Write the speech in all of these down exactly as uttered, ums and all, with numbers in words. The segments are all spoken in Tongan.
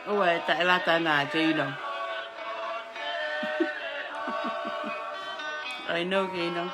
ʻOua ʻe taʻelata na, Keino. I know, Keino.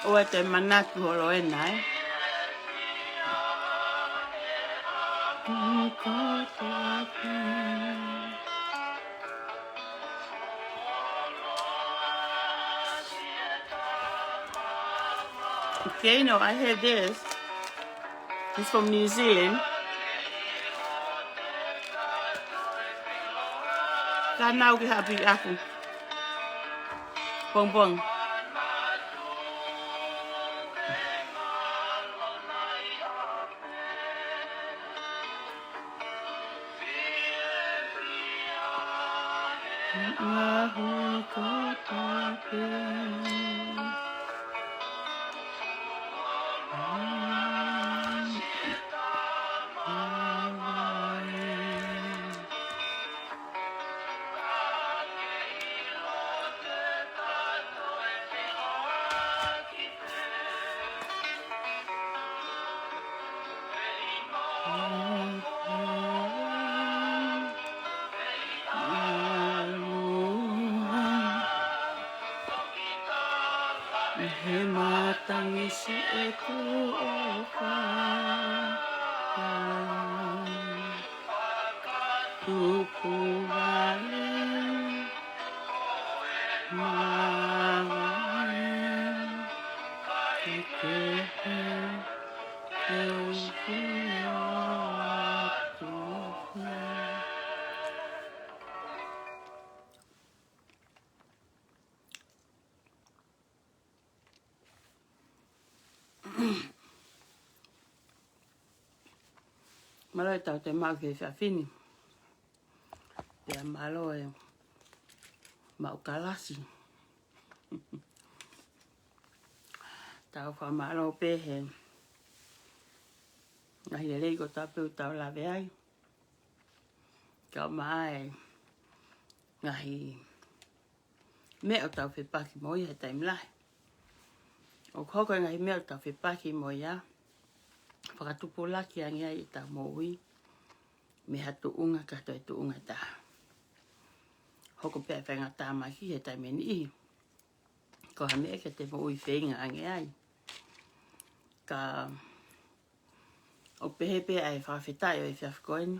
ʻOua te manatu holo ena, ē. Okay, no, I have this. It's from New Zealand. Ka nau ke hapi aku. Pong pong. He matangi si ʻeku ʻofa. Tupu vale, mavahe, kehekehe, ke u sio atu. Mālō e tau te mau ke fiafini. Pea mālō e mau kalasi. Tau fakamālō pē he ngaahi lelei kotoa pē ʻoku tau lave ai. Kau mai ngaahi meʻa ʻoku tau fepaki mo ia he taimi lahi. ʻOku hoko e ngaahi meʻa ʻoku tau fepaki mo ia, fakatupulaki ange ai ʻetau moʻui mei ha tuʻunga ki ha toe tuʻunga ʻe taha. Hoko pē ʻa e faingatāmaki he taimi ʻe niʻihi ko ha meʻa ke te moʻui feinga ange ai. Ka ʻoku pehē pē ʻa e fakafetaʻi ʻo e efiafi ko eni.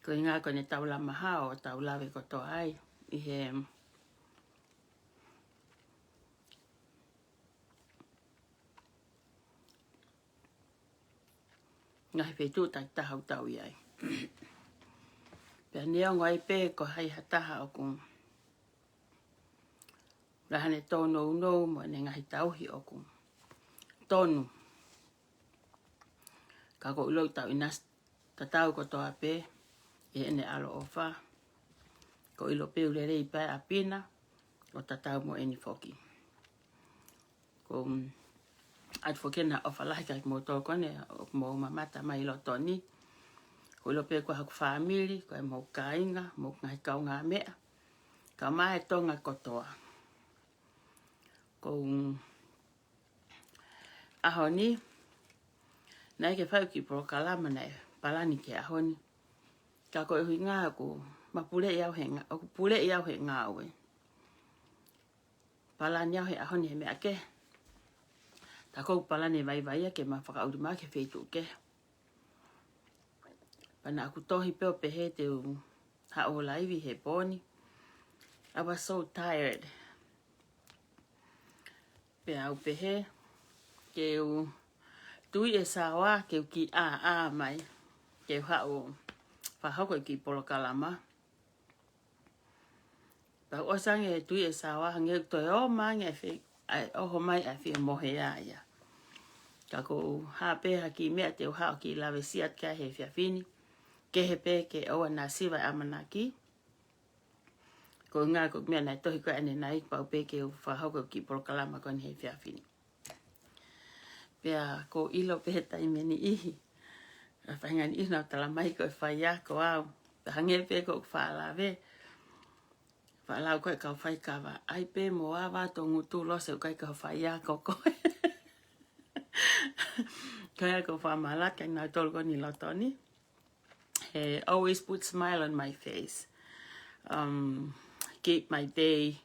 Ko e ʻuhinga ko ʻene taulama hao ʻo tau lave kotoa ai ʻi he ngaahi feituʻu takitaha ʻoku tau ʻi ai. Pea neongo ai pē ko hai ha taha ʻoku lahi ʻene tōnounou mo ʻene ngaahi tauhi ʻoku tonu. Ka ʻoku ou ʻilo ʻoku tau ʻinasi tatau kotoa pē ʻi heʻene ʻaloʻofa. ʻOku ou ʻilo pē ʻoku lelei pē ʻa Pina, ʻo tatau mo eni foki. ʻOku ou, mm, ʻoatu foki ʻa e ʻofa lahi kiate kimoutolu ko eni ʻoku mou mamata mai ʻi loto ni. ʻOku ou ʻilo pē ko haku fāmili, ko e mou kāinga, mou ngaahi kaungāmeʻa, kae ʻumaʻā e Tonga kotoa. ʻOku ou, mm, ʻaho ni, naʻe ʻikai ke fai ʻeku kiʻi polokalama naʻe palani ki he ʻaho ni. Ka ko e ʻuhinga ʻoku ma puleʻi au he nga-, ʻoku puleʻi au he ngāue. Palani au he ʻaho ni he meʻa kehe. Tā ko ʻeku palani vaivai ia ke ma fakaʻuli mai ki he feituʻu kehe. Pea naʻá ku tohi pē ʻo pehē te u haʻu ʻo laivi he pō ni. I was so tired. Pea u pehē ke u tui e saoa ke u kiʻi ʻāʻā mai, ke u haʻu ʻo fakahoko e kiʻi polokalama. Tau ʻosi ange he tui ʻe Saua, hangē ʻoku toe ō mai ange ʻa e fe-, ʻa e ʻoho mai ʻa e fiemohe ia. Ka ʻoku ou haʻu pē ha kiʻi meʻa te u haʻu ʻo kiʻi lave siʻi atu ki ai he efiafi ni. Kehe pē ke ʻoua naʻa siva e ʻamanaki. Ko e ʻuhinga ko e meʻa naʻe tohi ko ē ʻanenai, pau pē ke u fakahoko e kiʻi polokalama ko eni he efiafi ni. Pea ʻoku ou ʻilo pē he taimi ʻe niʻihi, ʻa e faʻahinga ʻe niʻihi naʻa nau tala mai ko e faiako au. Pea hangē pē ko ʻeku faʻa lave, faʻa lau ko ē kau faikava, ʻai pē mo ava atu ho ngutu, lose, ʻoku ʻikai ko e faiako koe. Ko ia ʻoku ou fakamālō atu kia nautolu ko eni ʻi loto ni. He always put smile on my face. Um, keep my day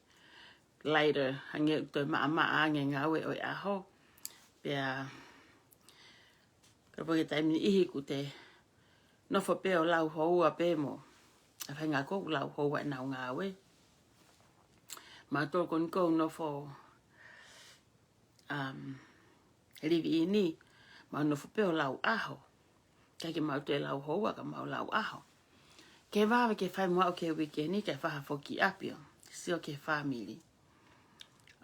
lighter. Hangē ʻoku toe maʻamaʻa ange e ngāue ʻo e ʻaho. Pea, ka ʻoku ʻi ai e taimi ʻe niʻihi ʻoku te nofo pē ʻo lau houa pē mo e faʻahinga ʻoku lau houa ʻenau ngāue. Mautolu ko eni ʻoku nofo, um, live in, mau nofo pē ʻo lau ʻaho. ʻIkai ke mau toe lau houa ka mau lau ʻaho. Ke vave ke fai mo aʻu ki he weekend, ke fai ha foki ʻapi ʻo sio ki he family.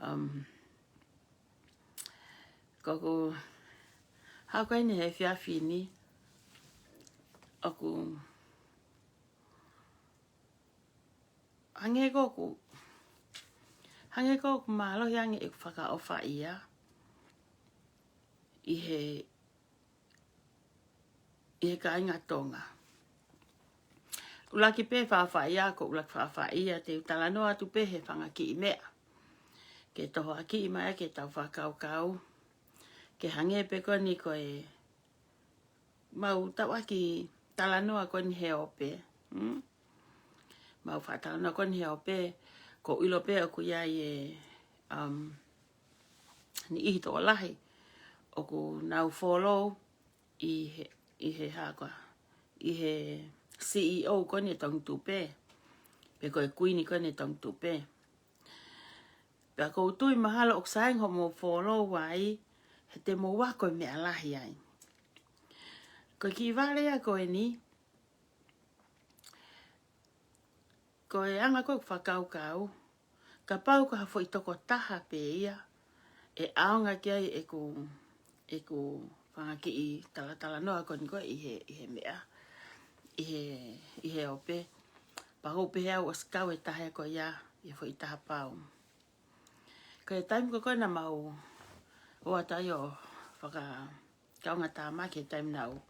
Um, ko ʻeku haʻu ko eni he efiafi ni, ʻoku hangē ko ʻeku, hangē ko ʻeku mālohi ange ʻeku fakaʻofaʻia ʻi he, ʻi he kāinga Tonga. ʻUluaki pē fakaʻofaʻia, ko e ʻuluaki fakaʻofaʻia te u talanoa atu pē he fanga kiʻi meʻa ke tohoakiʻi mai ʻaki ʻetau fakakaukau. Ke hangē pē ko eni ko e mau tauʻaki talanoa ko eni he ope. Hmm? Mau faʻa talanoa ko eni he ope, ʻoku ou ʻilo pē ʻoku ʻi ai e, um, niʻihi tokolahi ʻoku nau follow ʻi he, ʻi he hā koā, ʻi he C E O ko eni e Tongitupe, pe ko e Kuini ko eni e Tongitupe. Pea ʻoku ou tui mahalo ʻoku sai ange hoʻomou follow ai, he te mou ako e meʻa lahi ai. Ko e kiʻi vale ia ko eni, ko e anga ko ē ʻeku fakakaukau, kapau ko ha foʻi tokotaha pē ia ʻe ʻaonga ki ai ʻeku, ʻeku fanga kiʻi talatalanoa ko eni ko ē ʻi he, ʻi he meʻa, ʻi he, ʻi he ope, pea ʻoku ou pehē au ʻosi kau e taha ko ia ʻi he foʻi taha pau. Ko e taimi ko ē naʻa mau ō atu ai ʻo fakakaungātāmaki, he taimi naʻa ku,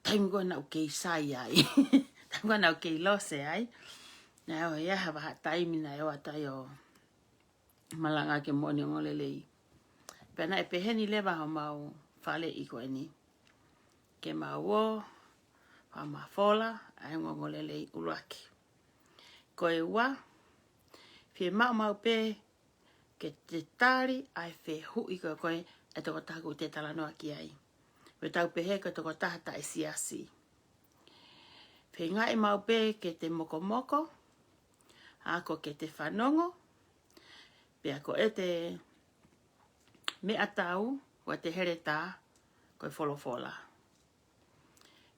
taimi ko ē naʻa ku kei sai ai. Taimi ko ē naʻa ku kei lose ai. Naʻe ʻi ai ha vahaʻa taimi naʻe ō atu ai ʻo malanga ki he moʻoni ongoongolelei. Pea naʻe pehē ni leva homau faleʻi ko eni, ke mau ō, fakamafola ʻa e ongoongolelei ʻuluaki. Ko e ua, fiemaʻu maʻu pē ke te tali ʻa e fehuʻi ko ē ʻa e tokotaha ʻoku te talanoa ki ai. Pea tau pehē ko e tokotaha taʻesiasi. Feingaʻi maʻu pē ke te mokomoko, ʻa ko ē ke te fanongo, pea ko ʻete meʻatau, ko ʻete heletā, ko e folofola.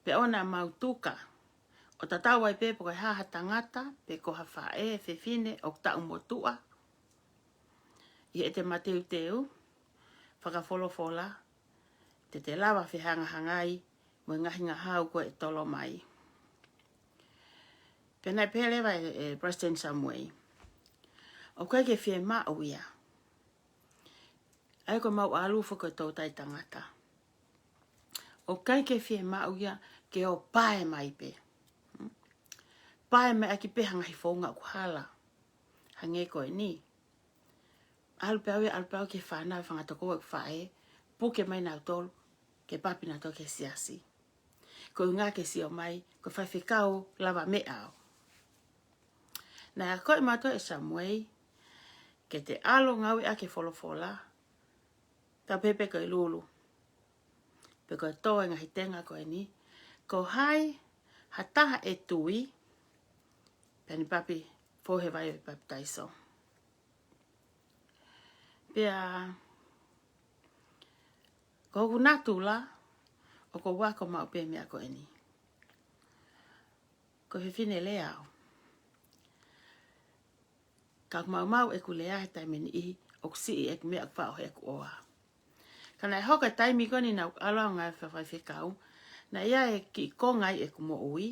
Pea ʻoua naʻa mau tuka, ʻo tatau ai pē pe ko e hā ha tangata, pe ko ha faʻē, fefine, ʻoku taʻu motuʻa, ʻi heʻete mateuteu fakafolofola, te te lava fehangahangai mo e ngaahi ngahau ko ē ʻe tolo mai. Pea naʻe pehē leva ʻe, ʻe President Samuel, ʻoku ʻikai ke fiemaʻu ia. ʻA ia ko ʻemau ʻalu foki ko e toutai tangata, ʻoku ʻikai ke fiemaʻu ia ke ō ʻo pae mai pē. Hmm? Pae mai ʻaki pē ha ngaahi founga ʻoku hala. Hangē ko eni. ʻAlu pē au ia, ʻalu pē au ki he fānau, fanga tokoua ʻeku faʻē, puke mai nautolu ke papi nautolu ki he siasi. Ko e ʻuhinga ke sio mai, ko e faifekau lavameʻa au. Naʻe akoʻi mautolu ʻe Samuel ke te ʻalu ʻo ngāueʻaki e folofola, tau pehē pē ko e lulu, pe ko e tō e ngaahi tenga ko eni, ko hai ha taha ʻe tui, pea ne papi, fou he vai ʻo e papitaiso. Pea ko hoku natula, ʻoku ou ako maʻu pē meʻa ko eni. Ko e fefine lea au. Ka ʻoku maumau ʻeku lea he taimi ʻe niʻihi ʻoku siʻi ʻeku meʻa ʻoku faʻo heʻeku ʻoa. Ka naʻe hoko e taimi ko eni naʻa ku ʻalu au ʻo ngāue fakafaifekau, naʻe ʻi ai e kiʻi konga ʻi heʻeku moʻui,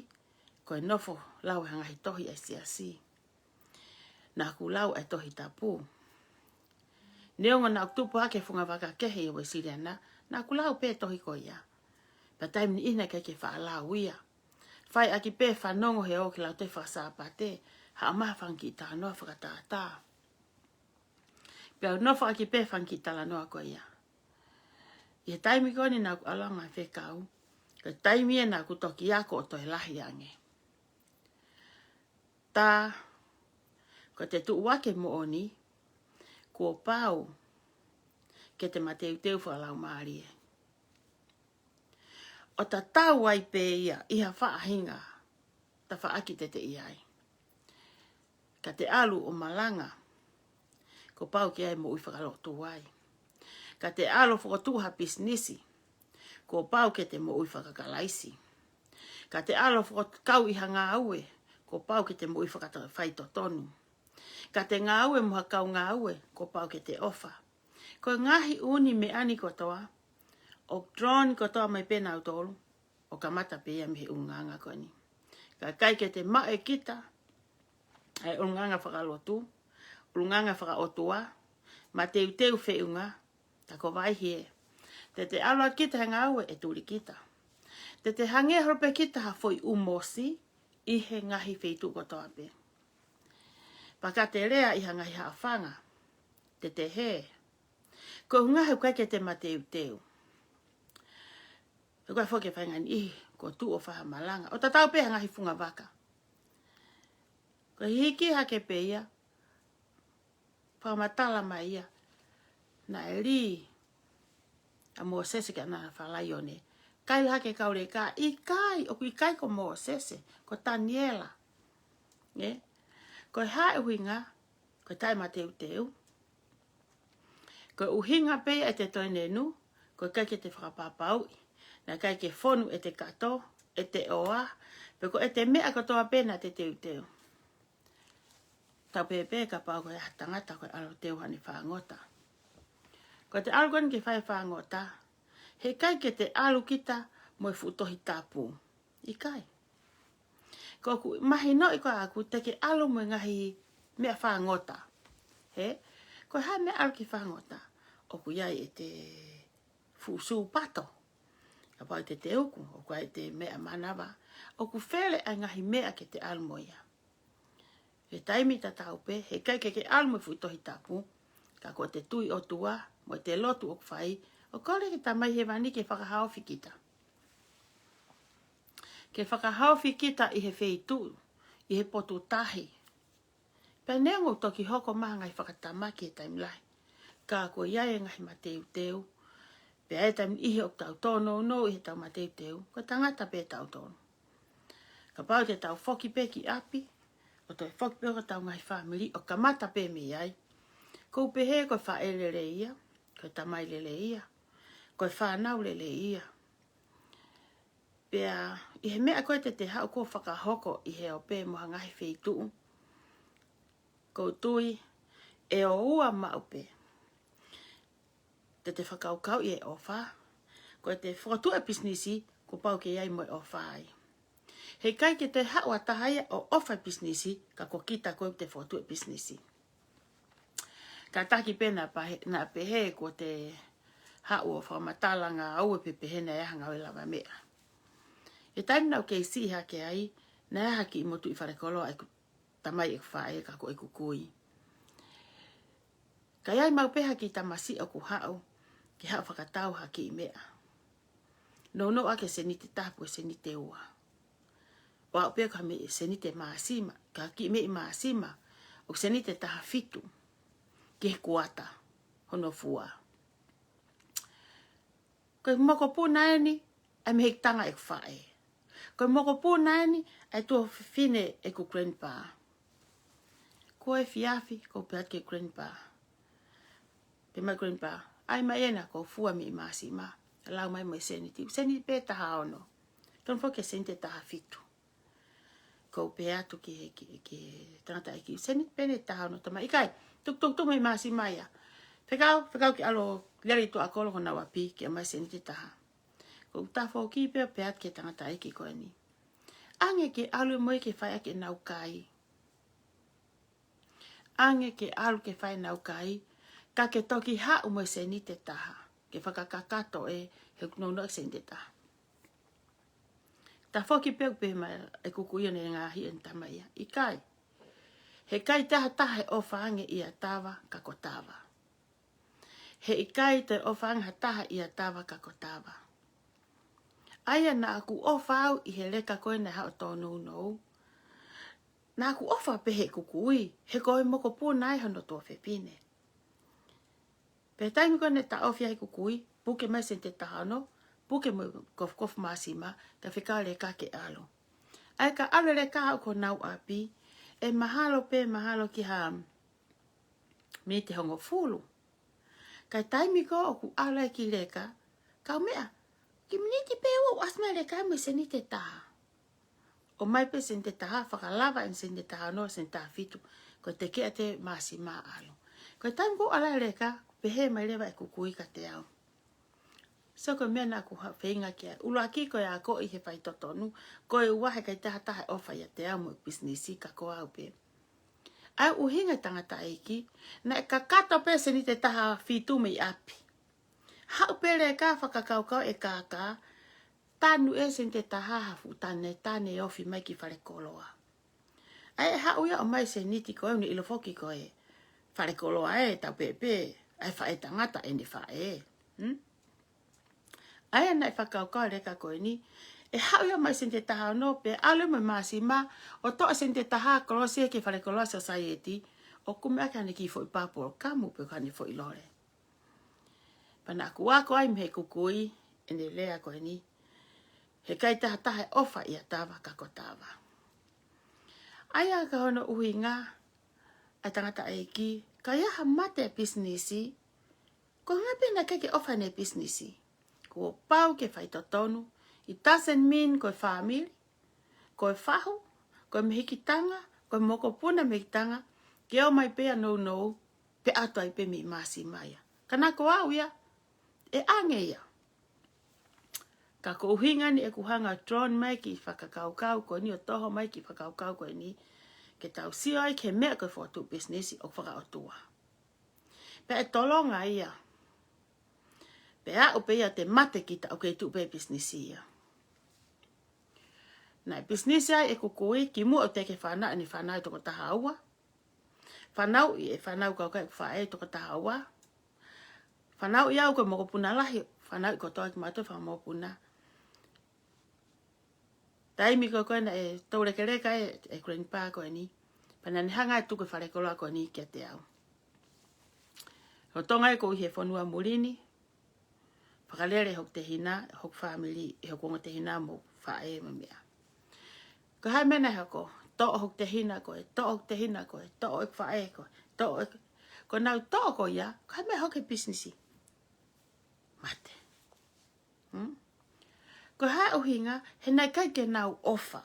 ko e nofo lau e ngaahi tohi ʻa e siasi. Naʻa ku lau e Tohi Tapu. Neongo naʻa ku tupu hake he funga vaka kehe ʻi Uēsiliana, naʻa ku lau pē tohi ko ia. Pea taimi ʻe niʻihi naʻe ʻikai ke faʻa lau ia. Fai ʻaki pē fanongo he ō ki he lautohi fakasāpate, haʻu mai ha fanga kiʻi talanoa fakatātā. Pea u nofo ʻaki pē fanga kiʻi talanoa ko ia. ʻI he taimi ko eni naʻa ku ʻalu au ʻo ngāue fakafaifekau, ko e taimi ia naʻa ku toki ako ʻo toe lahi ange. Tā, ko ʻete tuʻu hake moʻoni, kuo pau ke te mateuteu fakalaumālie. ʻO tatau ai pē ia ʻi ha faʻahinga tafaʻaki te te ʻi ai. Ka te ʻalu ʻo malanga, kuo pau ke ʻi ai e moʻui fakalotu ai. Ka te ʻalu ʻo fokotuʻu ha pisinisi, kuo pau ke te moʻui fakakalaisi. Ka te ʻalu ʻo fokokau ʻi ha ngāue, kuo pau ke te moʻui fakata-, faitotonu. Ka te ngāue mo ha kau ngāue, kuo pau ke te ʻofa. Ko e ngaahi ʻū meʻa ni kotoa, ʻoku draw ni kotoa mai pē nautolu, ʻo kamata pē ia mei he ʻulungaanga ko eni. Ka ʻikai ke te maʻu ʻe kita ʻa e ʻulungaanga fakalotu, ʻulungaanga fakaʻotua, mateuteu feʻunga, tā ko e vaʻe hē. Te te ʻalu ʻa kita he ngāue ʻe tuli kita. Te te hangē holo pē kita ha foʻi ʻū mosi ʻi he ngaahi feituʻu kotoa pē. Pea ka te lea ʻi ha ngaahi haʻofanga, te te hē. Ko e ʻuhinga he ʻoku ʻikai ke te mateuteu. He ko e foki e faʻahinga niʻihi, ko e tuʻu ʻo fai ha malanga. ʻO tatau pē ha ngaahi funga vaka. Ko e hiki hake pē ia, fakamatala mai ia, naʻe lī ʻa Mōsese ki ʻAna Falaio ne. Kaila hake kau leka, ʻikai, ʻoku ʻikai ko Mōsese, ko Taniela. Ē? Ko e hā e ʻuhinga, ko e taʻe mateuteu. Ko e ʻuhinga pē ia ʻete toe nenu, ko e ʻikai ke te fakapapauʻi. Naʻe ʻikai ke fonu ʻete kato, ʻete ʻoa, pe ko ʻete meʻa kotoa pē naʻa te teuteu. Tau pehē pē kapau ko e hā e tangata ko e ʻalu ʻo teu haʻane fāngota. Ko ʻete ʻalu ko eni ke fai fāngota, he ʻikai ke te ʻalu kita mo e fuʻu Tohi Tapu. ʻIkai. Ko ʻeku mahinoʻi ko ʻaku te ke ʻalu mo e ngaahi meʻa fāngota. Hē? Ko e hā e meʻa ʻalu ki fāngota? ʻOku ʻi ai ʻete fuʻu sūpato. Kapau ʻe te teu uku, ʻoku ʻi ai ʻete meʻa manava. ʻOku fele ʻa e ngaahi meʻa ke te ʻalu mo ia. He taimi tatau pē, he ʻikai ke ke ʻalu mo e fuʻu Tohi Tapu, ka ko ʻete tui ʻOtua, mo ʻete lotu ʻoku fai, ʻo kole ki he Tamai Hēvani ke fakahaofi kita. Ke fakahaofi kita ʻi he feituʻu, ʻi he potu tahi. Pea neongo ʻoku toki hoko mai ha ngaahi fakatamaki he taimi lahi. Ka ʻoku ʻi ai e ngaahi mateuteu. Pea ʻi he taimi ʻe niʻihi ʻoku tau tōnounou ʻi heʻetau mateuteu. Ko e tangata pē tautolu. Kapau te tau foki pē ki ʻapi, ʻo toe foki pē ki hotau ngaahi fāmili, ʻo kamata pē mei ai. ʻOku ou pehē ko e faʻē lelei ia, ko e tamai lelei ia, ko e fānau lelei ia. Pea, ʻi he meʻa ko ē te te haʻu ʻo fakahoko ʻi he ope mo ha ngaahi feituʻu. ʻOku ou tui, ʻe ʻoua maʻu pē. Te te fakakaukau ʻi he ʻofa. Ko ʻete fokotuʻu e pisinisi, kuo pau ke ʻi ai mo e ʻofa ai. He ʻikai ke te haʻu ha taha ia ʻo ʻofa e pisinisi, ka ko kita ko ē te fokotuʻu e pisinisi. Kātaki pē naʻa pahe-, naʻa pehē kuo te haʻu ʻo fakamatala ngāue pe pehē naʻe ʻi ai ha ngāue lavameʻa. He taimi naʻa ku kei siʻi hake ai, naʻe ʻi ai ha kiʻi motuʻi falekoloa ʻeku tamai ʻeku faʻē ka ko ʻeku kui. Ka ʻi ai maʻu pē ha kiʻi tamasiʻi ʻoku haʻu, ke haʻu ʻo fakatau ha kiʻi meʻa. Nounou ʻaki e seniti ʻe taha pe ko e seniti ʻe ua. ʻO aʻu pē ki ha meʻi seniti ʻe māsima, ki ha kiʻi meʻi māsima, ʻo seniti ʻe taha fitu, ki he kuata, hono fua. Ko e mokopuna eni, ʻa e mehikitanga ʻeku faʻē. Ko e mokopuna eni, ʻa e tuofefine ʻeku grandpa. Ko e efiafi, ʻoku ou pehē atu ki he grandpa. Pehē mai e grandpa, ʻai mai ena ko e fua meʻi māsima. Lau mai mo e seniti, seniti pē ʻe taha ono. Tonu foki e seniti ʻe taha fitu. ʻoku ou pehē atu ki he, ki, ki he tangataʻeiki, seniti pē ʻe taha ono, tamai, ʻikai, tukutuku mai māsima ia. Fekau, fekau ke ʻalu ʻo lele ʻi tuʻa kolo ki honau ʻapi ke ʻomai seniti ʻe taha. ʻOku ou tafoki pē ʻo pehē atu ki he tangataʻeiki ko eni, ʻange ke ʻalu mo ia ke fai ʻaki ʻenau kai. ʻAnge ke ʻalu ke fai ʻenau kai, ka ke toki haʻu mo e seniti ʻe taha, ke fakakakato ʻe he ʻoku nounou e seniti ʻe taha. Tafoki pē ʻo pehē mai ʻe Kukuʻi ʻene ngaahi ʻene tamai ia, ʻikai. Heʻikai te ʻi ai ha taha ʻe ʻofa ange ʻi ha tava ka ko tava. Heʻikai te ʻofa ange ha taha ʻi ha tava ka ko tava. ʻA ia naʻa ku ʻofa au ʻi he leka ko ē naʻe haʻu ʻo tōnounou. Naʻa ku ʻofa pē he Kukuʻi, he ko e mokopuna ʻa hono tuofefine. Pea taimi ko ē naʻe taʻofi ai ʻe Kukuʻi, puke mai seniti ʻe taha ono, puke mo e kofukofu māsima, ka fekau leka ke ʻalu. ʻA ia ka ʻalu e leka ʻo aʻu ki honau ʻapi, ʻe mahalo pē, mahalo ki ha miniti ʻe hongofulu. Ka e taimi ko ē ʻoku ʻalu ai ki leka, kau meʻa, kiʻi miniti pē ua ʻoku ʻasi mai e leka mo e seniti ʻe taha. ʻOmai pē seniti ʻe taha, fakalava ʻene seniti ʻe taha ono, seniti ʻe taha fitu, ko e tekeʻa ʻe māsima ʻalu. Ko e taimi ko ē ʻalu ai e leka, pehē mai leva ʻe Kukuʻi kiate au. So ko e meʻa naʻa ku ha-, feinga ki ai. ʻUluaki ko e akoʻi he faitotonu, ko e ua heʻikai te ʻi ai ha taha ʻe ʻofa ʻiate au mo e pisinisi ka ko au pē. ʻA ia ʻuhinga e tangataʻeiki, naʻe kakato pē seniti ʻe taha fitu mei ʻapi. Haʻu pē leka fakakaukau e kākā, tanu e seniti ʻe taha ha fuʻu tane, tane ofi mai ki falekoloa. ʻA ia ʻe haʻu ia ʻomai seniti ko ē ʻoku ne ʻilo foki ko e falekoloa ē, tau pehē pē, ʻa e faʻē tangata ʻene faʻē. Hmm? ʻA ia naʻe fakakaukau e leka ko eni, ʻe haʻu ia ʻomai seniti ʻe taha ono, pea ʻalu mo e māsima, ʻo toʻo seniti ʻe taha kolosi ki he falekoloa sōsaieti, ʻo kumi ʻaki haʻane kiʻi foʻi pāpolo kamu pe ko haʻane foʻi lole. Pea naʻa ku ako ai mei he Kukuʻi, ʻene lea ko eni, heʻikai te ʻi ai ha taha ʻe ʻofa ʻi ha tava ka ko tava. ʻA ia ko hono ʻuhinga, ʻa e tangataʻeiki, ka ʻi ai ha mate e pisinisi, ko e ʻuhinga pē naʻe ʻikai ke ʻofa ʻene pisinisi. Kuo pau ke faitotonu, it doesn't mean ko e fāmili, ko e fahu, ko e mehikitanga, ko e mokopuna mehikitanga, ke ō mai pē ʻo nounou, pea ʻoatu ai pē mei māsima ia. Ka naʻa ko au ia, ʻe ʻange ia. Ka ko e ʻuhinga eni ʻeku hanga ʻo draw mai e kiʻi fakakaukau ko eni ʻo toho mai e kiʻi fakakaukau ko eni, ke tau sio ai ki he meʻa ko e fokotuʻu pisinisi ʻoku fakaʻotua. Pea ʻe tolonga ia. Pea aʻu pē ia ʻo mate kita ʻoku kei tuʻu pē pisinisi ia. Naʻe pisinisi ai ʻe Kukuʻi, kimuʻa ʻoku teʻeki fanauʻi ʻene fānau ʻe toko taha ua. Fanauʻi e fānau kau ki ai ʻeku faʻē ʻe toko taha ua. Fanauʻi au ko e mokopuna lahi, fanauʻi kotoa kimautolu fanga mokopuna. Taimi ko ē ko ē naʻe toulekeleka e, e grandpa ko eni. Pea naʻa ne hanga ʻo tuku e falekoloa ko eni kiate au. Lolotonga ʻeku ʻi he fonua muli ni, fakalele hoku tehina, hoku fāmili, ʻe hoku ongo tehina mo faʻē mo e meʻa. Ko e hā e meʻa naʻe hoko, toʻo hoku tehina ko ē, toʻo hoku tehina ko ē, toʻo ʻeku faʻē ko ē, toʻo ʻeku, ko ʻenau toʻo ko ia, ko e hā e meʻa hoko he pisinisi? Mate. Hmm? Ko e hā e ʻuhinga, he naʻe ʻikai ke nau ʻofa.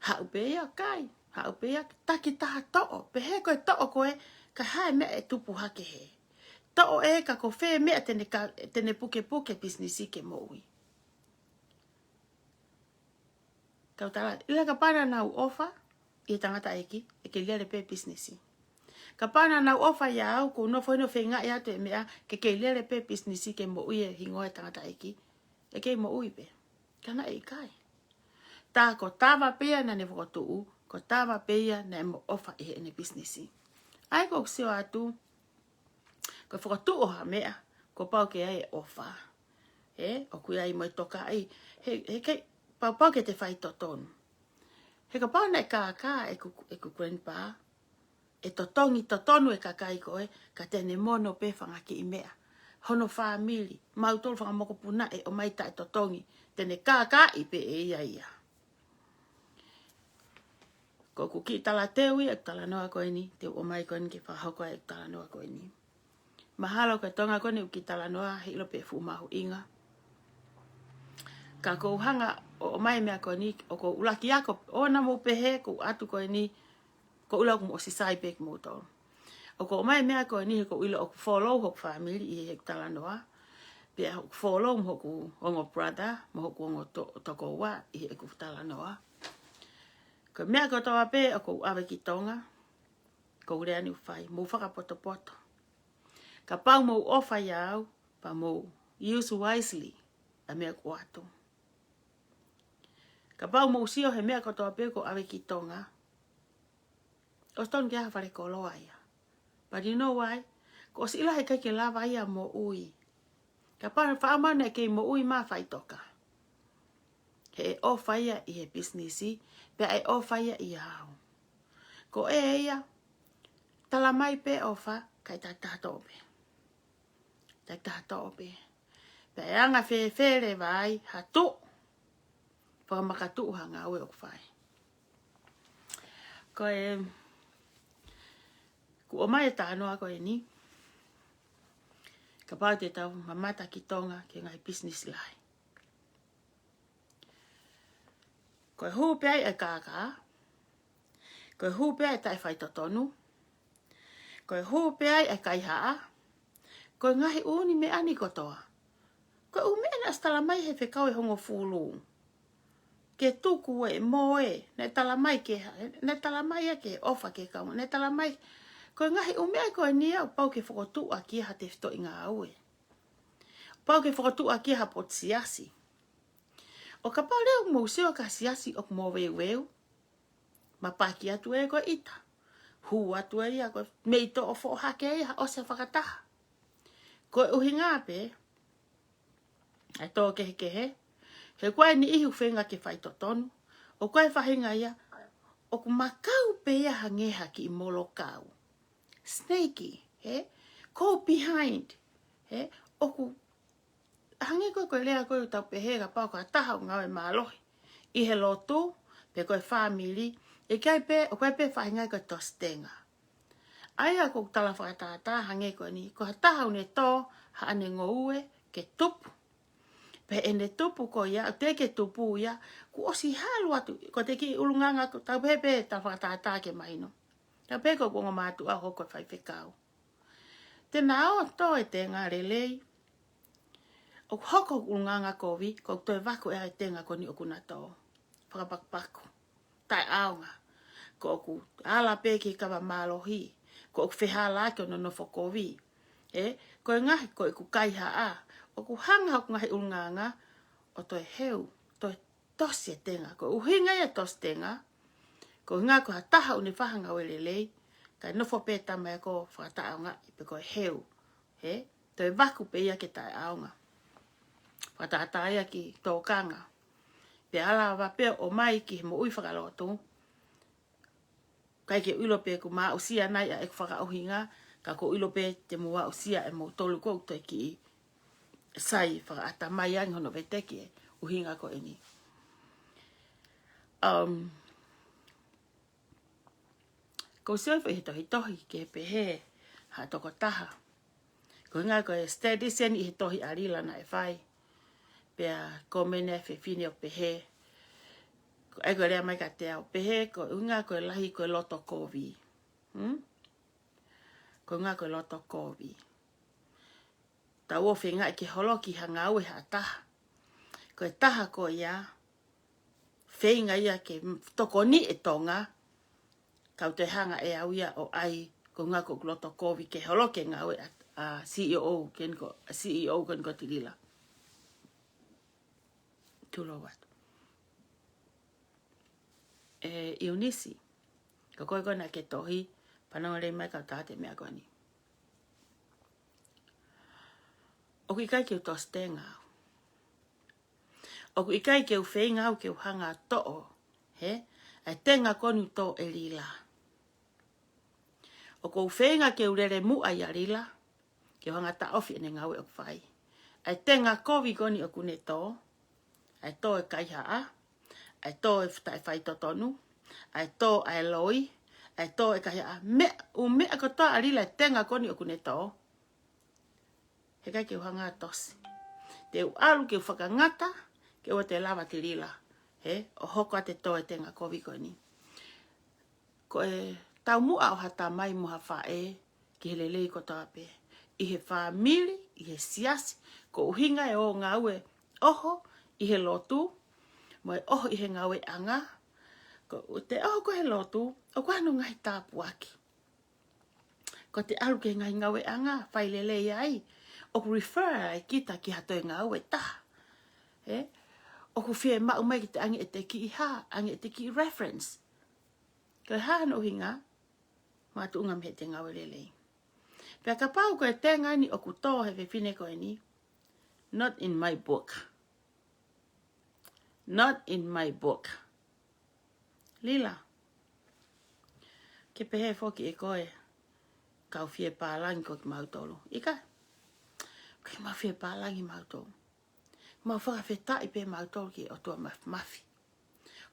Haʻu pē ia ʻo kai, haʻu pē ia takitaha toʻo, pehē ko e toʻo ko ē, ka hā e meʻa ʻe tupu hake hē. Toʻo ē ka ko fē meʻa te ne ka-, te ne pukepuke pisinisi ke moʻui. Kau tala, ʻi he kapau naʻa nau ʻofa ʻi he tangataʻeiki, ʻe kei lele pē pisinisi. Kapau naʻa nau ʻofa ʻia au, ʻoku ou nofo heni ʻo feingaʻi atu e meʻa, ke kei lele pē pisinisi ke moʻui e hingoa e tangataʻeiki, ʻe kei moʻui pē. Ka naʻe ʻikai. Tā ko tava pē ia naʻa ne fokotuʻu, ko tava pē ia naʻe mo ʻofa ʻi heʻene pisinisi. ʻA ia ʻoku ou sio atu, ko e fokotuʻu ʻo ha meʻa, kuo pau ke ʻi ai e ʻofa. Ē, ʻoku ʻi ai mo e tokaʻi, he, heʻikai, pau, pau ke te faitotonu. He kapau naʻe kākā ʻeku, ʻeku grandpa, ʻe totongi totonu e kakai ko ē, ka te ne mono pē fanga kiʻi meʻa. Hono fāmili, mautolu fanga mokopuna ʻe ʻomai taʻetotongi, te ne kākaaʻi pē ʻe ia ia. Ko ʻeku kiʻi talateu ia ʻeku talanoa ko eni, te u ʻomai ko eni ke fakahoko ai ʻeku talanoa ko eni. Mahalo ko e toenga ko eni ʻeku kiʻi talanoa, heiʻilo pe fuʻu mahuʻinga. Ka ʻoku ou hanga ʻo ʻomai e meʻa ko eni, ʻoku ou ʻuluaki ako, ʻoua naʻa mou pehē ʻoku ou ʻatu ko eni, ko ʻulu ʻoku mou ʻosi sai pē kimoutolu. ʻOku ou ʻomai e meʻa ko eni he ʻoku ou ʻilo ʻoku follow hoku family ʻi heʻeku talanoa. Pea ʻoku follow mo hoku ongo brother, mo hoku ongo to-, tokoua ʻi heʻeku talanoa. Ko e meʻa kotoa pē ʻoku ou ʻave ki Tonga, ko e lea eni ʻoku fai, mou fakapotopoto. Kapau mou ʻofa ʻia au, pea mou use wisely ʻa e meʻa ʻoku ou ʻatu. Kapau mou sio he meʻa kotoa pē ʻoku ou ʻave ki Tonga, ʻosi tonu ke ʻi ai ha fale koloa ia. But you know why? Kuo ʻosi ʻilo he ʻikai ke lava ia ʻo moʻui. Kapau faʻa mane ke moʻui mai faʻitoka. He ʻofa ia ʻi he pisinisi, pea ʻe ʻofa ia ʻia au. Ko e ia, tala mai pē ʻofa, kae takitaha toʻo pē. Takitaha toʻo pē. Pea ʻe anga fēfē leva ai ha tuʻu, fakamakatuʻu ha ngāue ʻoku fai. Ko e, kuo ʻomai e talanoa ko eni, kapau te tau mamata ki Tonga ki he ngaahi pisinisi lahi. Ko e hū pē ai e kākā, ko e hū pē ai e taʻefaitotonu, ko e hū pē ai e kaihaʻa, ko e ngaahi ʻū meʻa ni kotoa. Ko e ʻū meʻa naʻe ʻosi tala mai he fekau ʻe hongofulu. Ke tuku e moe, naʻe tala mai ke, naʻe tala mai ia ke ʻofa ki he kaungā, naʻe tala mai, ko e ngaahi ʻū meʻa ko eni ia ʻoku pau ke fokotuʻu ʻaki ia ha tefitoʻi ngāue. Pau ke fokotuʻu ʻaki ia ha potu siasi. ʻO kapau leva ʻoku mou sio ki ha siasi ʻoku moveuveu, mapaki atu ē ko e ʻita. Hū atu ē ia ko e meʻi toʻo foʻohake ia ʻosi ʻa e fakataha. Ko e ʻuhinga pē, ʻa e tō kehekehe, he ko e niʻihi ʻoku feinga ke faitotonu, ʻoku ʻi ai e faʻahinga ia, ʻoku makau pē ia hangē ha kiʻi molokau. Sneaky, he? Go behind, he? ʻOku hangē ko e, ko e lea ko ē ʻoku tau pehē kapau ko ha taha ʻoku ngāue mālohi ʻi he lotu, pe ko e fāmili, ʻe ʻikai pē, ʻoku ʻi ai pē faʻahinga ko e tosi tenga. ʻA ia ʻoku ou tala fakatātā hangē ko eni, ko ha taha ʻoku ne tō haʻane ngoue ke tupu. Pea ʻene tupu ko ia, ʻoku teʻeki ke tupu ia, kuo ʻosi halu atu, ko e kiʻi ʻulungaanga ʻoku tau pehē pē tala fakatātā ke mahino. Tau pehē ko hoku ongo mātuʻa ʻoku hoko ko e faifekau. Te na ō ʻo tō e tenga lelei. ʻOku hoko hoku ʻulungaanga kovi, ko e toe vaku ʻe au e tenga ko eni ʻoku na tō. Fakapakupaku. Taʻeʻaonga. Ko ʻeku ala pē ki he kava mālohi. Ko ʻeku fehālaaki hono nofo kovi. Ē, ko e ngaahi, ko ʻeku kaihaʻa. ʻOku hanga hoku ngaahi ʻulungaanga ʻo toe heu, toe tosi e tenga. Ko e ʻuhinga ia e tosi tenga, ko e ʻuhinga ko ha taha ʻoku ne fai ha ngāue lelei, kae nofo pē tama ia ko e fakataʻeʻaongaʻi pe ko e heu. He, toe vaku pē ia ke taʻeʻaonga. Fakatātā ia ki tōkanga. Pea lava pē ʻo ʻomai ki he moʻui fakalotu, ʻikai ke u ʻilo pe ʻoku ma aʻusia nai ʻa ʻeku fakaʻuhinga, ka ʻoku ou ʻilo pē te mou aʻusia ʻe moutolu ʻoku toe kiʻi sai fakaʻatamai ange hono veteki e ʻuhinga ko eni. Um, ʻoku ou sio foki he tohitohi ke pehē ha tokotaha. Ko e ʻuhinga ko e studies eni ʻi he tohi ʻa Lila naʻe fai. Pea ko e meʻa naʻe fefine ʻo pehē. Ko e, ko e lea mai kiate au pehē, ko e ʻuhinga ko e lahi ko e loto kovi. Hmm? Ko e ʻuhinga ko e loto kovi. Tau ō feingaʻi ke holoki ha ngāue ha taha. Ko e taha ko ia, feinga ia ke tokoni e Tonga, kau toe hanga ʻe au ia ʻo ʻai, ko e ʻuhinga ko ʻeku loto kovi ke holoki e ngāue ʻa, ʻa CEO ko eni ko, CEO ko eni ko Tilila. Tulou atu. ʻE ʻIunisi, ko koe ko ena ke tohi, panongo lei mai kau tā atu e meʻa ko eni. ʻOku ʻikai ke u tosi tenga au. ʻOku ʻikai ke u feinga au ke u hanga ʻo toʻo, he, ʻa e tenga ko eni ʻoku tō ʻe Lila. ʻOku ou feinga ke u lele muʻa ʻia Lila, ke u hanga ʻo taʻofi ʻene ngāue ʻoku fai. ʻA e tenga kovi ko eni ʻoku ne tō, ʻa e tō e kaihaʻa, ʻa e tō e taʻefaitotonu, ʻa e tō ʻa e loi, ʻa e tō e kaihaʻa, meʻa, ʻū meʻa kotoa ʻa Lila e tenga ko eni ʻoku ne tō. He ʻikai ke u hanga ʻo tosi. Te u ʻalu ke u fakangata, ke ʻoua te lava ʻe Lila, ē, ʻo hoko atu e toe tenga kovi ko eni. Ko e taumuʻa ʻo ha tamai mo ha faʻē ki he lelei kotoa pē. ʻI he fāmili, ʻi he siasi, ko e ʻuhinga e ō ngāue ʻoho ʻi he lotu, mo e ʻoho ʻi he ngāueʻanga. Ko ʻete ʻoho ko ē he lotu, ʻoku ʻi ai hono ngaahi tāpuaki. Ko ʻete ʻalu ki he ngaahi ngāueʻanga, fai lelei ai, ʻoku refer ai kita ki ha toe ngāue ʻe taha. Ē? ʻOku fiemaʻu mai ke te ʻange ʻete kiʻi hā, ʻange ʻete kiʻi reference. Ko e hā hono ʻuhinga, makatuʻunga mei heʻete ngāue lelei. Pea kapau ko e tenga eni ʻoku tō he fefine ko eni, not in my book. Not in my book. Lila, ke pehē foki ʻe koe, kau fie pālangi ko kimautolu. ʻIkai, ʻikai ke mau fie pālangi mautolu. Mau fakafetaʻi pē mautolu ki he ʻOtua Māfimafi.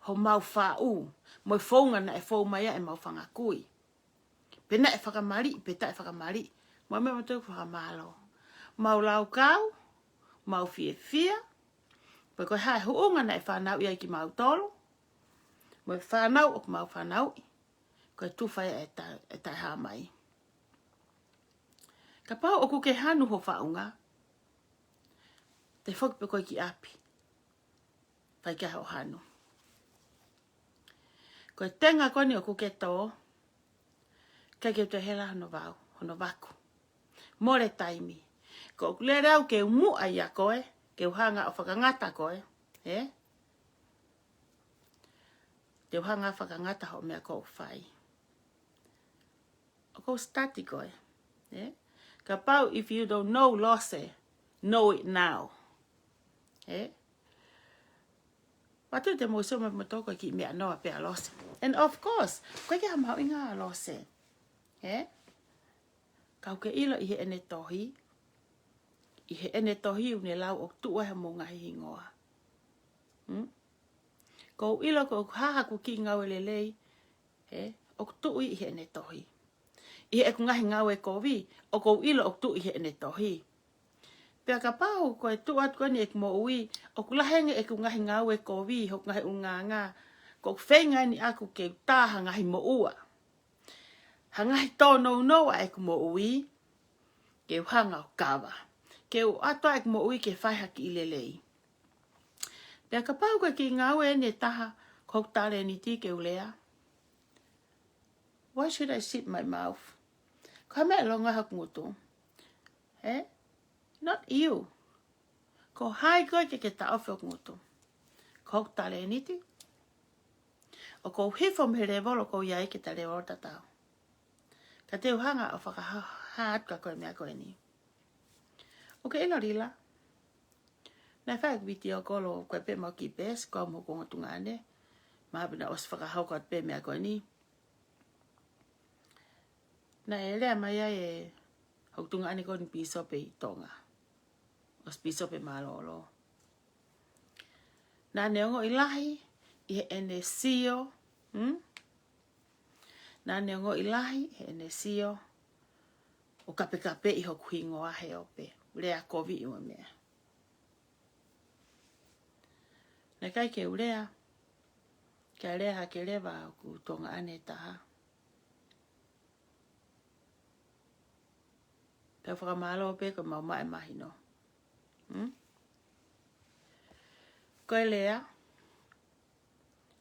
Homau faʻu, mo e founga naʻe fou mai ai ʻemau fanga kui. Pe naʻe fakamaliʻi, pe taʻe fakamaliʻi. Mo e meʻa mautolu fakamālō. Mau laukau, mau fiefia. Pea ko e hā e huʻunga naʻe fanauʻi ai kimautolu. Mo e fānau ʻoku mau fanauʻi. Ko e tufa ia ʻe ta-, ʻe taʻehāmai. Kapau ʻoku ke hanu ho faʻunga, te foki pē koe ki ʻapi. Fai ki ai hoʻo hanu. Ko e tenga ko eni ʻoku ke tō, ʻikai ke toe hela hono vau, hono vaku. Mole taimi. Ko ʻeku lele au ke u muʻa ʻia koe, ke u hanga ʻo fakangata koe, ē? Te u hanga ʻo fakangata hoʻo meʻa ʻoku fai. ʻOku ou study koe, ē? Kapau if you don't know Lose, know it now. Ē? Patu te mou sio mai mo toko ki meʻa noa pē ʻa Lose. And of course, ʻoku ʻikai ke ha mahuʻinga ʻa Lose. Ē? Ka ʻoku ke ʻilo ʻi heʻene tohi. ʻI heʻene tohi ʻoku ne lau ʻoku tuʻu ai homou ngaahi hingoa. Hmm? ʻOku ou ʻilo ko ʻeku hā haʻaku kiʻi ngāue lelei, ē, ʻoku tuʻu ʻi heʻene tohi. ʻI heʻeku ngaahi ngāue kovi, ʻoku ou ʻilo ʻoku tuʻu ʻi heʻene tohi. Pea kapau ko e tuʻu atu ko eni ʻeku moʻui, ʻoku lahi ange ʻeku ngaahi ngāue kovi, hoku ngaahi ʻulungaanga, ko ʻeku feinga eni ʻaku ke u tā ha ngaahi moʻua. Ha ngaahi tōnounou ʻa ʻeku moʻui, ke u hanga ʻo kava. Ke u ʻoatu ʻeku moʻui ke fai ha kiʻi lelei. Pea kapau ko e kiʻi ngāue eni ʻe taha, ko hoku talēniti ke u lea. Why should I shut my mouth? Ko e hā e meʻa ʻe longa hoku ngutu? Ē? Not you. Ko hai koe ke ke taʻofi hoku ngutu? Ko hoku talēniti. ʻOku ou hifo mei he lēvolo ʻoku ou ʻi ai ki he lēvolo tatau. Ka te u hanga ʻo fakahā atu kia koe e meʻa ko eni. ʻOku ke ʻilo Lila. Naʻe fai ʻeku vitiō kolo ko ē pē mo e kiʻi peesi, ko au mo hoku ongo tuongaʻane. Mahalo pē naʻe ʻosi fakahoko atu pē e meʻa ko eni. Naʻe lea mai ai ʻe hoku tuongaʻane ko eni pīsope ʻi Tonga. ʻOsi pīsope mālōlō. Naʻa ne ongoʻi lahi ʻi heʻene sio, hmm? Naʻa ne ongoʻi lahi ʻi heʻene sio ʻo kapekapeʻi hoku hingoa he ope. Lea kovi ʻi mo e meʻa. Naʻe ʻikai ke u lea, ke lea hake leva hoku tuongaʻane ʻe taha. Pea fakamālō pē ko e mau maʻe mahino. Hmm? Ko e lea,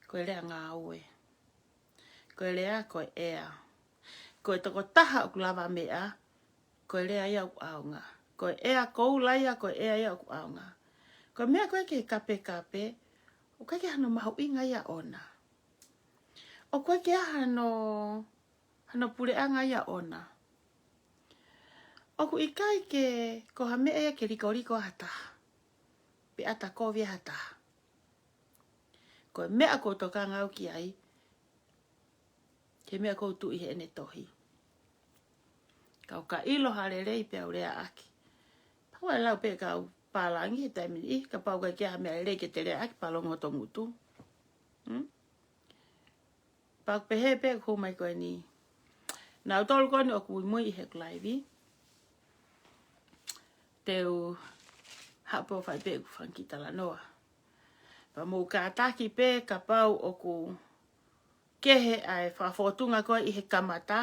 ko e lea ngāue. Ko e lea, ko e ʻea. Ko e tokotaha ʻoku lava meʻa, ko e lea ia ʻoku ʻaonga. Ko e ʻea koula ia, ko e ʻea ia ʻoku ʻaonga. Ko e meʻa ko ē ke kapekape, ʻoku ʻikai ke hano mahuʻinga ia ʻona. ʻOku ʻikai ke hano, hano puleʻanga ia ʻona. ʻOku ʻikai ke, ko ha meʻa ia ke likoliko ai ha taha. Pe ʻata kovi ai ha taha. Ko e meʻa ʻoku ou tokanga au ki ai, ko e meʻa ʻoku ou tuʻu ʻi heʻene tohi. Ka u ka ʻilo ha lelei pea u leaʻaki. Pau ʻe lau pē ka u pālangi he taimi ni, kapau ʻoku ʻikai ke ʻi ai ha meʻa lelei ke te leaʻaki, palongo hoto ngutu. Hmm? Pea ʻoku pehē pē ʻeku hū mai ko eni. Naʻa tolu ko eni ʻoku muimui ʻi heʻeku laivi. Te u haʻu pē ʻo fai pē ʻeku fanga kiʻi talanoa. Pea mou kātaki pē kapau ʻoku kehe ʻa e fakafōtunga ko ē ʻi he kamata,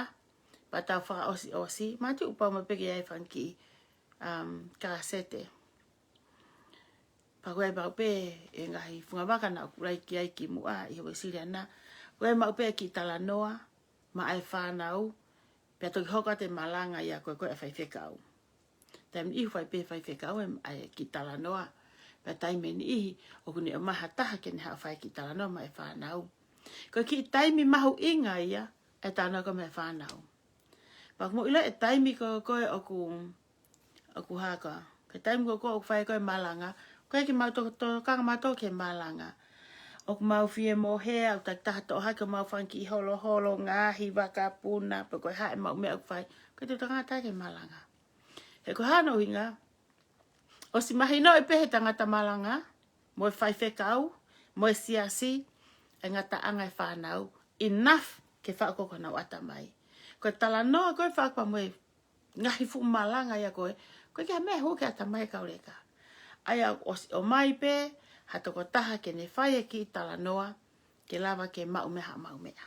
pea tau fakaʻosiʻosi, mātuʻu pau mo peke ai fanga kiʻi, um, kāsete. Pea ko e maʻu pē e ngaahi fungavaka naʻa ku ʻai ki ai kimuʻa ʻi he Uēsiliana. Ko e maʻu pē e kiʻi talanoa maʻa e fānau, pea toki hoko atu e malanga ia ko ē ko ē ʻa e faifekau. Taimi niʻihi ʻoku fai pē faifekau e, ʻa e kiʻi talanoa. Pea taimi niʻihi ʻoku ne ʻomai ha taha ke ne haʻu ʻo fai e kiʻi talanoa maʻa e fānau. Ko e kiʻi taimi mahuʻinga ia e talanoa ko ē maʻa e fānau. Pea ʻoku mou ʻilo e taimi ko ē ko ē ʻoku, ʻoku hā ko ē, ko e taimi ko ē ko ē ʻoku fai ko ē e malanga, ʻoku ʻikai ke mau toko, tokanga mautolu ki he malanga. ʻOku mau fie mohe, ʻoku takitaha toʻo hake homau fanga kiʻi holoholo, ngaahi vakapuna, pe ko e hā e maʻu meʻa ʻoku fai, ʻoku ʻikai te tau tokanga taha ki he malanga. He ko e hā hono ʻuhinga? ʻOsi mahinoʻi pē ʻe he tangata malanga, mo e faifekau, mo e siasi, e ngataʻanga e fānau, enough ke faʻu ko ē ki honau ʻatamai. Ko e talanoa ko ē faʻu pea mo e ngaahi fuʻu malanga ia ko ē, ʻoku ʻikai ke ha meʻa hū ki he ʻatamai e kau leka. ʻA ia ʻosi ʻomai pē ha tokotaha ke ne fai e kiʻi talanoa, ke lava ke maʻu meʻa, ha maʻu meʻa.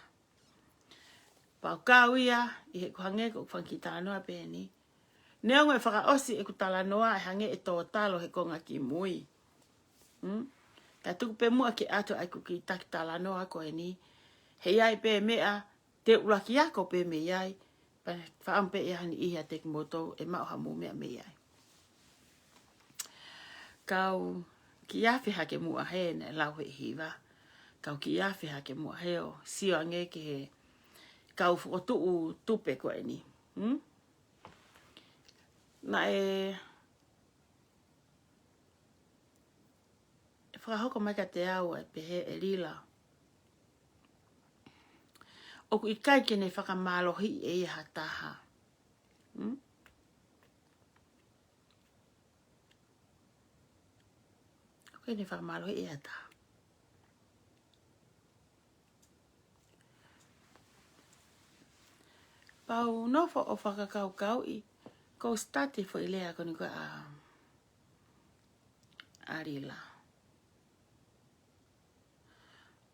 Pea ʻoku kau ia ʻi heʻeku hangē ko ʻeku fanga kiʻi talanoa pē eni. Neongo e fakaʻosi ʻeku talanoa ʻe hangē ʻe tō talo he konga kimui. Hmm? Ka tuku pē muʻa ke ʻoatu ʻa ʻeku kiʻi taki talanoa ko eni. He ʻe ʻi ai pē meʻa te u ʻuluaki ako pē mei ai. Pea fakaʻamu pē ia ha niʻihi ʻiate kimoutolu ʻe maʻu haʻamou meʻa mei ai. Kau kiʻi afe hake muʻa he naʻe lau he hiva. Kau kiʻi afe hake muʻa he ʻo sio ange ki he kau fokotuʻu tupe ko eni. Hmm? Naʻe fakahoko mai kiate au ʻa e pehē ʻe Lila, ʻoku ʻikai ke ne fakamālohiʻi ʻe ia ha taha. Hmm? ʻOku ʻikai ke ne fakamālohiʻi ʻe ia ha taha. Pea u nofo ʻo fakakaukauʻi, ko u study foʻi lea ko eni ko ē ʻa, ʻa Lila.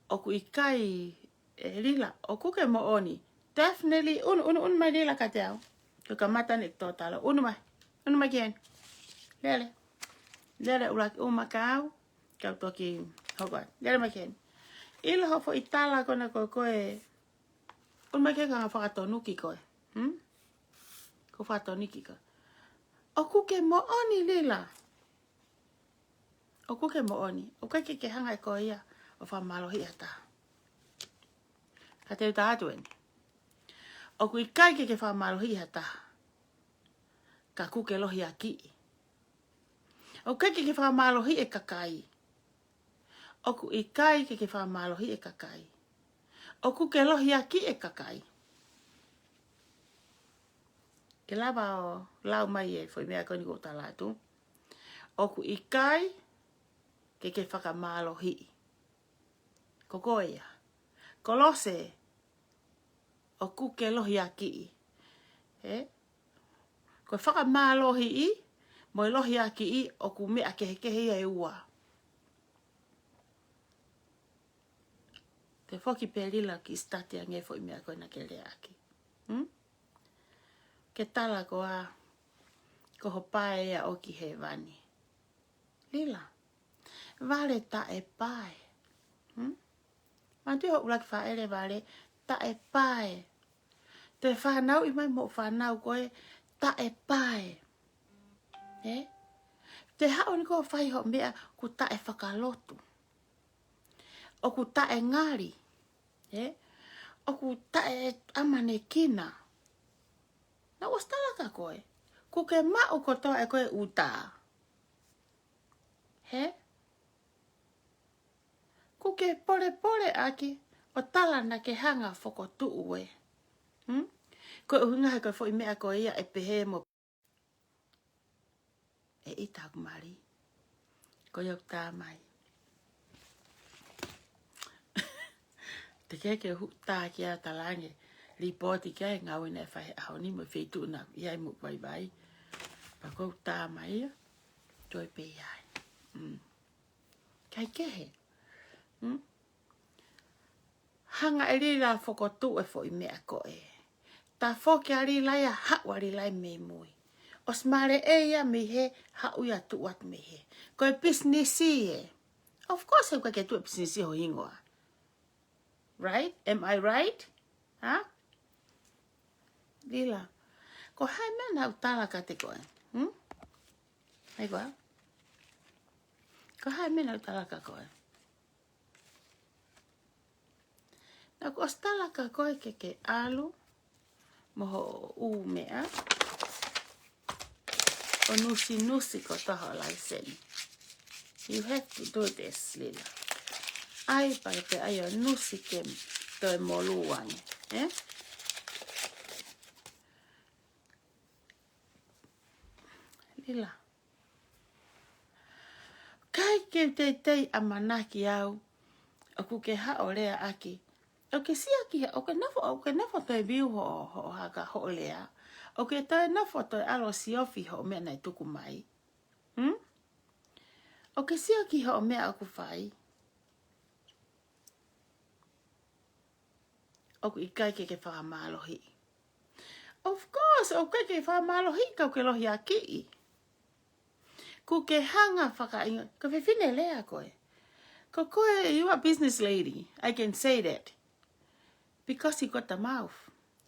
ʻOku ʻikai, ʻe Lila, ʻoku ke moʻoni. Definitely, unu, unu, unu mai Lila kiate au. Ko e kamata eni e tō talo. Unu mai. Unu mai ki heni. Lele. Lele ʻuluaki ʻuma kia au. Kau toki hoko atu. Lele mai ki heni. ʻIlo hoʻo foʻi tala ko ena ko ē ko ē. Unu mai ki heni ka u fakatonuki koe. Hmm? Ko u fakatonuki koe. ʻOku ke moʻoni Lila. ʻOku ke moʻoni. ʻOku ʻikai ke ke hanga ʻe koe ia ʻo fakamālohiʻi ha taha. Ka te u tā atu eni. ʻOku ʻikai ke ke fakamālohiʻi ha taha. Ka ʻoku ke lohiakiʻi. ʻOku ʻikai ke ke fakamālohiʻi e kakai. ʻOku ʻikai ke ke fakamālohiʻi e kakai. ʻOku ke lohiakiʻi e kakai. Ke lava ʻo lau mai e foʻi meʻa ko eni ko u tala atu. ʻOku ʻikai ke ke fakamālohiʻi. Ko koe ia. Kolose, ʻoku ke lohiakiʻi. He? Ko e fakamālohiʻi mo e lohiakiʻi ʻoku meʻa kehekehe ia ʻe ua. Te u foki pē Lila ke study ange foʻi meʻa ko ena ke leaʻaki. Hmm? Ke tala ko ā, ko ho pae ia ʻoku ʻi hēvani. Lila. Vale taʻe pae. Hmm? Mātuʻa, hoʻo ʻuluaki fāʻele, Vale taʻe pae. Toe fanauʻi mai mo e fānau ko ē taʻe pae. Ē? Toe haʻu eni ko ē ʻo fai hoʻo meʻa ʻoku taʻe fakalotu. ʻOku taʻe ngali. Ē? ʻOku taʻe ʻamanekina. Naʻa ku ʻosi tala kia koe. ʻOku ke maʻu kotoa ʻe koe e ʻuta. He? ʻOku ke polepole ʻaki ʻo tala naʻa ke hanga ʻo fokotuʻu ē. Hmm? Ko e ʻuhinga he ko e foʻi meʻa ko ia ʻe pehē mo e ʻita ʻoku mali. Ko ia ʻoku tā mai. Te ke ke hu-, tā kia Talange. Lipooti ki ai e ngāue naʻe fai he ʻaho ni mo e feituʻu naʻe ʻi ai mo vaivai. Pea ko ʻeku tā mai ia. Toe pē ia. Mm. ʻIkai ke he. Hmm? Hanga ʻe Lila ʻo fokotuʻu e foʻi meʻa ko ē. Tafoki ʻa Lila ia, haʻu ʻa Lila ia mei mui. ʻOsi mālie ia mei hē, haʻu ia tuʻu atu mei hē. Ko e pisinisi ē. Of course, ʻoku ʻikai ke tuʻu e pisinisi ho hingoa. Right? Am I right? Ha? Lila. Ko e hā e meʻa naʻá ku tala kiate koe? Hmm? Hei koa. Ko e hā e meʻa naʻá ku tala kia koe? Naʻá ku ʻosi tala kia koe ke ke ʻalu mo hoʻo ʻū meʻa ʻo nusinusi kotoa hoʻo laiseni. You have to do this, Lila. ʻAi pē ke ʻai ʻo nusi ke toe molū ange, ē? Lila. ʻIkai ke u teitei ʻamanaki au ʻoku ke haʻu ʻo leaʻaki. ʻOku ke sio ki he, ʻoku ke nofo, ʻoku ke nofo toe view hoʻo, hoʻo haka hoʻo lea. ʻOku ke toe nofo toe ʻalu ʻo siofi hoʻo meʻa naʻe tuku mai. Hmm? ʻOku ke sio ki hoʻo meʻa ʻoku fai. ʻOku ʻikai ke ke fakamālohiʻi. Of course, ʻoku ʻikai ke fakamālohiʻi ka ʻoku ke lohiakiʻi. ʻOku ke hanga fakaʻingo, ko e fefine lea koe. Ko koe, you are business lady. I can say that. Because you got the mouth.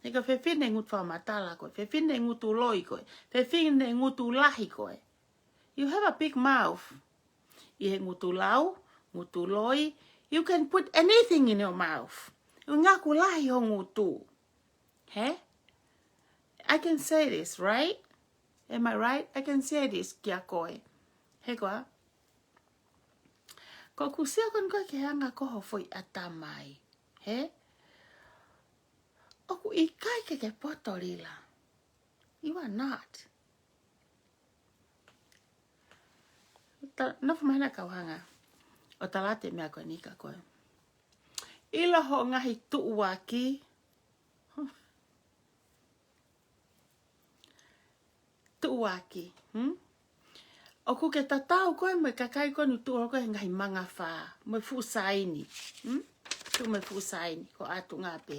He ko e fefine ngutu fakamatala koe. Fefine ngutu loi koe. Fefine ngutu lahi koe. You have a big mouth. ʻI he ngutu lau, ngutu loi, you can put anything in your mouth. ʻOku ngaku lahi ho ngutu. Hē? I can say this, right? Am I right? I can say this kia koe. Hē koā? Ko ʻeku sio ko eni ko e ke hanga ko ho foʻi ʻatamai. Hē? ʻOku ʻikai ke ke poto, Lila. You are not. Ta-, nofo mai hena kau hanga ʻo tala atu e meʻa ko eni kia koe. ʻIlo hoʻo ngaahi tuʻuaki. Tuʻuaki. Hmm? ʻOku ke tatau koe mo e kakai ko eni ʻoku tuʻu holo ko ē he ngaahi mangafā, mo e fuʻu saini. Hmm? Tuʻu mo e fuʻu saini, ko e ʻatunga pē.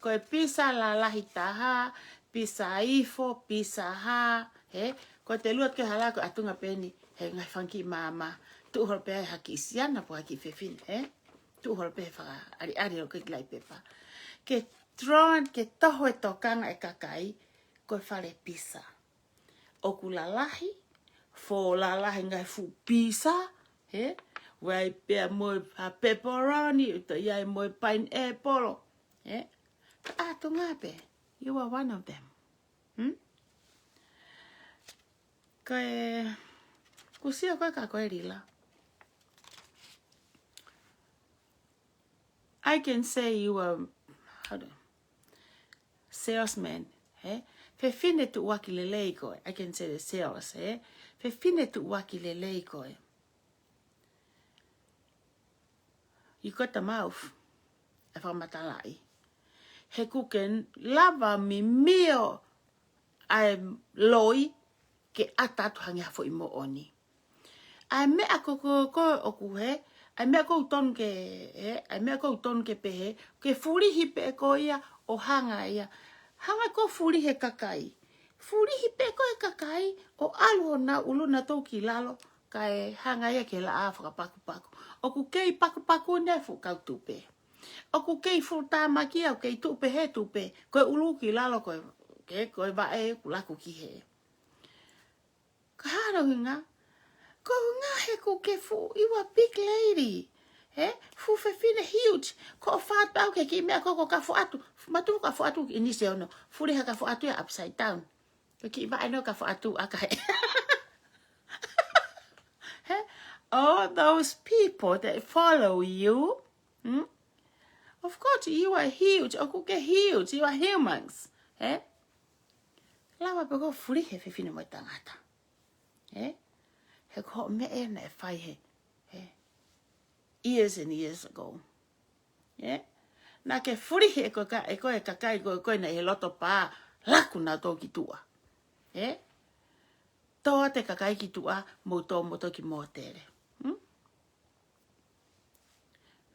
Ko e pisa lalahi taha, pisa ifo, pisa hā, hē? Ko e te lua ke hala ko e ʻatunga pē eni, he ngaahi fanga kiʻi maama. Tuʻu holo pē ai ha kiʻi siana pe ha kiʻi fefine, hē? Tuʻu holo pē he fakaʻaliʻali holo ko ē ki he kiʻi pepa. Ke tron, ke toho e tokanga e kakai, ko e fale pisa. ʻOku lalahi, fō lalahi ngaahi fuʻu pisa, hē? Vai pea mo e ha pepperoni, ʻo toe ʻi ai mo e pineapple, hē? Ka ʻatunga pē, you are one of them. Hmm? Ko e, ʻoku sio ko ē kia koe Lila. I can say you are, how do, salesman, hē? Fefine tuʻuaki lelei koe. I can say the sales, hē? Fefine tuʻuaki lelei koe. You got the mouth. ʻE fakamatalaʻi. He ʻoku ke lava mimio ʻa e loi ke ʻata atu hangē ha foʻi moʻoni. ʻA e meʻa ko, ko, ko ʻoku hē, ʻa e meʻa ʻoku tonu ke, hē, ʻa e meʻa ʻoku tonu ke pehē, ke fulihi pē ko ia ʻo hanga ia. Hanga ko e fulihi e kakai. Fulihi pē ko e kakai, ʻo ʻalu honau ʻulu nautolu ki lalo, kae hanga ia ke laʻā fakapakupaku. ʻOku kei pakupaku ʻene fuʻu kau tupe. ʻOku kei fuʻu tāmaki ia, ʻoku kei tupe he tupe, ko e ʻulu ki lalo, ko e, ke, ko e vaʻe ʻoku laku ki hē. Ka hano hinga, ko e hinga he ʻoku ke fuʻu, you are big lady. Hē? Fuʻu fefine huge. Ko e fātau ke kiʻi meʻa ko ē ko e kafo atu. Matu kafo atu ʻi nisi ono. Fulihi ha kafo atu ia upside down. Ko e kiʻi vaʻe ʻoku kafo atu ʻa kae. Hē? All those people that follow you, hmm? Of course, you are huge. ʻOku ke huge. You are humans. Hē? Lava pē ko e fulihi e fefine mo e tangata. Hē? He ko hoʻo meʻa ē naʻe fai he, hē? Years and years ago. Hē? Naʻa ke fulihi ʻe koe ka, ʻe koe e kakai ko ē, ko ē naʻe ʻi he loto pā, laku nautolu ki tuʻa. Hē? Tō atu e kakai ki tuʻa, mou tō moutolu ki mōtele. Hmm?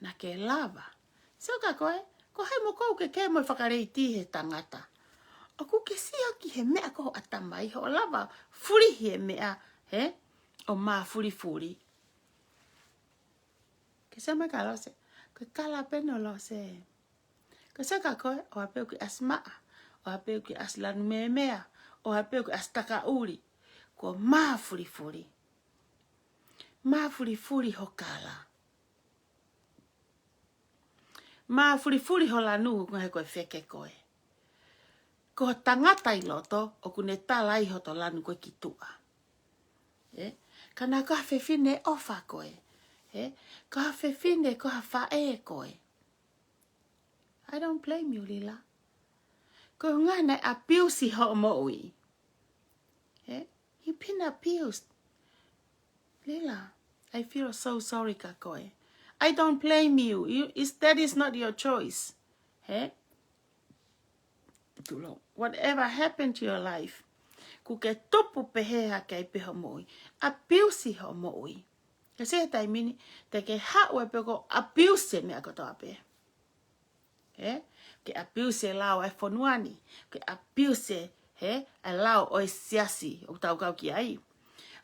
Naʻa ke lava. Sio ka koe, ko hai mo kou ke ke mo fakaleiti he tangata. ʻOku ke sio ki he meʻa ko ho ʻatamai, hoʻo lava fulihi e meʻa, he? ʻO mafulifuli. Ke sio mai ka Lose, ko e kala pē ʻo Lose. Ko e sio ka koe, ʻoua pē ʻoku ke ʻasi maʻa, ʻoua pē ʻoku ke ʻasi lanu mēmea, ʻoua pē ʻoku ke ʻasi takaʻuli. Kuo mafulifuli. Mafulifuli ho kala. Mafulifuli ho lanu, ko e hā ko e feke koe. Ko e tangata ʻi loto, ʻoku ne tala ai hoto lanu ko e ki tuʻa. Ē? Ka naʻa ko ha fefine ʻofa koe. Ē? Ko ha fefine, ko ha faʻē koe. I don't blame you, Lila. Ko e ʻuhinga naʻe abuse hoʻo moʻui. Ē? You've been abused. Lila, I feel so sorry ka koe. I don't blame you. You, is, that is not your choice. Ē? Tulo. Whatever happened to your life, ʻoku ke tupu pehē hake ai pē hoʻo moʻui. Abuse hoʻo moʻui. Ka ʻi he taimi ni, te ke haʻu ai pē ʻo abuse e meʻa kotoa pē. Ē? Ke abuse e lao ʻa e fonua ni. Ke abuse, he? ʻA e lao ʻo e siasi ʻoku tau kau ki ai.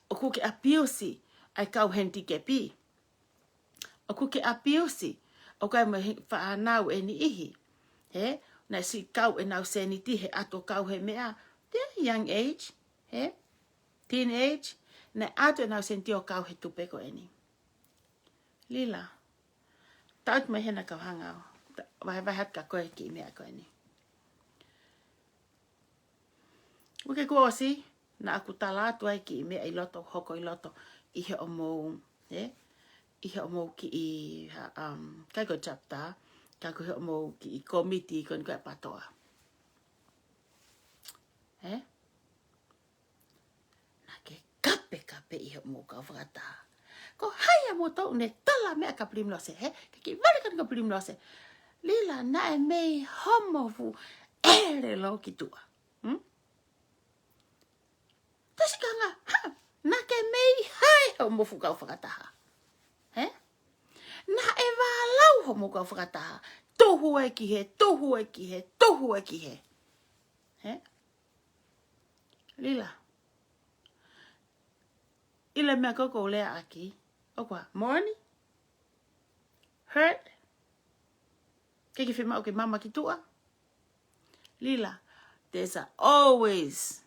ʻOku ke abuse ʻa e kau hendikepi. ʻOku ke abuse ʻa e kau mo e fānau ʻe niʻihi. He? Naʻe siʻi kau ʻenau sēniti he ʻatu ʻo kau he meʻa. They're young age. He? Teenage. Naʻe ʻatu ʻenau sēniti ʻo kau he tupe ko eni. Lila. Tau atu mai hena kau hanga ʻo ta-, vahevahe atu kia koe e kiʻi meʻa ko eni. Uike kuo ʻosi, naʻa ku tala atu ai e kiʻi meʻa ʻi loto, hoko ʻi loto, ʻi heʻemou, ē? ʻI heʻemou kiʻi, ha, um, ʻikai ko e chapter, ka ko heʻemou kiʻi kōmiti ko eni ko e PTOA. Ē? Naʻa ke kapekape ʻi heʻemou kau fakataha. Ko hai ʻa moutolu ne tala meʻa kia Pilimilose, he? Ke kiʻi vale ka kia Pilimilose. Lila, naʻe mei homo fuʻu ʻelelo ki tuʻa. Hmm? Tasi kanga, ha? Naʻa ke mei hai homo fuʻu kau fakataha. He? Naʻe vālau homo kau fakataha. Tuhu e ki he, tuhu e ki he, tuhu e ki he. He? Lila. ʻIlo e meʻa ko ē ʻoku ou lea ʻaki. ʻOku ʻa, moʻoni? Hurt? ʻIkai ke fiemaʻu ke mama ki tuʻa? Lila, there's a always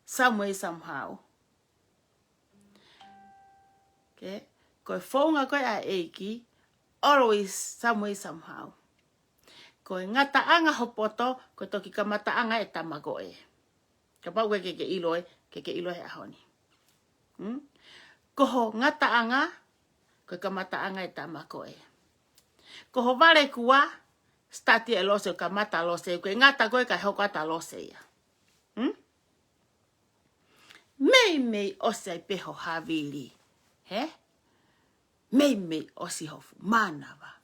some way, somehow. Okay? Ko e founga ko ē ʻa e ʻEiki, always some way, somehow. Ko e ngataʻanga ho poto, ko e toki kamataʻanga e tama ko ē. Kapau ke ke ʻilo ē, ke ke ʻilo he ʻaho ni. Hmm? Ko ho ngataʻanga, ko e kamataʻanga e tama ko ē. Ko ho vale kua, start ʻe Lose, kamata Lose, ko e ngata ko ē kae hoko atu ʻa Lose ia. Hmm? Meimei ʻosi ai pē ho havili. He? Meimei ʻosi ho fuʻu mānava.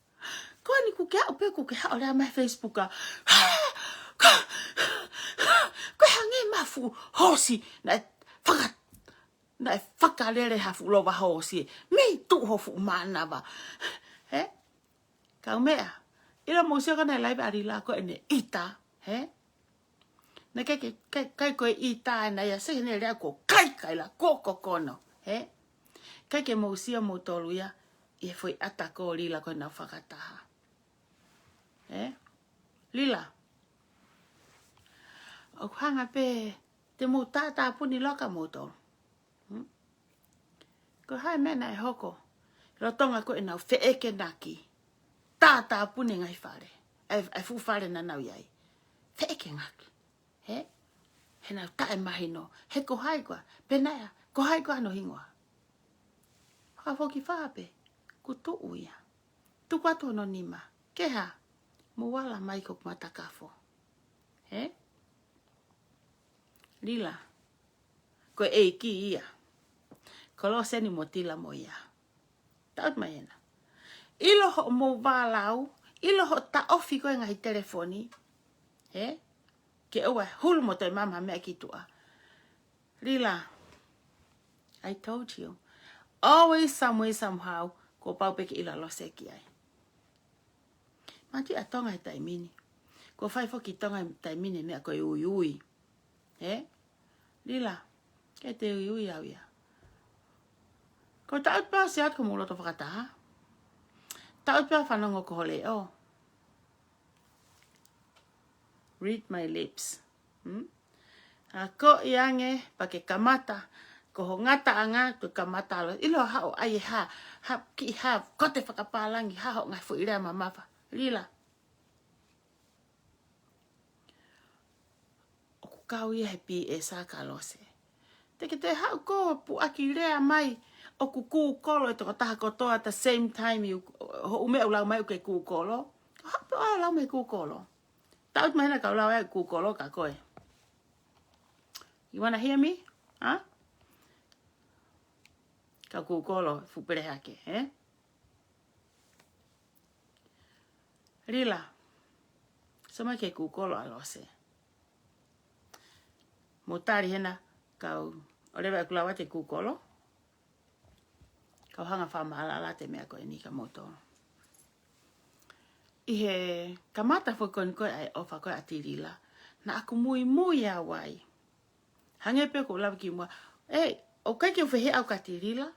Ko eni ʻoku ke aʻu pē ʻoku ke haʻu ʻo lea mai he Facebook ʻa. Ko, ko e hangē ha fuʻu hoosi. Naʻe faka-, naʻe fakalele ha fuʻu lova hoosi. Mei tuʻu ho fuʻu mānava. He? Kaumeʻa. ʻIlo mou sio ka naʻe live ʻa Lila ko ʻene ʻita. He? Naʻe ʻikai ke, ʻikai, ʻikai ko e ʻita ena ia, sai hene lea ko e kaikai la, ko e kokono. He? ʻIkai ke mou sio moutolu ia, ʻi he foʻi ʻata ko Lila ko ʻenau fakataha. He? Lila. ʻOku hanga pē, te mou tātāpuni loka moutolu. Hmm? Ko e hā e meʻa naʻe hoko? Lolotonga ko ʻenau feʻekenaki. Tātāpuni e ngaahi fale. ʻA e, ʻa e fuʻu fale naʻa nau ʻi ai. Feʻekenaki. He? He naʻa nau taʻemahino. He ko hai koā? Pea naʻe, ko hai koā hono hingoa? Fakafoki fā pē. Kuo tuʻu ia. Tuku atu hono nima. Ke hā? Mou ala mai ki hoku matakafo. He? Lila. Ko e ʻEiki ia. Ko Lose ni mo Tila mo ia. Tau mai ena. ʻIlo hoʻomou vālau, ʻilo hoʻo taʻofi ko ē ngaahi telefoni. He? Ke ʻoua ʻe hulu mo toe mama ha meʻa ki tuʻa. Lila. I told you. Always some way, somehow, kuo pau pē ke ʻilo ʻa Lose ki ai. Mati ʻa Tonga he taimi ni. Ko e fai foki Tonga he taimi ni meʻa ko e uiui. Ē? Lila, ke te uiui au ia. Ko e taʻu pē ʻosi atu ko mou loto fakataha. Taʻu pē fanongo ko ho leʻo. Read my lips. Hmm? A ko i ange, pea ke kamata, ko ho ngataʻanga, ko e kamata alo. ʻIlo haʻo ʻai e hā, hā, kiʻi hā, kote fakapālangi, hā hoʻo ngaahi foʻi lea mamafa. Lila. ʻOku kau ia he P S a Kalose. Te ke toe haʻu ko e puʻaki lea mai, ʻoku kūkolo e tokotaha kotoa at the same time, ʻi hoʻo meʻa ʻoku lau mai ʻoku ke kūkolo. Ko haʻu pē ʻo lau mai kūkolo. Taʻu mai hena kau lau ʻe kūkolo ka koe. You wanna hear me? Huh? Ka kūkolo, fuʻu pele hake, ē? Lila, sio mai ki he kūkolo ʻa Lose. Mou tali hena kau, ʻo leva ʻeku lau atu e kūkolo. Kau hanga fakamaʻalaʻala atu e meʻa ko eni kia moutolu. ʻI he kamata foki ko eni ko e ʻai ʻofa ko ē ʻa Tilila. Naʻa ku muimui au ai. Hangē pē ko e lave kimuʻa. ʻE, ʻoku ʻikai ke u fehiʻa au kia Tilila.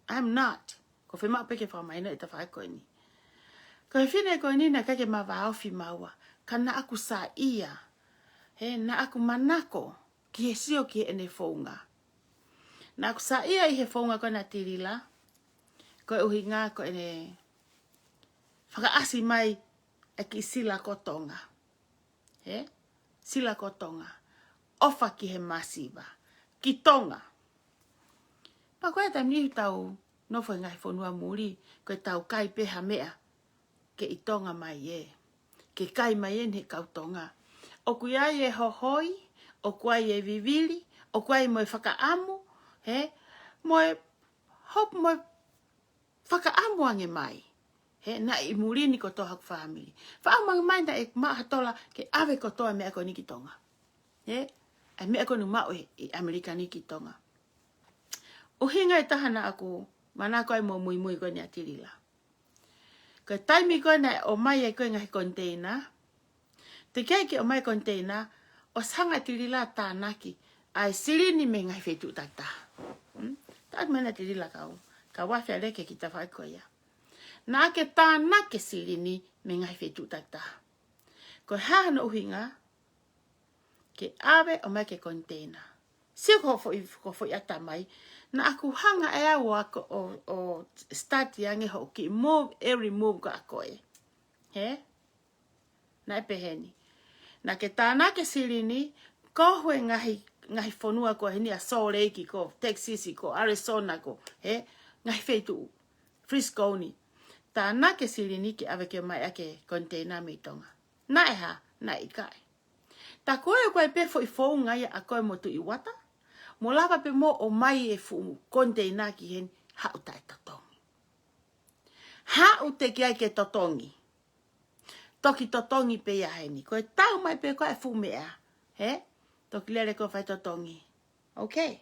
I'm not. Ko e fiemaʻu pē ke fakamahino e tafaʻaki ko eni. Ko e fefine ko eni naʻe ʻikai ke ma vāofi maua. Ka naʻa ku saiʻia. He, naʻa ku manako ki he sio ki heʻene founga. Naʻa ku saiʻia ʻi he founga ko ena ʻa Tilila. Ko e ʻuhinga ko ʻene fakaʻasi mai e kiʻi sila ko Tonga. He? Sila ko Tonga. ʻOfa ki he masiva. Ki Tonga. Pea ko e taimi ni ʻoku tau nofo he ngaahi fonua muli, ko e tau kai pē ha meʻa ke ʻi Tonga mai ē. Ke kai mai eni he kau Tonga. ʻOku ʻi ai e hohoi, ʻoku ʻi ai e vivili, ʻoku ʻi ai mo e fakaʻamu, he? Mo e hope mo e fakaʻamu ange mai. He, naʻe ʻi muli ni kotoa haku fāmili. Fakaʻamu ange mai naʻe maʻu ha tola ke ʻave kotoa e meʻa ko eni ki Tonga. He, ʻa e meʻa ko eni maʻu ʻi, ʻi ʻAmelika ni ki Tonga. ʻUhinga ʻe taha naʻa ku manako ai mo muimui ko eni ʻa Tilila. Ko e taimi ko ē naʻe ʻomai ai ko ē ngaahi koniteina, teʻeki ai ke ʻomai koniteina, ʻosi hanga ʻe Tilila ʻo tānaki ʻa e silini mei he ngaahi feituʻu takitaha. Hmm? Taʻu mai ena Tilila kau, kau afe ʻa Leke ki he tafaʻaki ko ia. Naʻa ke tānaki e silini mei he ngaahi feituʻu takitaha. Ko e hā hono ʻuhinga, ke ʻave ʻo ʻomai ki he koniteina. Sio ko e foʻi, ko e foʻi ʻatamai, naʻa ku hanga ʻe au ʻo, ʻo, ʻo start ange hoʻo kiʻi move, every move ko ē ʻa koe. He? Naʻe pehē ni. Naʻa ke tānaki e silini, ko e ngaahi, ngaahi fonua ko eni ʻa Salt Lake ko, Texas ko, Arizona ko, he? Ngaahi feituʻu, Frisco ni. Tānaki e silini ke ʻave ke ʻomai ʻaki e koniteina mei Tonga. Naʻe hā, naʻe ʻikai. Tā ko ē ʻoku ʻi ai pē foʻi founga ia ʻa koe mo Tuʻi Uata. Mo lava pē mo ʻomai e fuʻu koniteina ki heni, haʻu taʻetotongi. Haʻu teʻeki ai ke totongi. Toki totongi pē ia heni. Ko e tau mai pē ko ē e fuʻu meʻa. He? Toki lele ko ē fai totongi. Okay.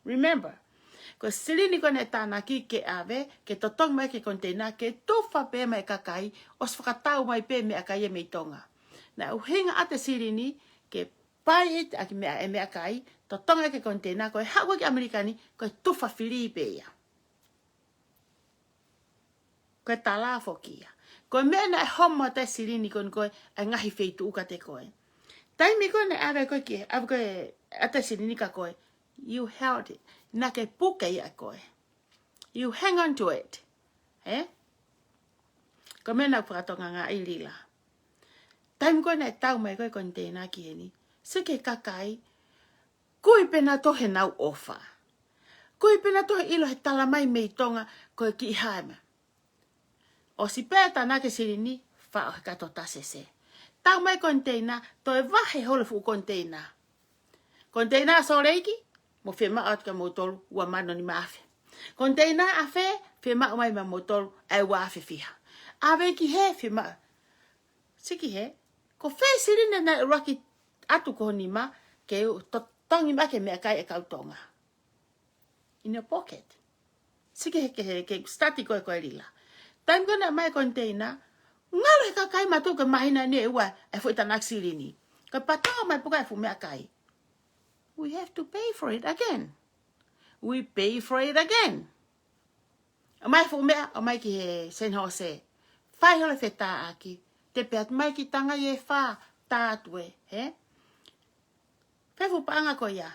Remember. Ko e silini ko ē naʻe tānaki ke ʻave, ke totongi mai ki he koniteina, ke tufa pē mai e kakai, ʻosi fakatau mai pē meʻakai ia mei Tonga. Naʻe ʻuhinga ʻa e silini, ke pai ʻi he kiʻi meʻa, e meʻakai, totongi ki he koniteina, ko e haʻu ki ʻAmelika ni, ko e tufa fili pē ia. Ko e tala foki ia. Ko e meʻa naʻe homo atu e silini ko eni ko ē, ʻa e ngaahi feituʻu kiate koe. Taimi ko ē naʻe ʻave koe ki, ʻave ko ē ʻa e silini kia koe. You held it. Naʻa ke puke ia ʻe koe. You hang on to it. He? Ko e meʻa naʻa ku fakatonga ngā ʻi Lila. Taimi ko ē naʻe tau mai ko ē koniteina ki heni. Sio ki he kakai. Kui pē nautolu he nau ʻofa. Kui pē nautolu he ʻilo he tala mai mei Tonga ko e kiʻi haema. ʻOsi pē tānaki e silini, faʻo he kato tasese. Tau mai koniteina, toe vahe holo e fuʻu koniteina. Koniteina ʻa Salt Lake, mou fiemaʻu atu kia moutolu, ua mano nima afe. Koniteina ʻa fē, fiemaʻu mai maʻa moutolu, ʻa e ua afe fiha. ʻAve ki hē, fiemaʻu. Sio ki hē, ko fē silini naʻe ʻuluaki ʻatu ki ho nima, ke u to-, totongi mai ki he meʻakai ʻa e kau Tonga. In your pocket. Sio ki hē, ki hē, ke start ko ē ko ē Lila. Taimi ko ē naʻe ʻomai e koniteina, Ngalo he kakai mātuʻa ke mahina ni ʻe ua e foʻi tānaki silini. Ka patau mai puka e fuʻu meʻakai. We have to pay for it again. We pay for it again. ʻOmai fuʻu meʻa, ʻomai ki he Saint Jose. Fai holo fetāʻaki. Te pehē atu mai ki Tonga ʻe fā, tā atu ē, hē? Fēfē paʻanga ko ia?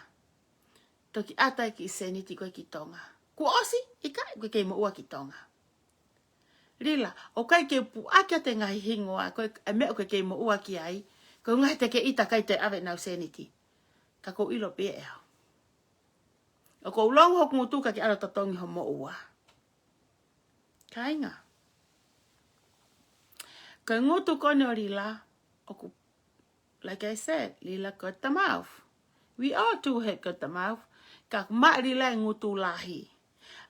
Toki ʻata e kiʻi sēniti ko ē ki Tonga. Kuo ʻosi, ʻikai, ʻoku ke kei moʻua ki Tonga. Lila, ʻoku ʻikai ke puʻaki ʻa e ngaahi hingoa, ko e meʻa ʻoku ke kei moʻua ki ai, ko e ngaahi teke ʻita ʻikai te ʻave ʻenau sēniti. Ka ʻoku ou ʻilo pē ʻe au. ʻOku ou longo hoku ngutu ka ke ʻalu ʻo totongi hoʻo moʻua. Kāinga. Ko e ngutu ko eni ʻo Lila, ʻoku, like I said, Lila got the mouth. We all do have got the mouth. Ka ʻoku maʻa Lila e ngutu lahi.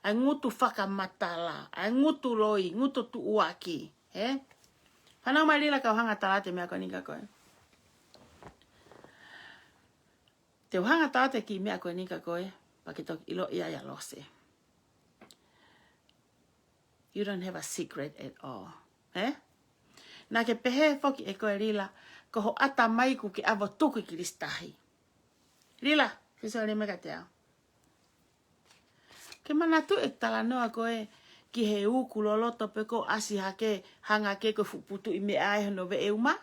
ʻA e ngutu fakamatala. ʻA e ngutu loi, ngutu tuʻuaki. Hē? Fanongo mai Lila kau hanga tala atu e meʻa ko eni kia koe. Te u hanga tala atu e kiʻi meʻa ko eni kia koe, pea ke toki ʻilo ia ʻia Lose. You don't have a secret at all. Hē? Naʻa ke pehē foki ʻe koe Lila, ko hoʻo ʻatamai ʻoku ke ʻave ʻo tuku ʻi Kilisitahi. Lila, ke sio lelei mai kiate au. Ke manatuʻi e talanoa ko ē ki he uku loloto pē ko ē ʻasi hake, hanga hake ko e fuʻu putuʻi meʻa ʻi hono veʻe uma.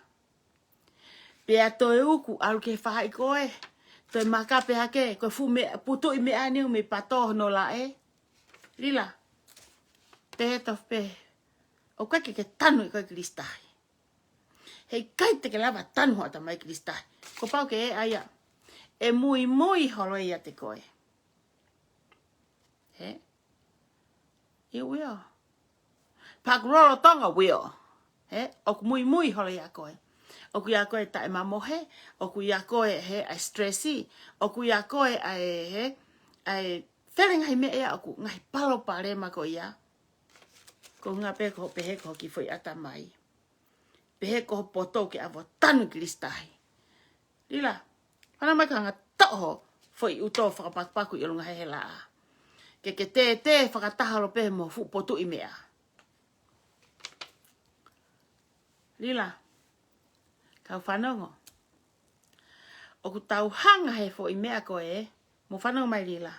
Pea toe uku ʻalu ki he faʻahi ko ē. Toe makape hake, ko e fuʻu meʻa, putuʻi meʻa ni ʻoku mei pato hono laʻe. Lila, te he tofu pē. ʻOku ʻikai ke ke tanu ʻe koe ʻi Kilisitahi. Heʻikai te ke lava tanu hoʻo ʻatamai ʻi Kilisitahi. Kuo pau ke ʻai ia. ʻE muimui holo ʻiate koe. Hē? It will. Pea ʻoku lolotonga will. Hē? ʻOku muimui holo ʻia koe. ʻOku ʻia koe taʻemamohe. ʻOku ʻia koe hē ʻa e stress. ʻOku ʻia koe ʻa e hē. ʻA e fele ngaahi meʻa ia ʻoku ngaahi palopalema ko ia. Ko e ʻuhinga pē ko hoʻo pehē ko hoʻo kiʻi foʻi ʻatamai. Pehē ko hoʻo poto ke ʻave ʻo tanu ʻi Kilisitahi. Lila, fanongo mai ka hanga toʻo hoʻo foʻi ʻuto fakapakupaku ʻi ʻolunga he helaʻa. Ke ke tētē fakataha holo pē mo e fuʻu putuʻi meʻa. Lila, kau fanongo. ʻOku tau hanga he foʻi meʻa ko ē, mou fanongo mai Lila.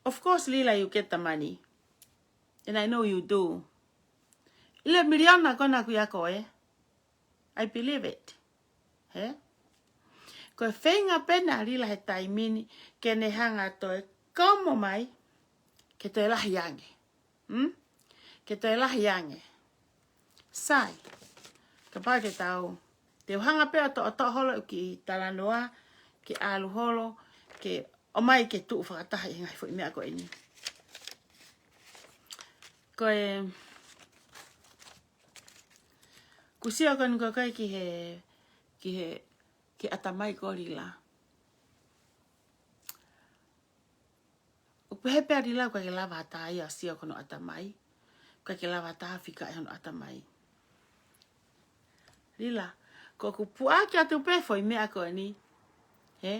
Of course, Lila, you get the money. And I know you do. ʻIle miliona ko ena ʻoku ʻia koe. I believe it. Hē? Ko e feinga pē ena ʻa Lila he taimi ni ke ne hanga ʻo toe komo mai ke toe lahi ange. Hmm? Ke toe lahi ange. Sai. Kapau te tau. Te u hanga pē ʻo toʻotoʻo holo e kiʻi talanoa, ke ʻalu holo, ke ʻomai ke tuʻu fakataha ʻi he ngaahi foʻi meʻa ko eni. Ko e, ʻoku ou sio ko eni ko ē ki he, ki he, ki he ʻatamai ko ē Lila. ʻOku pehē pē ʻa Lila ʻoku ʻikai ke lava ha taha ia ʻo sio ki hono ʻatamai. ʻOku ʻikai ke lava ha taha ʻo fika ʻi hono ʻatamai. Lila, ko ʻeku puʻaki atu pē foʻi meʻa ko eni. Hē?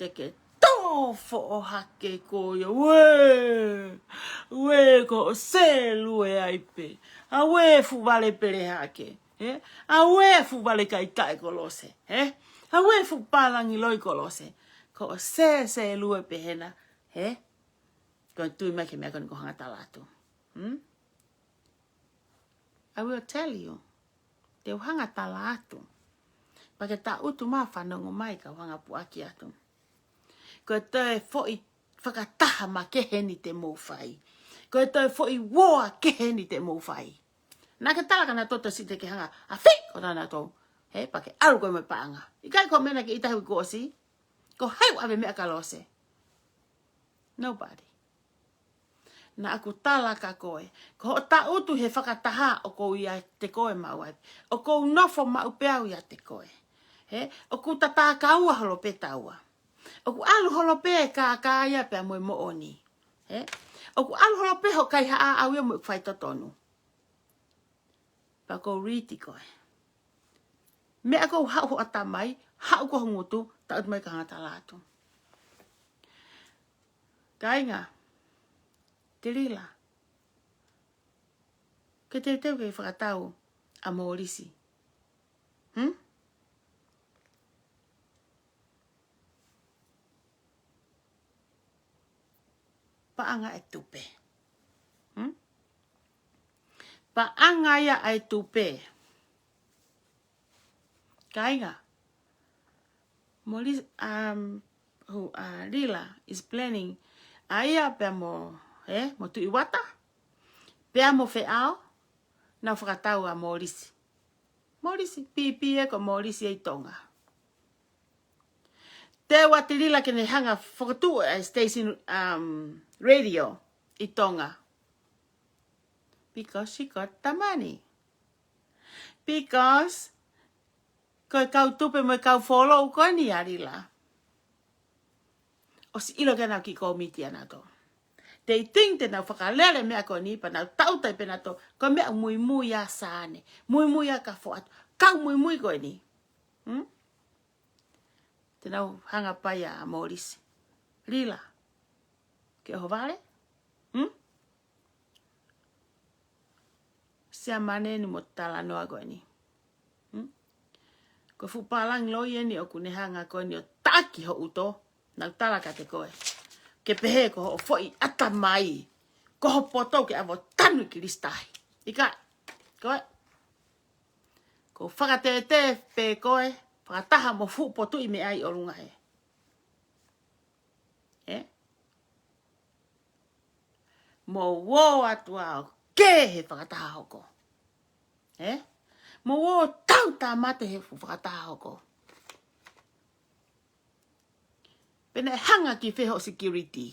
Te ke tō foʻo hake ko ia. Uē! Uē, ko hoʻo sēlue ai pē. ʻA uē fuʻu vale pele hake. Hē? ʻA uē fuʻu vale kaikaʻi ko Lose. Hē? ʻA uē fuʻu pālangi loi ko Lose. Ko hoʻo sēsēlue pē hena. Hē? Ko e tui mai ki he meʻa ko eni ʻoku ou hanga tala atu. Hmm? I will tell you. Te u hanga tala atu. Pea ke taʻutu mai fanongo mai kau hanga puʻaki atu. Ko e toe foʻi fakataha makehe eni te mou fai. Ko e toe foʻi uoa kehe eni te mou fai. Naʻa ke tala kia nautolu ʻo sio te ke hanga ʻo fai ko nautolu. Hē, pea ke ʻalu koe mo e paʻanga. ʻIkai ko e meʻa naʻa ke ʻita he uike kuo ʻosi. Ko hai ʻoku ʻave meʻa kia Lose? Nobody. Naʻa ku tala kia koe. Ko hoʻo taʻutu he fakataha ʻoku ou ʻiate koe maʻu ai. ʻOku ou nofo maʻu pē au ʻiate koe. Hē? ʻOku tatakaua holo pē taua. ʻOku ʻalu holo pē e kākā ia pea mo e moʻoni. Hē? ʻOku ʻalu holo pē hoʻo kaihaʻa ʻaʻau ia mo e faitotonu. Pea ʻoku ou riti koe. Meʻa ʻoku haʻu hoʻo ʻatamai, haʻu ki ho ngutu, taʻutu mai kau hanga tala atu. Kāinga, Lila. Ke teuteu ke fakatau ʻa Molisi. Hmm? Paʻanga e tupe. Hmm? Paʻanga ia ʻa e tupe. Kāinga. Molisi, um, who, uh, Lila is planning. ʻA ia pea mo, eh, mo Tuʻi Uata. Pea mo Feʻao. Nau fakatau ʻa Molisi. Molisi, pīpī ē ko Molisi ʻi Tonga. Teu atu Lila ke ne hanga fokotuʻu e station, um, radio ʻi Tonga. Because she got the money. Because ko e kau tupe mo e kau follow ko eni ʻa Lila. ʻOsi ʻilo ke nau kiʻi kōmiti ʻa nautolu. They think te nau fakalele meʻa ko eni pea nau tautai pē nautolu. Ko e meʻa muimui ʻa Sane. Muimui ʻa Kafoatu. Kau muimui ko eni. Hmm? Te nau hanga pē ia ʻa Molisi. Lila. Ke ʻohovale? Hmm? Siamane ni mo talanoa ko eni. Hmm? Ko e fuʻu pālangi loi eni ʻoku ne hanga ko eni ʻo taki ho ʻuto. Nau tala kiate koe. Ke pehē ko hoʻo foʻi ʻatamai. Ko ho poto ke ʻave ʻo tanu ki Lisitahi. ʻIkai. Koe. Ko fakatētē pē koe. Fakataha mo fuʻu potuʻi meʻa ʻi ʻolunga he. Eh? Mo uo atu ʻo kē he fakataha hoko. Eh? Mo uo tau tāmate he fu-, fakataha hoko. Pea naʻe hanga ki fē hoʻo security.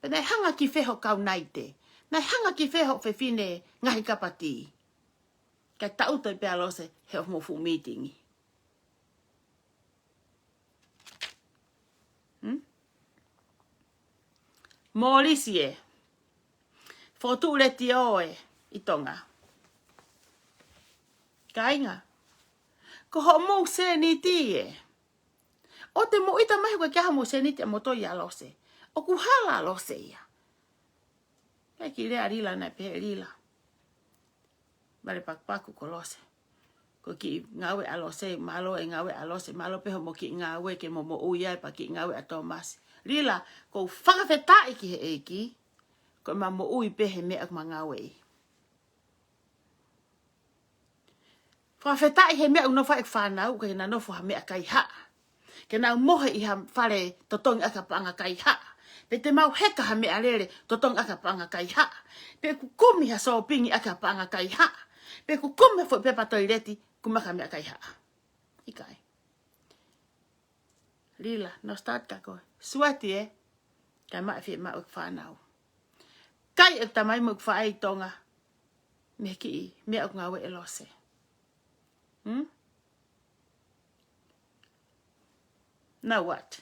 Pea naʻe hanga ki fē hoʻo kau naite. Naʻe hanga ki fē hoʻo fefine ngaahi kapati. Kae taʻutu pē ʻa Lose he ʻoku mou fuʻu mītingi. Hmm? Molisi ē. Fokotuʻu letiō ē ʻi Tonga. Kāinga. Ko hoʻomou sēniti ē. ʻOua te mou ʻita mai he ʻoku ʻikai ke ʻi ai haʻamou sēniti ʻamoutolu ʻia Lose. ʻOku hala ʻa Lose ia. Pea kiʻi lea ʻa Lila naʻe pehē ʻe Lila. Vale pakupaku ko Lose. Ko e kiʻi ngāue ʻa Lose, mālō e ngāue ʻa Lose, mālō pē hoʻomo kiʻi ngāue ke mo moʻui ai pea kiʻi ngāue ʻa Tōmasi. Lila, ʻoku ou fakafetaʻi ki he ʻEiki, ko ʻema moʻui pē he meʻa ʻoku ma ngāueʻi. Fakafetaʻi he meʻa ʻoku nofo ai ʻeku fānau, ʻikai ke na nofo ha meʻa kaihaʻa. Ke nau mohe ʻi ha fale totongi ʻaki ha paʻanga kaihaʻa. Pe te mau heka ha meʻalele totongi ʻaki ha paʻanga kaihaʻa. Pe ʻoku kumi ha sōpingi ʻaki ha paʻanga kaihaʻa. Pe ʻoku kumi ha foʻi pepa toileti, kumi ʻaki ha meʻa kaihaʻa. ʻIkai. Lila, no start ka koe. Suati ē, kae maʻu e fiemaʻu ʻeku fānau. Kai ʻeku tamai mo ʻeku faʻē ʻi Tonga. Mei he kiʻi meʻa ʻoku ngāue ʻe Lose. Hmm? Now what?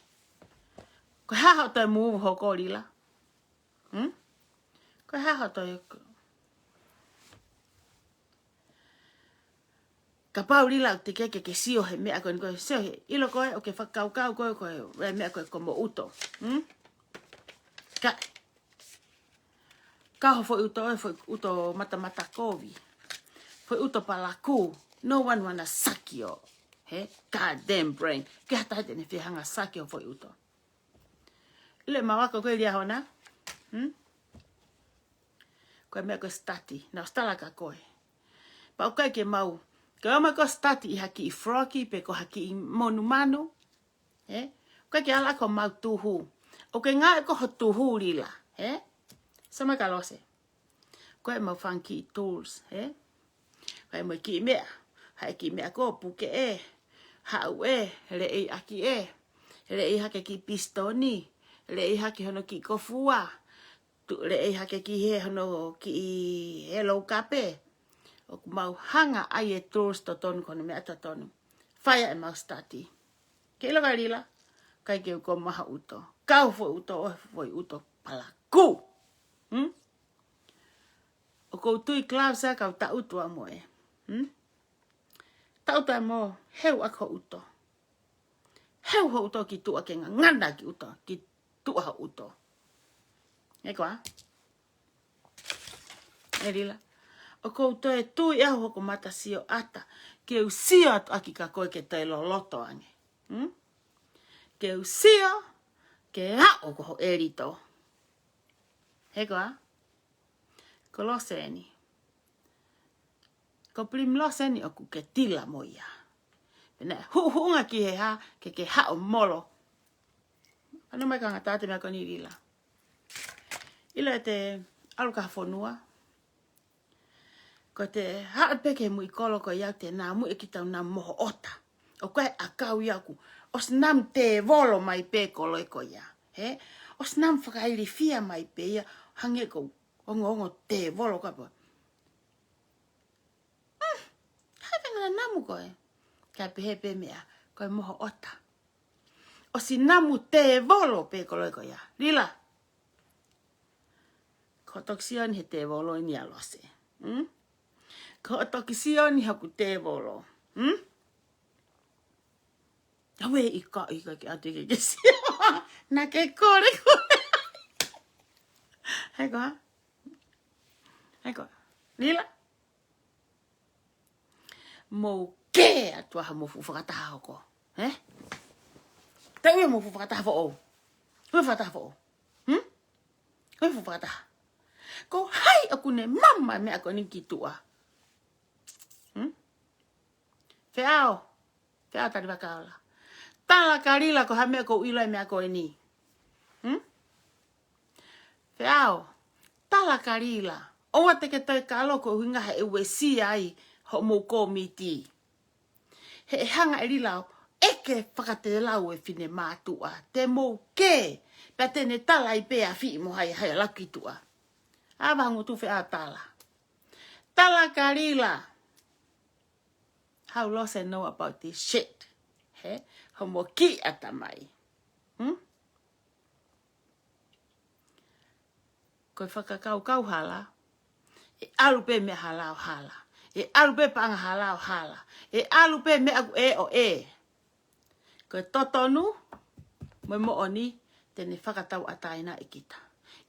Ko e hā hoʻo toe move hoko Lila? Hmm? Ko e hā hoʻo toe Kapau Lila ʻoku teʻeki ke ke sio he meʻa ko eni ko e sio he ʻilo ko ē ʻoku ke fakakaukau ko ē ko e meʻa ko ē ko mo ʻuto. Hmm? Ka, ka ho foʻi ʻuto ē, foʻi ʻuto matamata kovi. Foʻi ʻuto palakū. No one wanna suck your, he? Goddamn brain. Ke hata hete ne fie hanga suck your foʻi ʻuto. ʻIlo e mavaka ko e lia hona. Hmm? Ko e meʻa ko e study. Nau stala ka koe. Pea ʻoku ʻikai ke mau. Ko e meʻa ko e study ʻi ha kiʻi froggy pe ko ha kiʻi monumanu. Eh? ʻOku ʻikai ke ala ko mau tuhu. ʻOku ke ngāue ko ho tuhu Lila. Eh? Sama ka Lose. Ko e mau fanga kiʻi tools. Eh? Ko e mau kiʻi meʻa. Haʻi kiʻi meʻa ko puke ē. Haʻu ē. Leʻi ʻaki ē. Leʻi hake kiʻi pisitoni. Leʻi hake hono kiʻi kofua. Tu-, leʻi hake ki he hono kiʻi he loukape. ʻOku mau hanga ai e tools totonu ko hono meʻa totonu. Fai ʻemau study. Ke ʻilo ka Lila, ʻikai ke u ko maha ʻuto. Kau foʻi ʻuto, ʻo foʻi ʻuto palakū. Hmm? ʻOku ou tui Klaus ʻa kau taʻutu ʻa mo ē. Hmm? Taʻutu ʻa mo, heu ʻaki ho ʻuto. Heu ho ʻuto ki tuʻa ke ngangana ki ʻuta, ki tuʻa ho ʻuto. ʻE koa? ʻE Lila. ʻOku ou toe tui au hoʻo mata sio ʻata, ke u sio atu ʻaki kia koe ke toe loloto ange. Hmm? Ke u sio, ke aʻu ko ho ʻelito. He ko ā? Ko Lose eni. Ko Pilimilose eni ʻoku ke tila mo ia. Pea naʻe huʻuhuʻunga ki he hā, ke ke haʻu molo. Ano mai ka ngata te mea ko eni Lila. ʻIlo ʻete ʻalu ki ha fonua. Ko ʻete haʻu pē ki he muʻi kolo ko ia te nau muʻi ʻe kita ʻo nau moho ʻota. ʻOku ʻikai ʻakau ia ʻoku. ʻOsi nau tēvolo mai pē kolo ē ko ia. He? ʻOsi nau fakailifia mai pē ia. Hangē ko e ongoongo tēvolo ka pō. Hmm, hai pē ngana namu ko ē. Kae pehē pē meʻa, ko e moho ʻota. ʻOsi namu tēvolo pē kolo ē ko ia. Lila. Ko e toki sio ni he tēvolo eni ʻa Lose. Hmm? Ko e toki sio ni hoku tēvolo. Hmm? Awe ika ika ke ate ke ke sio. Naʻa ke kole kole. Hai ko ā? Hai ko ā? Lila? Mou kē atu ʻa hoʻomou fuʻu fakataha hoko. He? Te u ʻi ai homou fuʻu fakataha foʻou. Fuʻu fakataha foʻou. Hmm? Ko e fuʻu fakataha. Ko hai ʻoku ne mama meʻa ko eni ki tuʻa. Hmm? Feʻao. Feʻao Talivakaola. Tala kia Lila ko e hā e meʻa ʻoku ou ʻilo ai meʻa ko eni. Hmm? Feʻao. Tala kia Lila. ʻOua te ke toe kalo ko e ʻuhinga he ʻe uesia ai hoʻomou kōmiti. He ʻe hanga ʻe Lila ʻo ʻeke fakatelau e finemātuʻa. Te mou kē, pea te ne tala ai pē ʻa Fiʻi mo hai hai ʻa laku ki tuʻa. ʻA vahangutu Feʻao tala. Tala kia Lila. How Lose know about this shit? He? Hoʻomo kiʻi ʻatamai. Hmm? Ko e fakakaukau hala, ʻe ʻalu pē meʻa hala ʻo hala. ʻE ʻalu pē paʻanga hala ʻo hala. ʻE ʻalu pē meʻa ʻoku ʻe ʻo ʻe. Ko e totonu, mo e moʻoni, te ne fakatauʻatāina ʻe kita.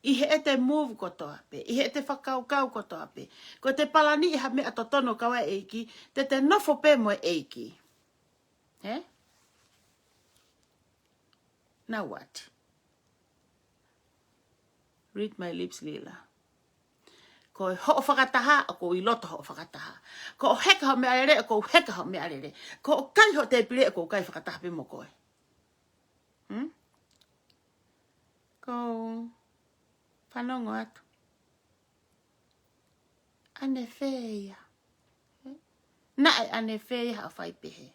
ʻI heʻete move kotoa pē, ʻi heʻete fakakaukau kotoa pē. Ko ʻete palani ʻi ha meʻa totonu kau ai ʻEiki, te te nofo pē mo e ʻEiki. He? Now what? Read my lips, Lila. Ko hoʻo fakataha, ʻoku ou ʻi loto hoʻo fakataha. Ko hoʻo heka hoʻo meʻalele, ʻoku ou heka hoʻo meʻalele. Ko hoʻo kai hoʻo tēpile, ʻoku ou kai fakataha pē mo koe. Hmm? Ko u fanongo atu. ʻAnefē ia? Naʻe ʻanefē ia haʻo fai pehē?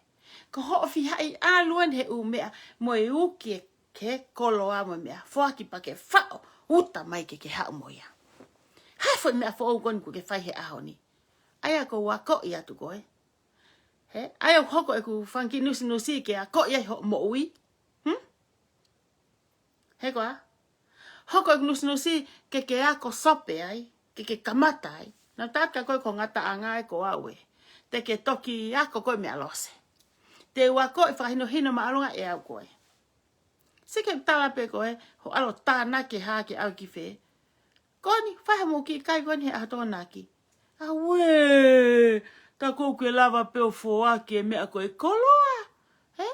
Ko hoʻo fihaʻi ʻalu eni he ʻū meʻa mo e uki e ke koloa mo e meʻa. Foaki pea ke faʻo, uta mai ke ke haʻu mo ia. Hā e foʻi meʻa foʻou ko eni ʻoku ke fai he ʻaho ni? ʻAi ʻa ko u akoʻi atu koe. He? ʻAi ʻo hoko ʻeku fanga kiʻi nusinusi ke akoʻi ai hoʻo moʻui. Hmm? He ko ā? Hoko ʻeku nusinusi ke ke ako sope ai, ke ke kamata ai. Naʻa tata koe ko e ngataʻanga ē ko au ē. Te ke toki ako koe meia Lose. Te u akoʻi fakahinohino māʻolunga ʻe au koe. Sio ke tala pē koe, hoʻo ʻalu tānaki hā ke ʻalu ki fē. Ko eni, fai haʻamou kiʻi kai ko eni he ʻaho Tokonaki. Auē, tā ʻoku ke lava pē ʻo foaki e meʻa ko e koloa. He?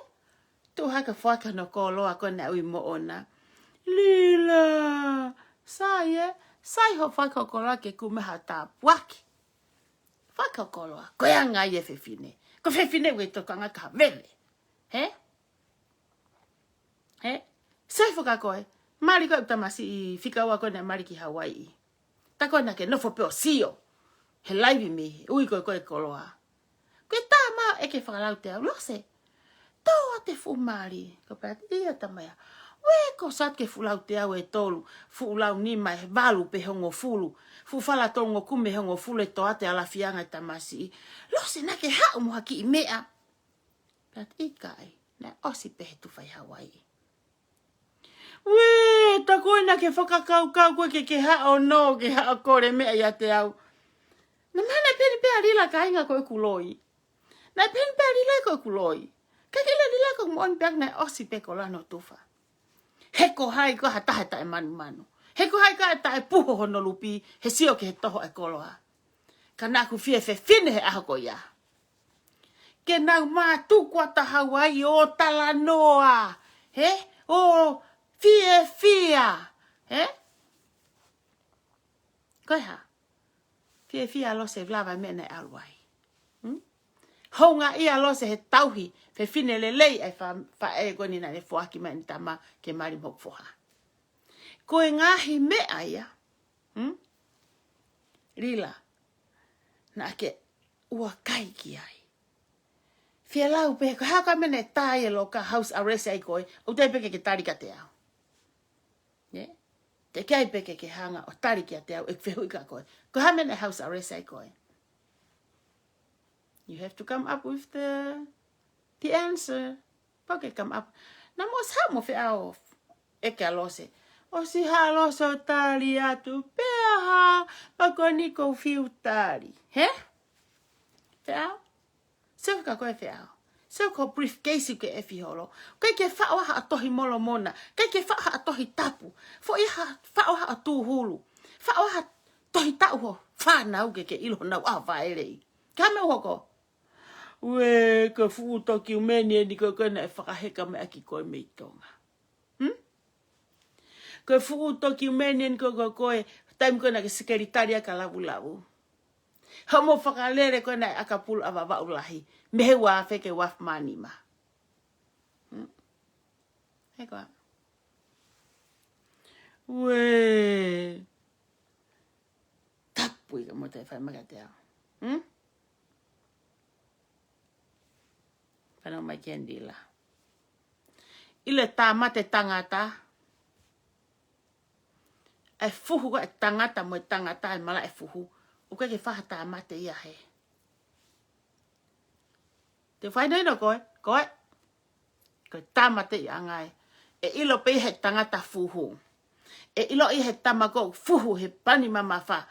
Tuʻu hake foaki hono koloa ko ena ʻi moʻona. Lila, sai ē, sai hoʻo foaki hoʻo koloa ke kumi ha tāpuaki. Foaki hoʻo koloa, ko e anga ia e fefine. Ko e fefine ʻoku ʻikai tokanga ki ha veve. He? He? Sai fakakoe, mali ko e tamasiʻi fika ua ko ena mali ki Hawaiʻi. Tā ko ena ke nofo pē ʻo sio. He laivi mei, ui ko e ko e koloa. Ko e tā ma ʻeke fakalauteau Lose. Tō atu e fuʻu mali, ko pea ia tamaia. Uē ko sat ke fuʻu lauteau ʻe tolu, fuʻu lau nima ʻe valu pe hongofulu, fuʻu fala tolungofulu pe hongofulu ʻe tō atu e ʻalafianga e tamasiʻi. Lose naʻa ke haʻu mo ha kiʻi meʻa. Pea ʻikai, naʻe ʻosi pē he tufa ʻi Hawaiʻi. Uē, tā ko ena ke fakakaukau koe ke ke haʻu ʻo nō, ke haʻu ʻo kole meʻa ʻiate au. Naʻa mahalo naʻe pehē ni pē ʻa Lila kāinga ko ʻeku loi. Naʻe pehē ni pē ʻa Lila ko ʻeku loi. Ka ke ʻilo Lila ko ʻeku moʻoni pē ʻoku naʻe ʻosi pē koloa hono tufa. He ko hai ko ha taha taʻemanumanu. He ko hai ko ha taʻepuho hono lupi, he sio ki he toho e koloa. Ka naʻa ku fie fefine he ʻaho ko ia. Ke nau mātuku ʻa Hawaii ʻo talanoa, hē? ʻO fiefia, hē? Ko e hā? Fiefia ʻa Lose ʻi he lava e meʻa naʻe ʻalu ai. Hmm? Houngaʻia ʻa Lose he tauhi fefine lelei ʻa e fa-, faʻē ko eni naʻa ne foaki mai ʻene tama ke mali mo hoku foha. Ko e ngaahi meʻa ia. Hmm? Lila. Naʻa ke ʻuakai ki ai. Fielau pē, ko e hā ka meʻa naʻe tā ai e loka house arrest ai koe, ʻoku teʻeki pē ke ke tali kiate au. Yeah? Teʻeki ai pē ke ke hanga ʻo tali kiate au, ʻeku fehuʻi kia koe. Ko e hā meʻa naʻe house arrest ai koe. You have to come up with the, the answer. Pau ke come up. Naʻa mo ʻosi haʻu mo feʻao ʻeke ʻa Lose. ʻOsi haʻu ʻa Lose ʻo tali atu pea hā, pea ko eni ʻoku ou fiu tali. Hē? Feʻao? Sio kia koe feʻao. Sio ko e briefcase ʻoku ke ʻefi holo. ʻIkai ke faʻo ha tohi Molomona. ʻIkai ke faʻo ha Tohi Tapu. Foʻi ha, faʻo ha tūhulu. Faʻo ha tohi taʻu ho fānau ke ke ʻilo honau ʻaho fāʻeleʻi. Ka me hoko. Uē, ko e fuʻu tokiumeni eni ko ē naʻe fakaheka mai ʻaki koe mei Tonga. Hmm? Ko e fuʻu tokiumeni eni ko ē, ko e taimi ko ē naʻa ke sekelitali ai kia Lavulavu. Hoʻomo fakalele ko ē naʻe ʻakapulu ʻa Vavaʻu Lahi. Mei he ua afe ki he ua afe mā nima. Hmm? He koa. Uē. Tapu ʻi ka mo te fai mai kiate au. Hmm? Fanau mai ki Lila. ʻIlo e tāmate tangata. ʻE fuhu ko e tangata mo e tangata ʻe malaʻe fuhu. ʻOku ʻikai ke faʻa tāmate ia hē. Te fainoino koe, koe. Ko e tāmateʻiʻanga ē. ʻE ʻilo pē ʻe he tangata fuhu. ʻE ʻilo ʻe he tama ko ē fuhu he pani mamafa.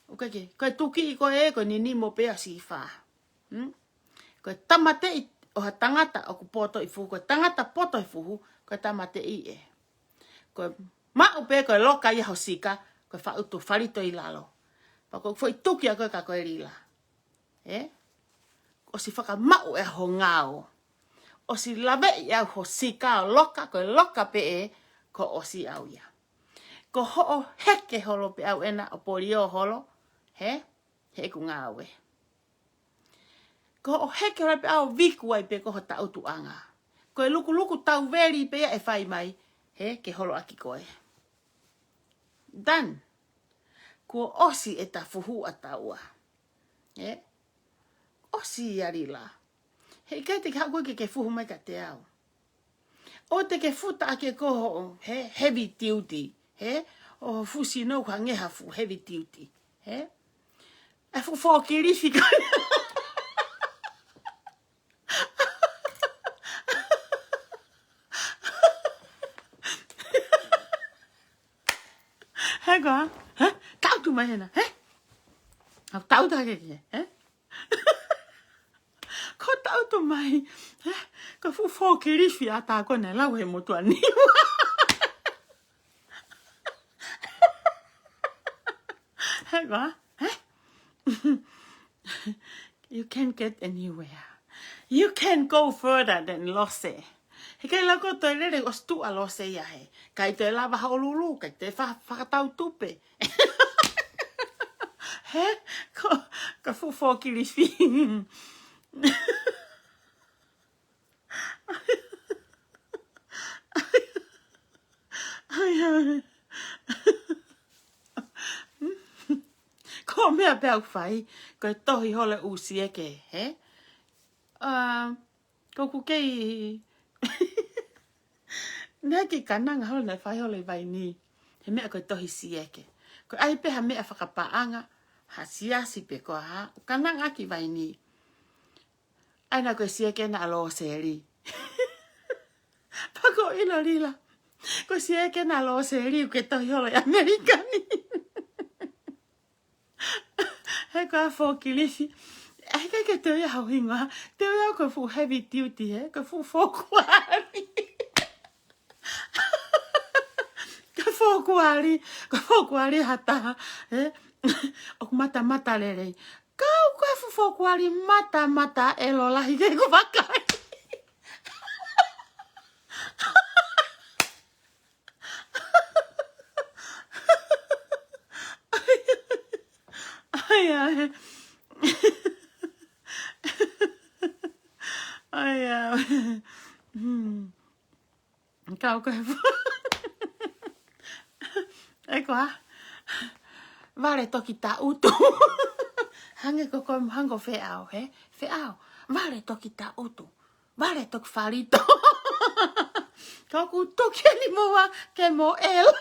ʻOku ʻikai ke, ko e tuki ko ē, ko e nini mo pē ʻa Sifa. Hmm? Ko e tāmateʻi ʻo ha tangata ʻoku poto ʻi fuhu. Ko e tangata poto ʻi fuhu, ko e tāmateʻi ē. Ko e maʻu pē ko e loka ia ho sika, ko e faʻutu falito ʻi lalo. Pea ko e foʻi tuki ʻa koe ka ko e Lila. Ē? ʻOsi fakamaʻu ʻe ho ngao. ʻOsi laveʻi ʻe ho sika ʻo loka, ko e loka pē ē, ko ʻosi ʻau ia. Ko hoʻo heke holo pē ʻau ena ʻo polio holo, hē? He ʻeku ngāue. Ko hoʻo heke holo pē ʻau viku ai pē ko ho taʻutuʻanga. Ko e lukuluku tauveli pē ia ʻe fai mai, hē, ke holo ʻaki koe. Done. Kuo ʻosi ʻeta fuhu ʻa taua. Ē? ʻOsi ia Lila. Heʻikai te ke haʻu koe ke ke fuhu mai kiate au. ʻOua te ke futa ʻaki e ko hoʻo, hē, heavy duty, hē? ʻO fusi nou hangē ha fuʻu heavy duty, hē? E fuʻu fōkilifi ko ē. He koa, hē? Taʻutu mai hena, hē? Au taʻutu hake ki, hē? Ko taʻutu mai, hē? Ko e fuʻu fōkilifi ʻa tā ko ē naʻe lau he motuʻa ni. He koa, hē? You can't get anywhere. You can go further than Lose. Heʻikai lava ko e toe lele ʻosi tuʻu ʻa Lose ia hē. ʻIkai toe lava ha ʻolulu, ʻikai toe fa-, fakatau tupe. Hē? Ko, ko e fuʻu fōkilifi. Ai, ai. Ko e meʻa pē ʻoku fai, ko e tohi holo e ʻū sieke, hē? ʻA, ko ʻeku kei, naʻe kei kananga holo naʻe fai holo ʻi Vainī. He meʻa ko e tohi sieke. Ko e ʻai pē ha meʻa fakapaʻanga, ha siasi pē ko e hā, kananga ʻaki Vainī. ʻAi naʻa ko e sieke ena ʻa Loseli. Pea ko e ʻilo Lila. Ko e sieke ena ʻa Loseli, ʻoku ke tohi holo ʻi ʻAmelika ni. He ko e fōkilifi. ʻAi ke ke toe ia ho hingoa. Toe ia ko e fuʻu heavy duty, hē? Ko e fuʻu fōkuali. Ko e fōkuali. Ko e fōkuali ha taha, hē? ʻOku matamata lelei. Kau ko e fuʻu fokuali mata, mata ʻelo lahi ke ku vakai. Ai, ai. Ai, ai. Hmm. Kau ko e fu-, ʻe koā? Vale toki ta utu. Hangē ko, ko, hangē ko Feʻao, hē? Feʻao. Vale toki ta utu. Vale toki falito. Ka ʻoku toki eni mo ua ke mo ʻelo.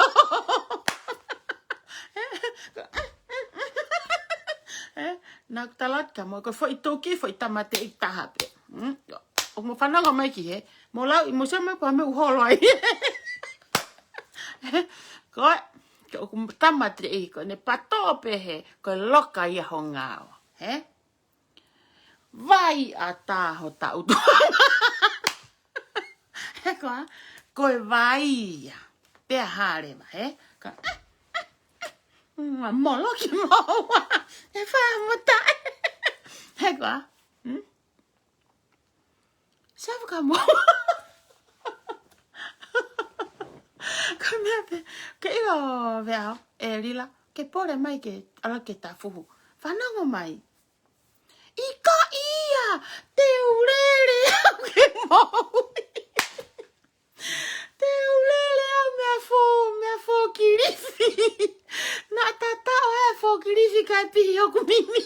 Ē? Naʻá ku talaatu kia moua ko e foʻi toki, foʻi tāmateʻi taha pē. Hmm? ʻOku mo fanongo mai ki hē. Mo lau, mo sio mai pea mou holo ai. Ko e, ko ʻeku tāmateʻi, ko ʻene pato pē hē, ko e loka ia ho ngāue, hē? Vai ʻatā ho ta utu. He koā, ko e vai ia. Pea hale ma, hē? Ka, mm, moloki moua. ʻE fai mo ta. He koā, hmm? Savu ka mo. Ka meʻa pē, ke ʻilo Feʻao, ʻe Lila, ke pole mai ke ʻalu ke ta fuhu. Fanongo mai. ʻIkai ia, te u lele au ke moʻui. Te u lele au meʻa fo, meʻa fokilifi. Naʻa tatau ʻa e fokilifi kae pihi hoku mimi.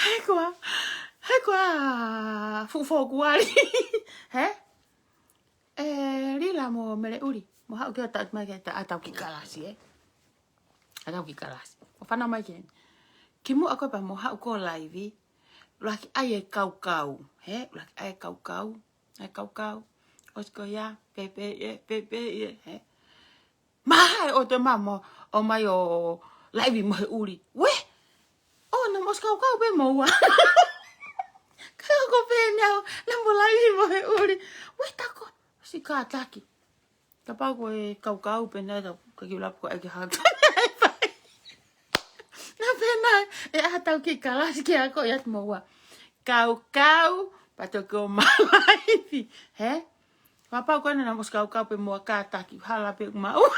He koā, he koā, fuʻu fokuali. Hē? ʻE Lila mo Meleʻuli, mo haʻu ke ʻatā mai ke ta ʻatā ki kalasi, ē? ʻAtā ki kalasi. Mo fanongo mai ki heni. Kimuʻa ko ē pea mo haʻu ko e laivi, ʻuluaki ʻai e kaukau, hē? ʻUluaki ʻai e kaukau, ʻai e kaukau. ʻOsi ko ia, pēpē ia, pēpē ia, hē? Maha e ʻotu ē mo ʻomai ʻo laivi mo he ʻuli. Uē? ʻŌ, naʻa mo ʻosi kaukau pē moua. Ka ko pē naʻa, naʻa mo laivi mo he ʻuli. Uē, ta ko, ʻosi kātaki. Kapau ko e kaukau pē naʻa, ka kiʻi ʻalu pē ko ē ke hata. Naʻa pē naʻa, ʻe ʻatā ki kalasi ke ako ia moua. Kaukau, pea toki ʻomai laivi. Hē? Kapau ko ena naʻa mo ʻosi kaukau pē moua kātaki, hala pē maua.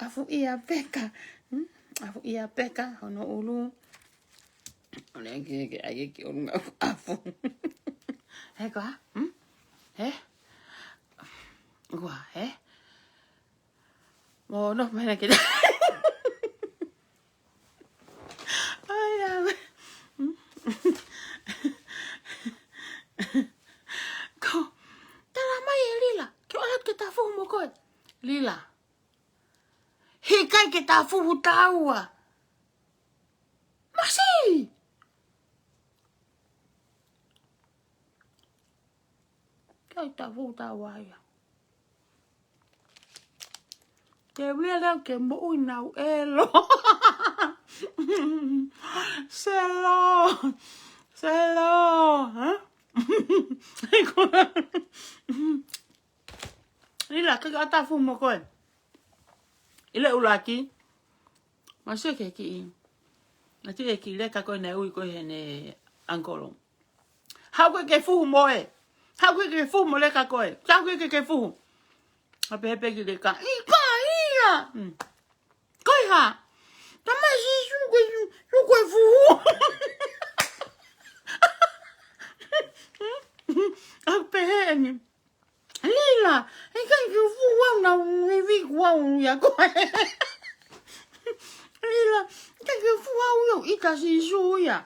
ʻAfuʻi ʻa Peka. Hmm? ʻAfuʻi ʻa Peka, hono ʻulu. ʻOku ne ke, ke ʻai ki ʻolunga ʻafu. He koā? Hmm? Hē? Koā, hē? Mo no, mena ke. Ai, ʻave. Ko, tala mai ʻe Lila, ke ʻalu ke ta fuhu mo koe. Lila. He ʻikai ke ta fuhu taua. Masi! ʻIkai ta fuhu taua ia. Ke via leo ke moʻui naʻa ku ʻelo. Selo. Selo. Hē? Lila, ke ka ta fuhu mo koe. ʻIle ʻuluaki. Masi ke kiʻi. Naʻe ʻi ai e kiʻi leka ko ē naʻe ui ko ē heʻene ʻangikolo. Haʻu koe ke fuhu mo ē. Haʻu koe ke fuhu mo leka ko ē. Haʻu koe ke, ke fuhu. ʻA pehē pē kiʻi leka. ʻIkai ia. Hmm. Ko e hā. Tamai Sīsū ko e, ko e fuhu. ʻA pehē eni. Lila, ʻikai ke fuhu au naʻa ku ivi kuau ia ko ē. Lila, ʻikai ke fuhu au ia ʻita Sīsū ia.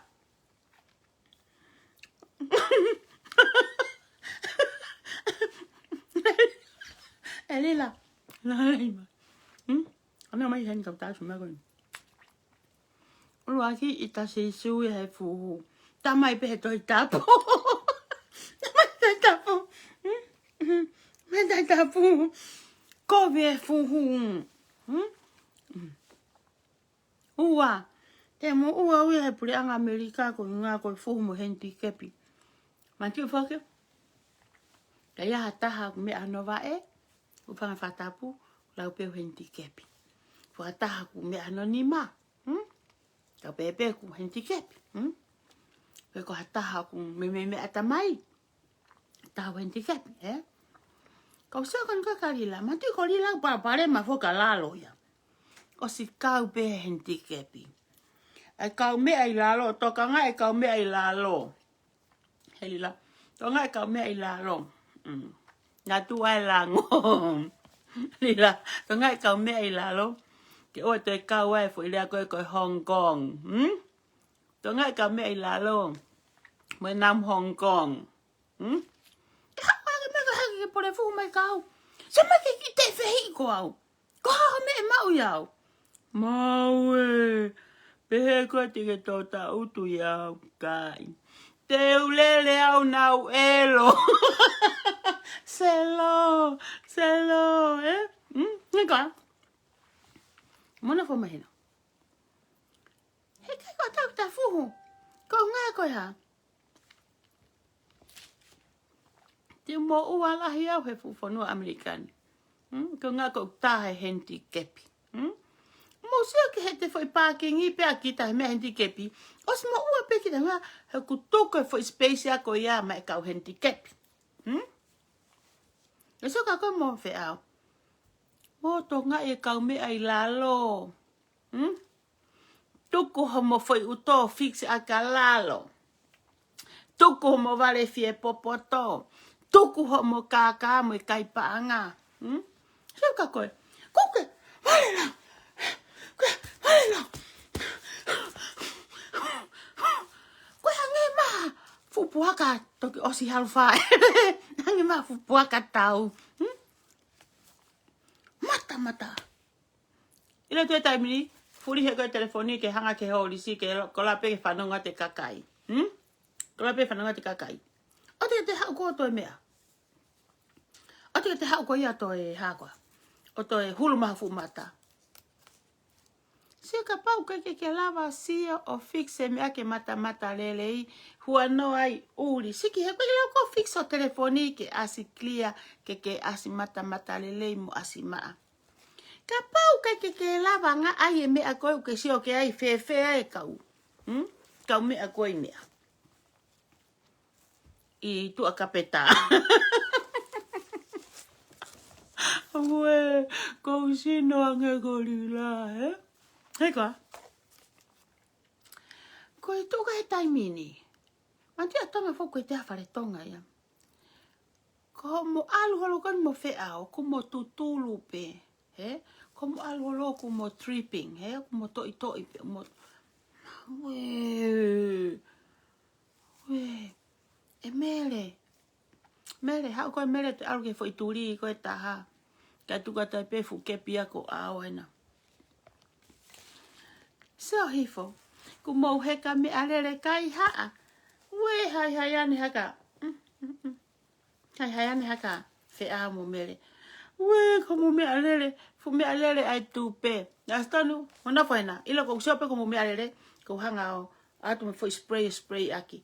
ʻE Lila. Lila, Lila. Hmm? ʻAna mai heni kau tasu mea ko eni. ʻUluaki ʻita Sīsū ia he fuhu. Tamai pē he Tohi Tapu. Tamai Tohi Tapu. Hmm? Hmm. Mei Tohi Tapu. Kovi e fuhu. Hmm? Hmm. Ua. Te mo ua ui he puleʻanga ʻAmelika ko e ngaahi ko e fuhu mo e henitikepi. Manatu foki. Ka ʻi ai ha taha meʻa noa ē. ʻOku fanga fakatapu. lau pē ʻoku henitikepi. Ko ha taha ʻoku meʻa hono nima. Hmm? Kau pē pē ʻoku henitikepi. Hmm? Pe ko ha taha ʻoku meimei meʻa ʻatamai. Taha ʻoku henitikepi, ē? Kau sio ko eni ko Kalila. Mati ko Lila ʻoku palopalema foki ʻa lalo ia. ʻOsi kau pē henitikepi. ʻAi kau meʻa ʻi lalo, tokangaʻi kau meʻa ʻi lalo. He Lila, tokangaʻi kau meʻa ʻi lalo. Mm. Naʻa tuʻu ai lango. Lila, tokangaʻi kau meʻa ʻi lalo. Ke ʻoua toe kau ai foʻi lea ko ē ko e Hong Kong. Hmm? Tokangaʻi kau meʻa ʻi lalo. Mo e namu Hong Kong. Hmm? Ke haʻu ai ke meʻa ka hake ke pole fuhu mai kau. Sio mai ke kiʻi tefehiʻi ko au. Ko e hā hoʻo meʻa ʻe maʻu ʻia au? Maʻu ē. Pehē ko ē te ke tō taʻutu ʻia au kai. Te u lele au naʻa ku ʻelo. Selo, selo, ē? Hmm? Niko. Mona fo mahino. He kai ko tau ta fuhu. Ko ngā ko e hā? Te u moʻua lahi au he fuʻu fonua ʻAmelika ni. Hmm? Ko ngā ko e taha e henitikepi. Hmm? Mou sio ki he te foʻi pākingi pea kita he meʻa henitikepi. ʻOsi moʻua pē kita ngā he ʻoku tuku e foʻi space ʻa ko ia maʻa e kau henitikepi. Hmm? E sio ka ko e mo feʻao. Mo tokangaʻi e kau meʻa ʻi lalo. Hmm? Tuku homo foʻi ʻuto fix ʻaki ʻa lalo. Tuku homo vale fie popoto. Tuku homo kākā mo e kai paʻanga. Hmm? Sio ka ko e. Kuke, vale la. Kuke, vale la. Ko e hangē mai ha fuʻu puaka toki ʻosi halu fai. Hangē mai ha fuʻu puaka tau. Hmm? Mata, mata. ʻIlo atu e taimi ni, fuli he ko e telefoni ke hanga ke hōlisi ke lo-, ko la pē ke fanongo atu e kakai. Hmm? Ko la pē fanongo atu e kakai. ʻOua te ke haʻu ko ē ʻo toe meʻa. ʻOua te ke haʻu ko ia ʻo toe hā koā. ʻO toe hulu mai ha fuʻu mata. Sio kapau ʻoku ʻikai ke ke lava sio ʻo fix e meʻa ke matamatalelei, huanoa ai ʻuli. Siki he ko e ʻilo ko e fix ʻo telefoni ke ʻasi clear, ke ke ʻasi matamatalelei mo ʻasi maʻa. Kapau ʻoku ʻikai ke ke lava ngāueʻi e meʻa ko ē ʻoku ke sio ki ai fēfē ai e kau. Hmm? Kau meʻa ko ē ʻi meʻa. ʻI tuʻa kapeta. Ue, kou sino ange ko Lila, ē? He koā? Ko e tuʻu ka he taimi ni. Mati ʻa Tonga foki ko e te ha fale Tonga ia. Ko mo ʻalu holo ko eni mo feʻao, ko mo tutulu pē, he? Ko mo ʻalu holo ko mo tripping, he? Ko mo toʻitoʻi pē, mo, ue, ue, e Mele. Mele, haʻu ko e Mele te ʻalu ke foʻi tuli ko e taha. Ka tuku atu ai pē fuʻu kepi ʻa ko ʻao ena. Sio hifo, ko mo heka meʻalele kai haʻa. Ue, haihai ane haka. Mm, mm, mm. Haihai ane haka, feʻao mo Mele. Ue, ko mo meʻalele, fuʻu meʻalele ʻa e tupe. Naʻa si tonu, mo na foena, ʻilo ko sio pē ko mo meʻalele, ko hanga ʻo, ʻatu mo foʻi spray, spray ʻaki.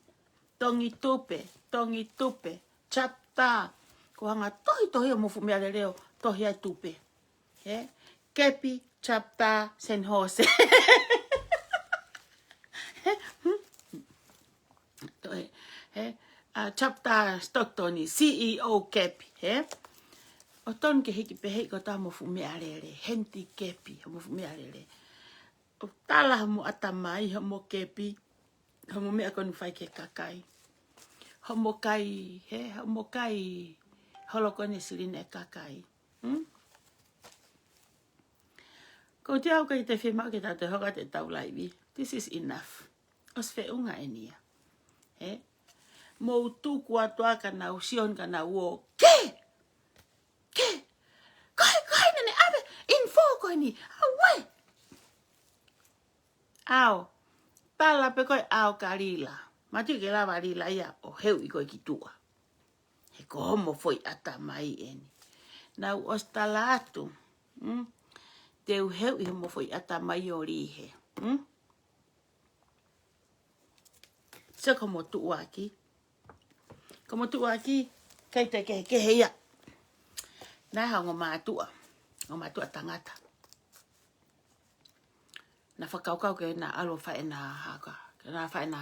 Tongi tupe, tongi tupe, chapter. Ko hanga tohitohi ʻo mo fuʻu meʻalele ʻo tohi ai tupe. He? Kepi, chapter, San Jose. He? Hmm? Toe, he? A, chapter Stockton, C E O kepi, he? ʻO tonu ke hiki pē hei ko ta mo fuʻu meʻalele, henitikepi, mo fuʻu meʻalele. ʻO tala mo ʻatamai, mo kepi, mo meʻa ko eni fai ke kakai. Mo kai, he? Mo kai, holo ko eni silini e kakai. Hmm? Ko te au kai te fiemaʻu ke tau te hoka te tau laivi. This is enough. ʻOsi feʻunga eni ia. He? Mou tuku atu ā ka nau sio ka nau ō. Ke! Ke! Ko hai, ko hai naʻa ne ʻave info ko eni. Auē! ʻAo. Tala pē ko e ʻao ka Lila. Mati ke lava Lila ia ʻo heuʻi ko e ki tuʻa. He ko homo foʻi ʻatamai eni. Naʻa ku ʻosi tala atu. Mm? Te u heuʻi homo foʻi ʻatamai ʻo lihe. Mm? Sio ko mo tuʻuaki. Ko mo tuʻuaki, kai te kehekehe ia. Naʻe hanga mātuʻa. ʻo mātuʻa tangata. Naʻa fakakaukau ke na ʻalu ʻo fai ʻena haka, ke na fai ʻena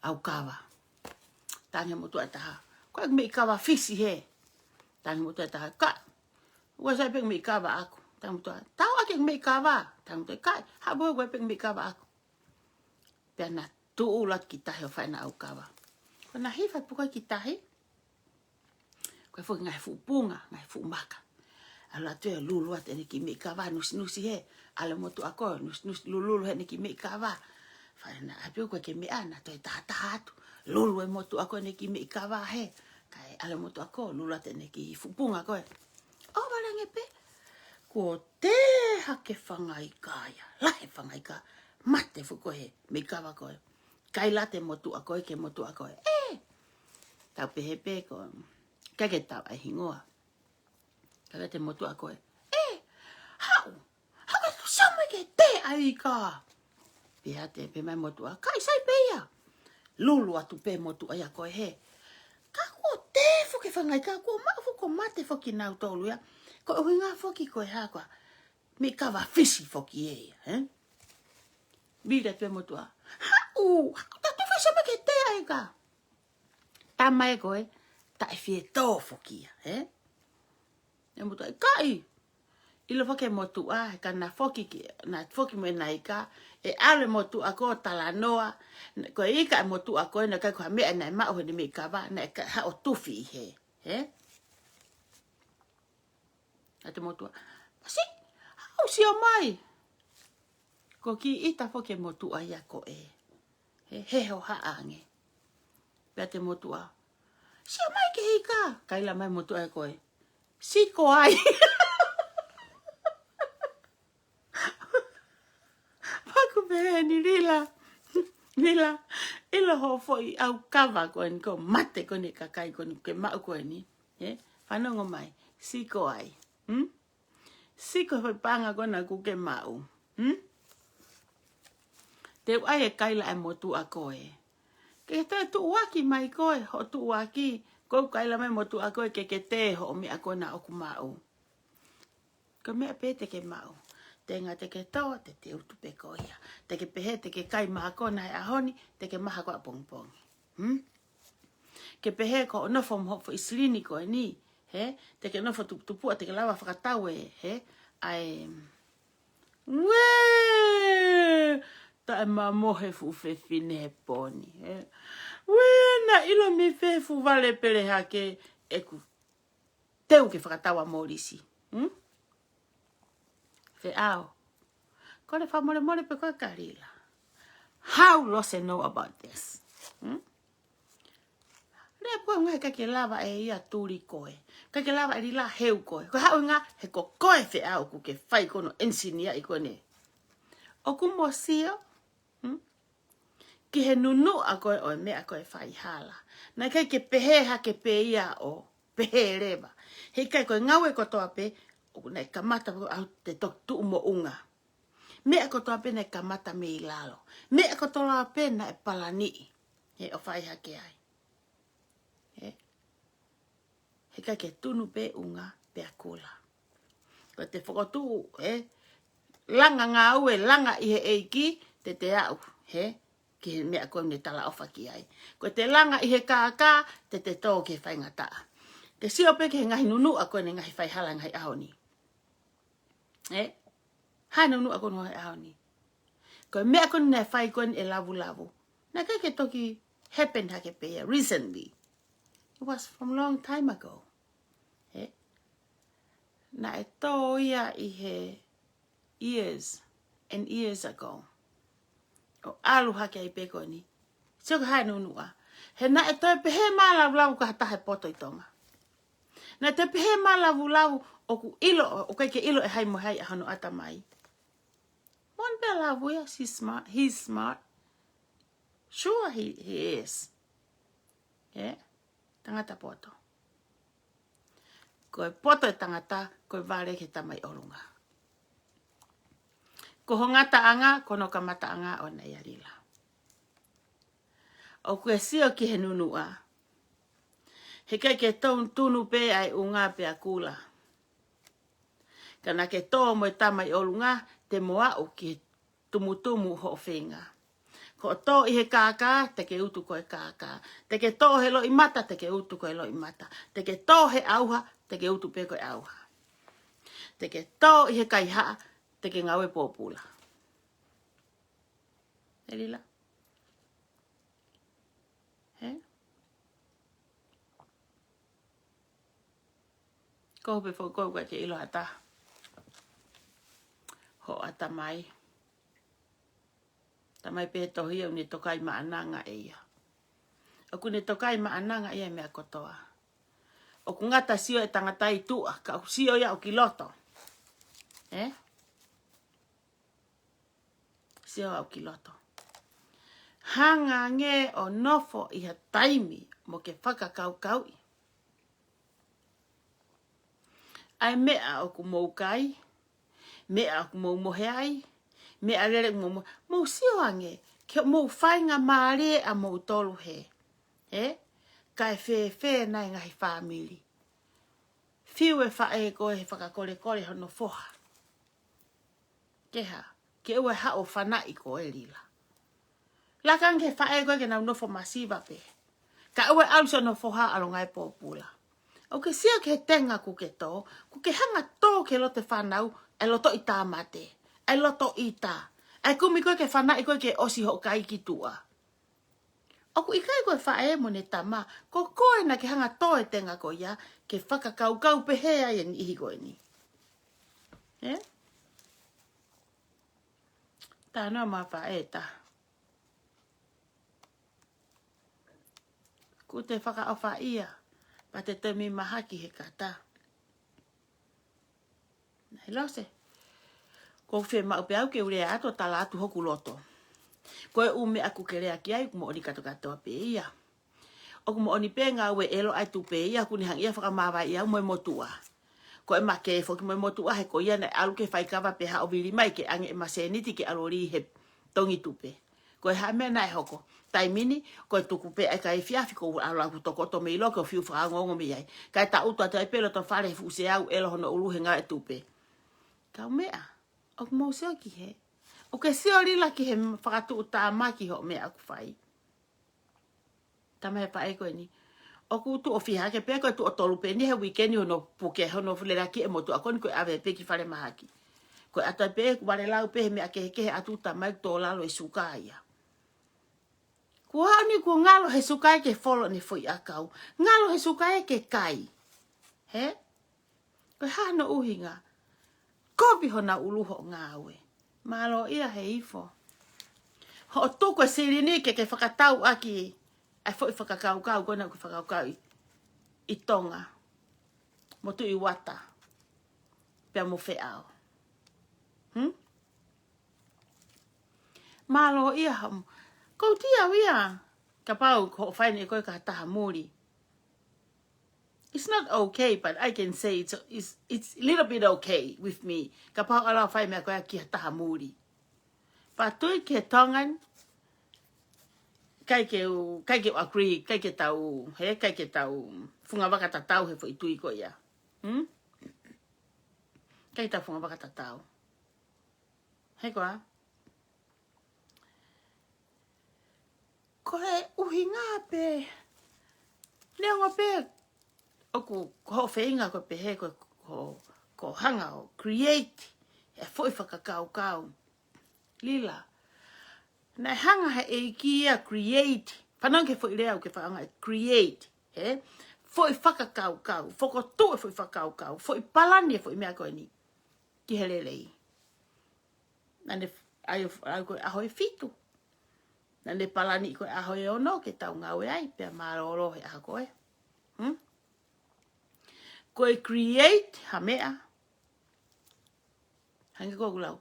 ʻaukava. Talaange motuʻa ʻe taha, ko e meʻi kava Fisi hē. Talaange motuʻa ʻe taha, ʻikai. ʻOua sai pē meʻi kava ʻaʻaku. Talaange motuʻa, tau ʻaki meʻi kava. Talaange motuʻa, ʻikai. Haʻu pē ko e meʻi kava ʻaʻaku. Pea na tuʻu ʻo ʻalu atu ki tahi ʻo fai ʻena ʻaukava. Ko ʻena hifo atu ko ē ki tahi, ko e foki ngaahi fuʻu punga, ngaahi fuʻu maka. ʻAlu atu ʻo lulu atu ʻene kiʻi meʻi kava, nusinusi hē. ʻAlu e motuʻa ko ē, nusinusi lulululu hē ʻene kiʻi meʻi kava. Fai ʻena ʻapi ko ē ke meʻa, na toe tahataha atu. Lulu e motuʻa ko ē ʻene kiʻi meʻi kava hē. Kae ʻalu e motuʻa ko ē, lulu atu ʻene kiʻi fuʻu punga ko ē. ʻO vale ange pē, kuo tē hake fanga ika ia, lahi e fanga ika, mate fuʻu ko ē he meʻi kava ko ē. Kaila atu e motuʻa ko ē ki he motuʻa ko ē, ē, tau pehē pē ko, ʻikai ke tau ʻai hingoa. Kaila atu e motuʻa ko ē, ē, haʻu, haʻu ke sio mai ki he tē ʻa e ika. Pehē atu, pehē mai e motuʻa, ʻikai, sai pē ia. Lulu atu pē e motuʻa ia ko ē hē. Ka kuo tē foki e fanga ika, kuo maʻu foki, kuo mate foki kinautolu ia. Ko e ʻuhinga foki ko e hā koā, meʻi kava Fisi foki ē ia, ē? Vili atu e motuʻa, haʻu, haʻu, tau toe fai sio mai ki he tē ʻa e ika. Tama ē ko ē, taʻe fie tō foki ia, ē? E motuʻa, ʻikai. ʻIlo foki e motuʻa, he ka na foki ki, na foki mo ʻena ika, ʻe ʻalu e motuʻa ko ē ʻo talanoa, ko e ika e motuʻa ko ē, naʻe ʻikai ko ha meʻa naʻe maʻu heʻene meʻi kava, naʻe ʻikai haʻu ʻo tufi ʻi hē, ē? ʻA e motuʻa, masi, haʻu sio mai. Ko e kiʻi ʻita foki e motuʻa ia ko ē. He, he hohaʻa ange. Pea ʻai e motuʻa, sio mai ki he ika. Kaila mai e motuʻa ia ko ē, siko ai. Pea u pehē ni, Lila, Lila, ʻilo hoʻo foʻi ʻaukava ko eni, ko e mate ko eni e kakai ko eni ke maʻu ko eni. Ē? Fanongo mai, siko ai. Hmm? Siko he foʻi paʻanga ko ena kuo ke maʻu. Hmm? Te u ʻai e kaila e motuʻa ko ē. Ke toe tuʻuaki mai koe, hoʻo tuʻuaki, ko e kaila mai e motuʻa ko ē ke ke tē hoʻo meʻa ko ena ʻoku maʻu. Ko e meʻa pē te ke maʻu. Tenga te ke tō, te te utu pē ko ia. Te ke pehē te ke kai maha ko ena he ʻaho ni, te ke maha ko ē ʻapongipongi. Hmm? Ke pehē ko hoʻo nofo mo hoʻo foʻi silini ko eni, hē? Te ke nofo tuputupuʻa, te ke lava fakatau e, hē? ʻAi, uē! Taʻemamohe fuʻu fefine he pō ni, hē? Uē, naʻe ʻilo mei fē fuʻu vale pele hake ʻeku teu ke fakatau ʻa Molisi. Hmm? Feʻao. Kole fakamolemole pē koe kia Lila. How Lose know about this? Hmm? Lea pē ʻo ngaahi ʻikai ke lava ʻe ia tuli koe. ʻIkai ke lava ʻe Lila heu koe. Ko e hā e ʻuhinga? He ko koe Feʻao ʻoku ke fai ko hono ʻenisiniaʻi ko eni. ʻOku mo sio? Hmm? Ki he nunuʻa ko ē ʻo e meʻa ko ē faihala. Naʻe ʻikai ke pehē hake pē ia ʻo pehē leva. He ʻikai, ko e ngāue kotoa pē, ʻoku naʻe kamata pē ʻo te toki tuʻu moʻunga. Meʻa kotoa pē naʻe kamata mei lalo. Meʻa kotoa pē naʻe palaniʻi. He ʻo fai hake ai. He, he ʻikai ke tunu pē ʻunga pea kula. Ko ʻete fokotuʻu, ē, langa ngāue, langa ʻi he ʻEiki, te te aʻu, hē, ki he meʻa ko ē ne talaʻofa ki ai. Ko ʻete langa ʻi he kākā, te te tō ki he faingataʻa. Te sio pē ki he ngaahi nunuʻa ko eni ngaahi faihala ngaahi ʻaho ni. Ē? Hā e nunuʻa ko eni he ʻaho ni? Ko e meʻa ko eni naʻe fai ko eni ʻe Lavulavu, naʻe ʻikai ke toki happen hake pē ia recently. It was from long time ago. Ē? Naʻe tō ia ʻi he years and years ago. ʻO ʻalu hake ai pē ko eni. Sio ko e hā e nunuʻa. He naʻe toe pehē mai ʻa Lavulavu ko ha taha e poto ʻi Tonga. Naʻe toe pehē mai ʻa Lavulavu ʻoku ʻilo, ʻoku ʻikai ke ʻilo ʻe hai mo hai ʻa hono ʻatamai. Moʻoni pē ʻa Lavu ia, she's smart, he's smart. Sure he, he is. Yeah? Tangata poto. Ko e poto e tangata, ko e vale ki he tamai ʻolunga. Ko ho ngataʻanga, ko hono kamataʻanga ʻoʻona ia Lila. ʻOku ke sio ki he nunuʻa. He ʻikai ke tonu tunu pē ʻa e ʻunga pea kula. Ka naʻa ke tō mo e tama ʻi ʻolunga, te mo aʻu ki he tumutumu hoʻo feinga. Ko e tō ʻi he kākā, te ke utu ko e kākā. Te ke tō he loʻimata, te ke utu ko e loʻimata. Te ke tō he ʻauha, te ke utu pē ko e ʻauha. Te ke tō ʻi he kaihaʻa, te ke ngāue pōpula. ʻE Lila? He? Ko hope foʻi ko ʻoku ke ʻilo ʻa taha. Hoʻo ʻatamai. Tamai pē tohi ʻoku ne tokai maʻananga ʻe ia. ʻOku ne tokai maʻananga ia meʻa kotoa. ʻOku ngata sio e tangata ʻi tuʻa, ka ʻoku sio ia ʻoku ʻi loto. Ē? Sio ʻoku ʻi loto. Hanga ange ʻo nofo ʻi ha taimi mo ke fakakaukauʻi. ʻAi meʻa ʻoku mou kai, meʻa ʻoku mou mohe ai, meʻa lele ʻoku mou mo-, mou sio ange, ke mou faingamālie ʻa moutolu he. Ē? Kae fēfē nai ngaahi fāmili. Fiu e faʻē ko e he fakakolekole hono foha. Ke hā, ke ʻoua ʻe haʻu ʻo fanaʻi koe Lila. Laka ange ki he faʻē ko ē ke nau nofo masiva pē. Ka ʻoua ʻe ʻalu siʻono foha ʻalu ngāue pōpula. ʻOku ke sio ki he tenga ʻoku ke tō, ʻoku ke hanga tō ki he loto e fānau, ʻa e loto ʻi tāmate, ʻa e loto ʻita, ʻa e kumi koe ke fanaʻi koe ke ʻosi hoʻo kai ki tuʻa. ʻOku ʻikai ko e faʻē mo ʻene tama, ko koe naʻa ke hanga tō e tenga ko ia, ke fakakaukau pehē ai e niʻihi ko eni. Ē? Talanoa mo ha faʻē taha. Kuo te fakaʻofaʻia, pea te toe mei mahaki he kata. Naʻe lose. Ko e fiemaʻu pē au ke u lea atu ʻo tala atu hoku loto. Ko e ʻū meʻa ʻoku ke lea ki ai, ʻoku moʻoni kātoa kātoa pē ia. ʻOku moʻoni pē ngāue ʻelo ʻa e tupe ia, ʻoku ne hanga ia ʻo fakamāvaeʻi au mo e motuʻa. Ko e make foki mo e motuʻa he ko ia naʻe ʻalu ke fai kava pē haʻo vili mai ke ʻange e masēniti ke ʻalu ʻo lī he tongi tupe. Ko e hā e meʻa naʻe hoko. Taimi ni, ko e tuku pē ʻa e kai efiafi ko u ʻalu au ʻo tokoto mei loki ʻo fiu fakaongoongo mei ai. Kae taʻutu atu ai pē loto fale he fuʻu seau ʻelo hono ʻulu he ngāue tupe. Kaumeʻa, ʻoku mou sio ki he. ʻOku ke sio Lila ki he fakatuʻutāmaki hoʻo meʻa ʻoku fai. Tama he faʻē ko eni. ʻOku tuʻo fiha ke pē ko e tuʻo tolu pē eni he uike ni hono puke hono lelaki e motuʻa ko eni ko e ʻave pē ki fale mahaki. Ko e ʻatu ai pē ʻoku vale lau pē he meʻa kehekehe ʻatu tamai ʻoku tō lalo e suka ia. Kuo aʻu ni kuo ngalo he suka ia ke folo ʻene foʻi ʻakau. Ngalo he suka ia ke kai. He? Ko e hā hono ʻuhinga? Kovi honau ʻulu hoʻo ngāue. Mālō ia he ifo. Hoʻo tuku e silini ke ke fakatau ʻaki ʻa e foʻi fakakaukau ko ena ʻoku fakakaukau ʻi, ʻi Tonga. Mo Tuʻi Uata. Pea mo Feʻao. Hmm? Mālō ia hamu. Ko u tia ia. Kapau ko hoʻo fai eni ʻe koe ki ha taha muli. It's not okay, but I can say it's, it's, it's a little bit okay with me. Kapau ʻalu ʻo fai meʻa ko ia ki ha taha muli. But tui ki he Tongan, ʻikai ke u, ʻikai ke u agree, ʻikai ke tau, he, ʻikai ke tau funga vaka tatau he foʻi tui ko ia. Hmm? ʻIkai tau funga vaka tatau. He koā? Ko e ʻuhinga pē. Neongo pē ʻoku ko hoʻo feinga ko e pehē ko, ko, ko hanga ʻo create e foʻi fakakaukau. Lila. Naʻe hanga he ʻEiki ia create. Fanongo ki he foʻi lea ʻoku ke fakaʻanga ʻe create. He? Foʻi fakakaukau. Fokotuʻu e foʻi fakakaukau. Foʻi palani e foʻi meʻa ko eni. Ki he lelei. Naʻa ne ʻai ʻo, ʻai ko e ʻaho ʻe fitu. Naʻa ne palani ko e ʻaho ʻe ono ke tau ngāue ai, pea mālōlō he ʻaho ko ē. Hmm? Ko e create ha meʻa. Hangē ko ʻeku lau.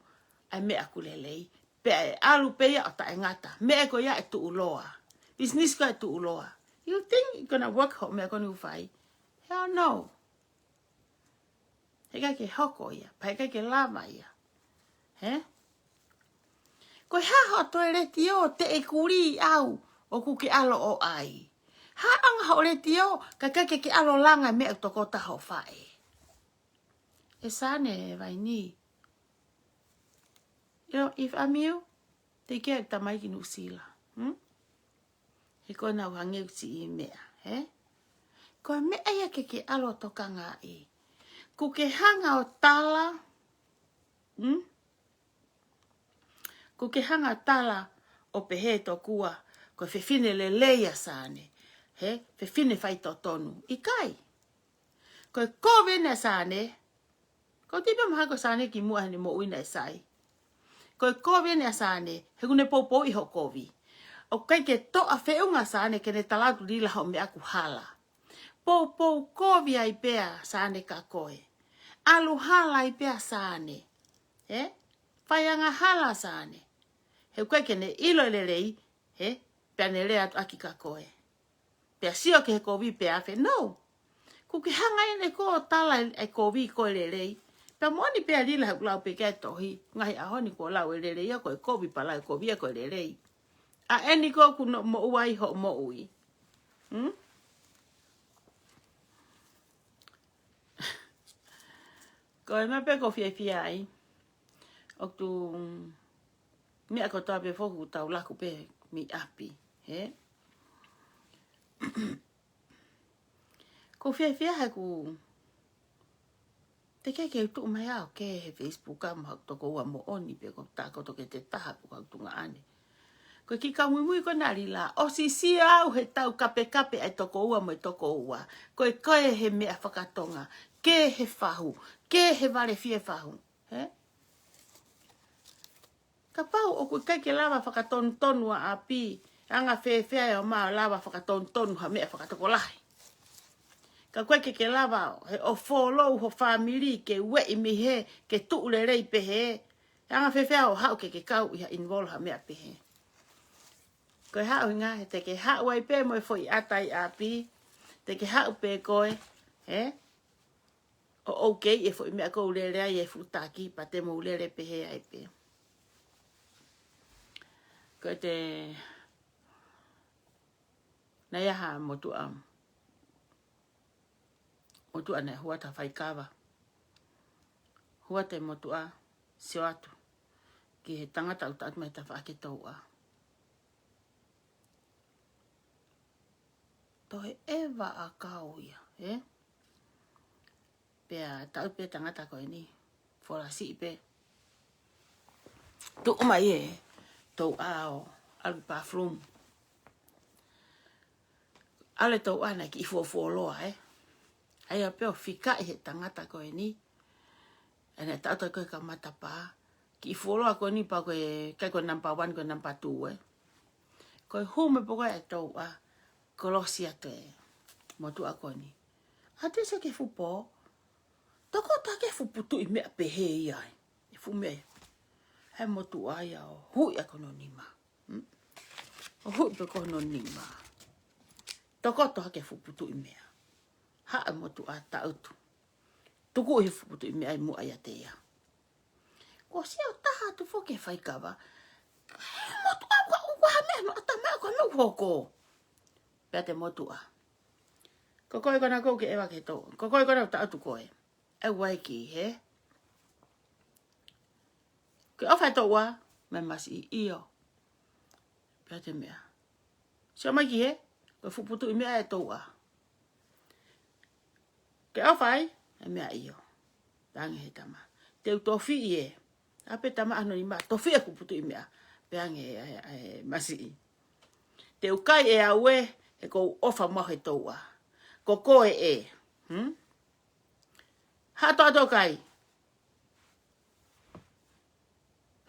ʻAi meʻa ʻoku lelei. Pea ʻe ʻalu pē ia ʻo taʻengata. Meʻa ko ia ʻe tuʻuloa. Business ko ē ʻe tuʻuloa. You think it's gonna work hoʻo meʻa ko eni ʻoku fai? Hell no. Heʻikai ke hoko ia, pea heʻikai ke lava ia. He? Ko e hā hoʻo toe letiō teʻeki lī au ʻoku ke ʻalu ʻo ʻai. Hā ʻanga hoʻo letiō, kae ʻikai ke ke ʻalu ʻo langa meʻa ʻoku tokotaha hoʻo faʻē. ʻe Sane ʻe Vaini. ʻIo, if I'm you, te ke tamai ki Nuʻusila. Hmm? He ko ʻenau hangē ʻoku siʻi meʻa, he? Ko e meʻa ia ke ke ʻalu ʻo tokangaʻi. Kuo ke hanga ʻo tala, hmm? Kuo ke hanga ʻo tala ʻo pehē tokua ko e fefine lelei ʻa Sane, he? Fefine faitotonu. ʻIkai. Ko e kovi ʻeni ʻa Sane, ko e tipe maha ko Sane kimuʻa heʻene moʻui naʻe sai. Ko e kovi ʻeni ʻa Sane, he kuo ne poupouʻi hoʻo kovi. ʻOku ʻikai ke toʻa feʻunga Sane ke ne tala atu Lila hoʻo meʻa ʻoku hala. Poupou kovi ai pē ʻa Sane kia koe. ʻAlu hala ai pē ʻa Sane. He? Fai angahala ʻa Sane. He ʻoku ʻikai ke ne ʻilo e lelei, he? Pea ne lea atu ʻaki kia koe. Pea sio ki he kovi pea afe, no. Kuo ke hanga ʻeni ʻe koe ʻo tala e kovi ko e lelei. Pea moʻoni pē ʻa Lila he ʻoku lau pē ki ai e tohi. Ngaahi ʻaho ni kuo lau e lelei ia ko e kovi pea lau e kovi ia ko e lelei. ʻA eni ko ē ʻoku ne moʻua ai hoʻo moʻui. Hmm? Ko e meʻa pē ʻoku ou fiefia ai. ʻOku ou meʻa kotoa pē foki ʻoku tau laku pē mei ʻapi, he? ʻOku ou fiefia he ʻoku teʻeki ke u tuʻu mai au ki he Facebook ʻa mo haʻaku tokoua moʻoni pe ko e takoto ki he taha pe ko haʻaku tuongaʻane. Ko e kiʻi kau muimui ko ena ʻa Lila, ʻosi sio au he tau kapekape ʻa e tokoua mo e tokoua. Ko e kē he meʻa fakatonga, kē he fahu, kē he vale fie fahu. He? Kapau ʻoku ʻikai ke lava fakatonutonu ʻa ʻapi, anga fēfē ʻe ō mai ʻo lava fakatonutonu ha meʻa fakatokolahi. Ka ʻoku ʻikai ke ke lava he ʻo follow ho family ke ueʻi mei he ke tuʻu lelei pehē. Anga fēfē ʻo haʻu ke ke kau ʻi ha involve ha meʻa pehē. Ko e haʻu hinga he te ke haʻu ai pē mo e foʻi ʻata ʻi ʻapi, te ke haʻu pē koe, he? ʻO ʻoku kei ʻi he foʻi meʻa ʻoku ou lele ai e fuʻu taki, pea te mou lele pehē ai pē. Ko e te, naʻe ʻi ai ha motuʻa. Motuʻa naʻe hua atu ha faikava. Hua atu e motuʻa, sio atu ki he tangata ʻoku taʻutu mai he tafaʻaki ʻe Touʻa. Toe ʻeva ʻa kau ia, he? Pea taʻutu pē tangata ko eni, folasi pē. Tuʻu mai e Touʻa ʻo ʻalu ki he bathroom. ʻAlu e Touʻa naʻe kiʻi fuofuoloa, he? ʻAi ʻa pē ʻo fikaʻi he tangata ko eni. ʻE naʻe taʻutu ko e kau matapā. Kiʻi fuoloa ko eni pea ko e, ʻikai ko e number one, ko e number two, he? Ko e hū mai pē ko ē e Touʻa, kolosi atu e motuʻa ko eni. ʻAtu ē sio ki he fuʻu pō. Tokoto hake e fuʻu putuʻi meʻa pehē ia ai. E fuʻu meʻa. He motuʻa ia ʻo huʻi ʻaki hono nima. Hmm? ʻO huʻi pē ki hono nima. Tokoto hake e fuʻu putuʻi meʻa. Haʻu e motuʻa taʻutu. Tuku e fuʻu putuʻi meʻa ʻi muʻa ʻiate ia. Kuo sio taha atu foki e faikava. He motuʻa, ʻoku ʻikai ha meʻa ʻi hono ʻatamai, ʻoku ʻikai ha meʻa ʻoku hoko. Pehē atu e motuʻa. Ko koe ko ena ʻoku ke ʻeva ki he Touʻa. Ko koe ko ena ʻoku taʻutu koe. ʻE ʻai ki he? Ke ʻofa e Touʻa, meʻa masiʻi, ʻio. Pehē atu e meʻa. Sio mai ki he, ko e fuʻu putuʻi meʻa e Touʻa. Ke ʻofa ai, e meʻa ʻio. Pehē ange he tama. Te u tofiʻi ē. ʻApi e tama hono nima, tofiʻi e fuʻu putuʻi meʻa. Pehē ange e, e, e masiʻi. Te u kai ʻe au ē, he ʻoku ou ʻofa mo au he Touʻa. Ko koe ē. Hmm? Haʻu atu ʻo kai.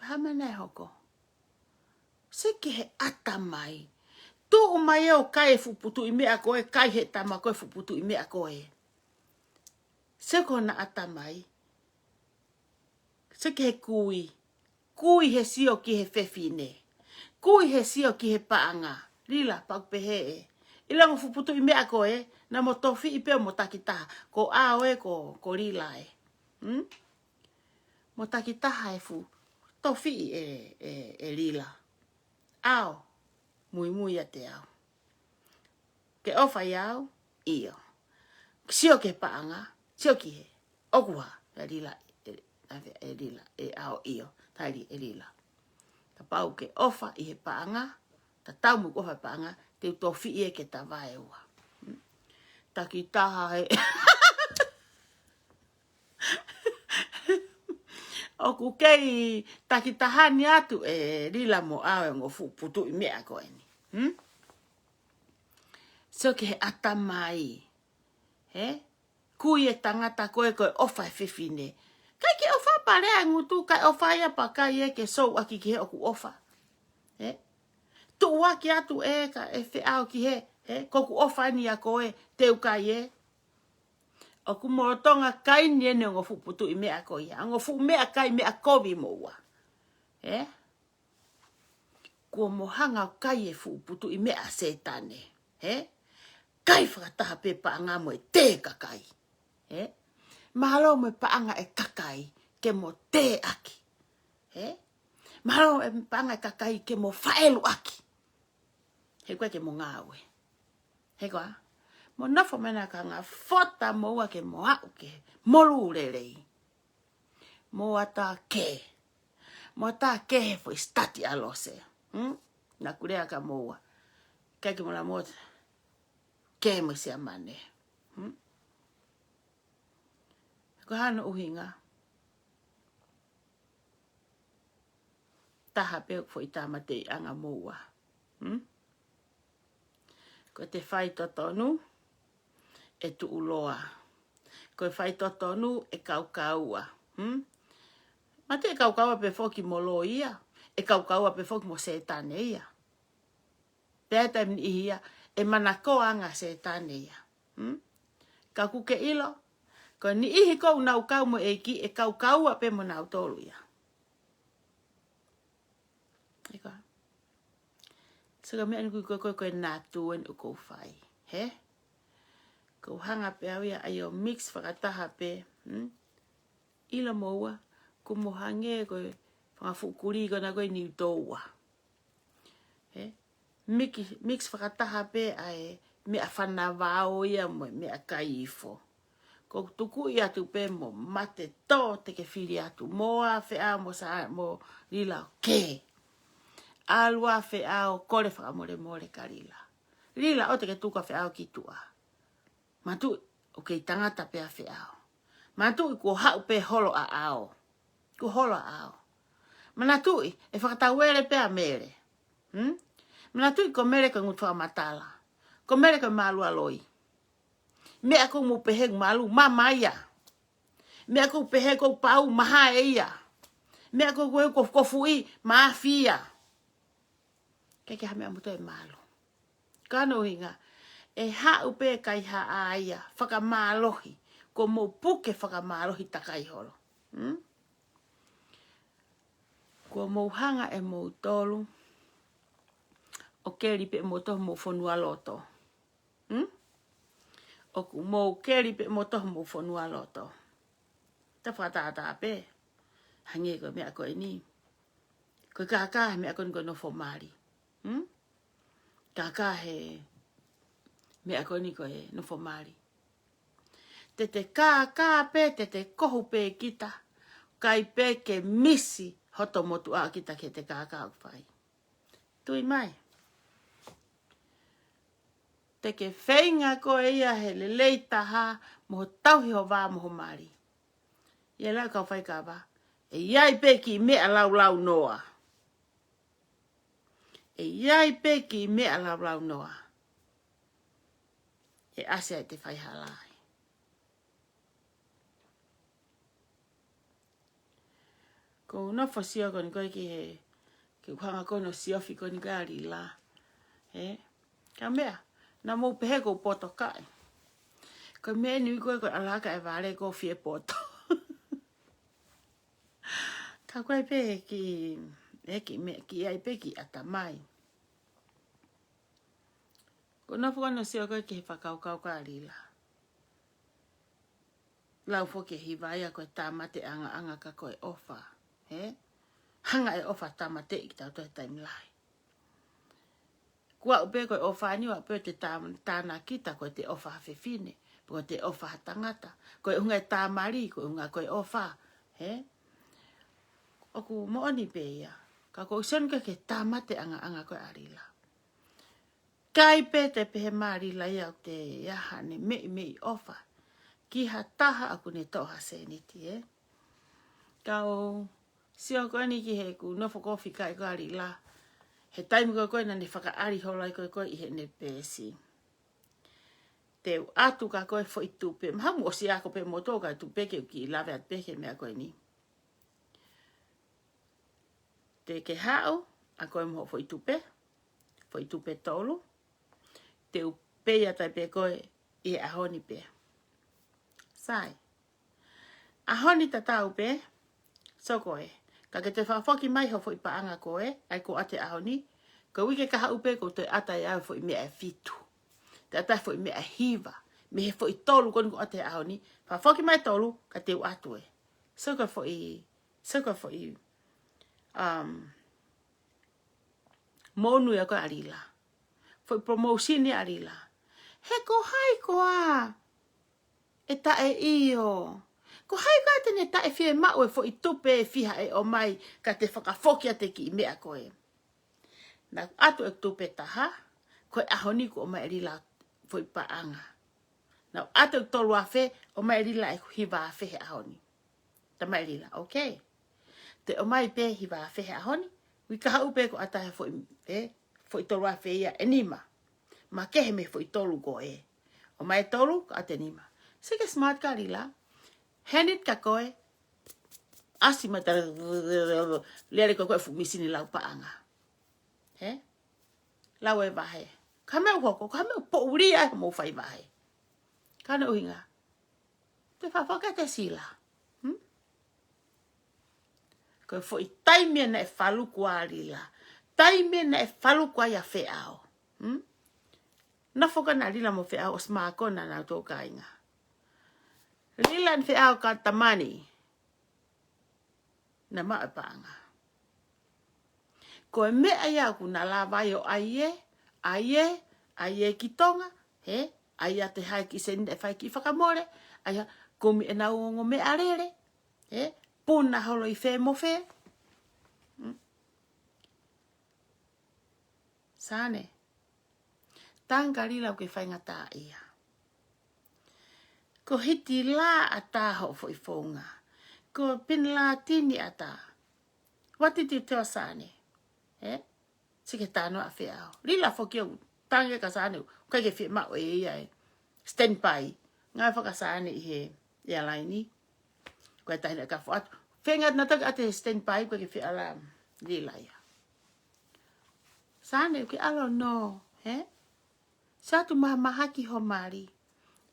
Hā e meʻa naʻe hoko? Sio ki he ʻatamai. Tuʻu mai ē ʻo kai e fuʻu putuʻi meʻa ko ē, kai he tama ko e fuʻu putuʻi meʻa ko ē. Sio ki hona ʻatamai. Sio ki he kui. Kui he sio ki he fefine. Kui he sio ki he paʻanga. Lila, pau pehē ē. ʻIlonga e fuʻu putuʻi meʻa ko ē, naʻa mo tofiʻi pē mo takitaha. Ko au ē, ko, ko Lila ē. Hmm? Mo takitaha e fuʻu tofiʻi ē, ē, ē Lila. ʻAo, muimui ʻiate au. Ke ʻofa ʻia au, ʻio. Sio ki he paʻanga, sio ki he, ʻoku hā. ʻE Lila, ʻe, ʻave ʻe Lila, ʻe ʻAo ʻio, tali ʻe Lila. Kapau ke ʻofa ʻi he paʻanga, tatau mo ʻeku ʻofa he paʻanga, te u tofiʻi ē ke ta vaeua. Hmm? Takitaha he. ʻOku kei takitaha ni atu ʻe Lila mo ʻAo e ongo fuʻu putuʻi meʻa ko eni. Hmm? So ki he ʻatamai. He? Kui e tangata ko ē ko e ʻofa e fefine. ʻIkai ke ʻofa pale ʻa e ngutu, kae ʻofa ia pea kai ē ke sou ʻaki ki he ʻoku ʻofa. He? Tuʻuaki atu ē ka e feʻao ki he, he, ko ʻeku ʻofa ni ʻa koe, te u kai ē. ʻOku mo Tonga kai ni eni ongo fuʻu putuʻi meʻa ko ia. Ongo fuʻu meʻakai meʻa kovi moua. He? Kuo mo hanga ʻo kai e fuʻu putuʻi meʻa ʻa Sētane. He? Kai fakataha pē paʻanga mo e tē kakai. He? Mālō mo e paʻanga e kakai ke mo tē ʻaki. He? Mālō e paʻanga e kakai ke mo faʻelu ʻaki. He ko e ke mo ngāue. He ko ā? Mo nofo mena ka ngā fota moua ke mo aʻu ke molu lelei. Mo ata ke. Mo ata ke he foʻi stati ʻa Lose. Hmm? Na kulea ka moua. Ke ke mola mo ke mo Siamane. Hmm? Ko hano ʻuhinga. Taha pē foʻi tāmateʻiʻanga moua. Hmm? Ko e te fai totonu, ʻe tuʻuloa. Ko e fai totonu, ʻe kaukaua. Hmm? Ma te kaukaua pē foki mo lo ia, ʻe kaukaua pē foki mo Sētane ia. Pea taimi niʻihi ia, ʻe manakoa anga Sētane ia. Hmm? Ka ʻoku ke ʻilo, ko e niʻihi ko ē ʻoku nau kau mo e ʻEiki, ʻe kaukaua pē mo nautolu ia. Eka. So ka meʻa ni kui ko e, ko e, ko e natu eni ʻoku ou fai. He? Ko u hanga pē au ia ʻai ʻo mix fakataha pē. Hmm? ʻIlo moua, ko mo hangē ko e fanga fuʻu kulī ko ena ko e niu toua. He? Miki, mix fakataha pē ʻa e meʻa fanavao ia mo e meʻakai ifo. Ko u tukuʻi atu pē mo mate tō te ke fili atu. Mo a feʻao mo sa, mo Lila ʻo ke. ʻAlu a feʻao kole fakamolemole ka Lila. Lila ʻoua te ke tuku a feʻao ki tuʻa. Manatuʻi, ʻoku kei tangata pē a feʻao. Manatuʻi kuo haʻu pē holo ʻa ʻAo. Kuo holo ʻa ʻAo. Manatuʻi, ʻe fakatauele pē a Mele. Hmm? Manatuʻi ko Mele ko e ngutu fakamatala. Ko Mele ko e mālualoi. Meʻa ko ē mo pehē mālu, mamaia. Meʻa ko ē pehē ko pau, mahae ia. Meʻa ko ē ko, ko, ko fuʻi, mafia. Ke ke ha meʻa mo toe mālu. Ka no hinga, ʻe haʻu pē kaihaʻa ia, fakamālohi, ko mo puke fakamālohi takai holo. Hmm? Ko mo hanga ʻe mo tolu, ʻo keli pē mo toho mo fonua loto. Hmm? ʻOku mo keli pē mo toho mo fonua loto. Ta fakatātā pē. Hangē ko e meʻa ko eni. Ko e kākā he meʻa ko eni ko e nofo mali. Hmm? Kākā he meʻa ko eni ko e nofo mali. Te te kākā pē, te te kohu pē kita. ʻIkai pē ke misi hoto motuʻa kita ke te kākā ʻoku fai. Tui mai. Te ke feinga ko e ia he lelei taha mo ho tauhi ho vā mo ho mali. Ia lau kau fai kava. ʻE ʻi ai pē kiʻi meʻa laulau noa. ʻE ʻi ai pē kiʻi meʻa laulau noa. ʻE ʻasi ai te fai halai. Ko u nofo sio ko eni ko e ki he, ke u hanga ko eni ʻo siofi ko eni ko e a Lila. He? Ka meʻa, na mo pehē ko u poto kai. Ko e meʻa ni ko e ko e ʻalaka e vale ko fie poto. Ka ko e pē ki, ʻe ki meʻa, ki ai pē ki ʻatamai. Ko u nofo ko eni ʻo sio ko e ki he fakakaukau ka Lila. Lau foki e hiva ia ko e tāmate ʻangaʻanga ka ko e ʻofa. He? Hanga e ʻofa tāmateʻi kitautolu he taimi lahi. Ko au pē ko e ʻofa ni, ʻoua pē te tā-, tānaki ta ko e te ʻofa ha fefine. Pe ʻoku te ʻofa ha tangata. Ko e ʻuhinga e tāmali, ko e ʻuhinga ko e ʻofa. Hē? ʻOku moʻoni pē ia. Ka ʻoku ou sio ange ki he tāmateʻangaʻanga ko ē ʻa Lila. ʻIkai pē te pehē mai ʻa Lila ia ʻoku te ʻi ai haʻane meimei ʻofa ki ha taha ʻoku ne toʻo ha sēniti, ē? Ka ʻoku ou sio ko eni ki heʻeku nofo ko ē ʻo fika ai ko ē ʻa Lila. He taimi ko ē ko ē naʻa ne fakaʻali holo ai ko ē ko ē ʻi heʻene peesi. Te u ʻatu ka ko e foʻi tupe. Mahalo mou ʻosi ako pē moutolu ka tupe ke u kiʻi lave atu pē ki he meʻa ko eni. Te ke haʻu ʻa koe mo hoʻo foʻi tupe, foʻi tupe tolu. Te u pei atu ai pē koe ʻi he ʻaho ni pē. Sai. ʻAho ni tatau pē, sio ko ē. Ka ke toe fakafoki mai hoʻo foʻi paʻanga ko ē, ʻai ko ē ʻa e ʻaho ni, ko e uike kahaʻu pē ʻoku ou toe ʻata ai ʻa e foʻi meʻa ʻe fitu. Te ʻata ai foʻi meʻa ʻe hiva, mei he foʻi tolu ko eni ʻoku ou ʻata he ʻaho ni, fakafoki mai tolu, ka te u ʻatu ē. Sio ko e foʻi, sio ko e foʻi, um, monū ia ko ē ʻa Lila. Foʻi promotion ia ʻa Lila. He ko hai koā ʻe taʻeʻio? Ko hai koā te ne taʻefiemaʻu e foʻi tupe ʻe fiha ʻe ʻomai ka te fakafoki atu e kiʻi meʻa ko ē? Naʻa ku ʻatu e tupe ʻe taha, ko e ʻaho ni kuo ʻomai ʻe Lila foʻi paʻanga. Naʻa ku ʻatu e tolu afe, ʻomai ʻe Lila e hiva afe he ʻaho ni. Talamai ʻe Lila, okay. Te ʻomai pē hiva afe he ʻaho ni, uike kahaʻu pē ʻoku ou ʻata he foʻi, ē, foʻi tolu afe ia ʻe nima. Makehe mei he foʻi tolu ko ē. ʻOmai e tolu, ka ʻoatu e nima. Sio ki he smart ka Lila. Henit ka koe. ʻAsi mai tala, lele ko ē ko e fuʻu mīsini lau paʻanga. Hē? Lau e vahe. Ka mea hoko, ka mea poʻuli ai mo fai vahe. Ka ne ʻuhinga. Te fafaka te sila. Hmm? Ko e foʻi taimi naʻe faluku ai ʻa Lila. Taimi naʻe faluku ai ʻa Feʻao. Hmm? Naʻe fakaʻā ʻa Lila mo Feʻao ʻosi mākona naʻa tō kāinga. Lila mo Feʻao ka tamani. Naʻa maʻu e paʻanga. Ko e meʻa ia ʻoku na lava ai ʻo ʻai ē, ʻai ē, ʻai ē ki Tonga, hē, ʻai ʻa e hae kiʻi sēniti ʻe fai kiʻi fakamole, ʻai ʻa kumi ʻenau ongo meʻalele, hē, puna holo ʻi fē mo fē. Mm. Sane. Tangata Lila ʻoku ke faingataʻaʻia. Ko Hitilā ʻatā hoʻo foʻi founga. Ko Pini Latini ʻatā. What did you tell Sane? Ē? Sio ki he talanoa ʻa Feʻao. Lila foki ʻoku tangi ka Sane ʻoku ʻikai ke fiemaʻu ʻe ia e standby. Ngāue faka-Sane ʻi he airline. Ko e taʻahine ka foʻatu. Feinga naʻa tau ke ʻoatu e standby ko e ke fiʻala Lila ia. Sane, ʻoku ke ʻalu nō, hē? Sio atu mahamahaki ho mali.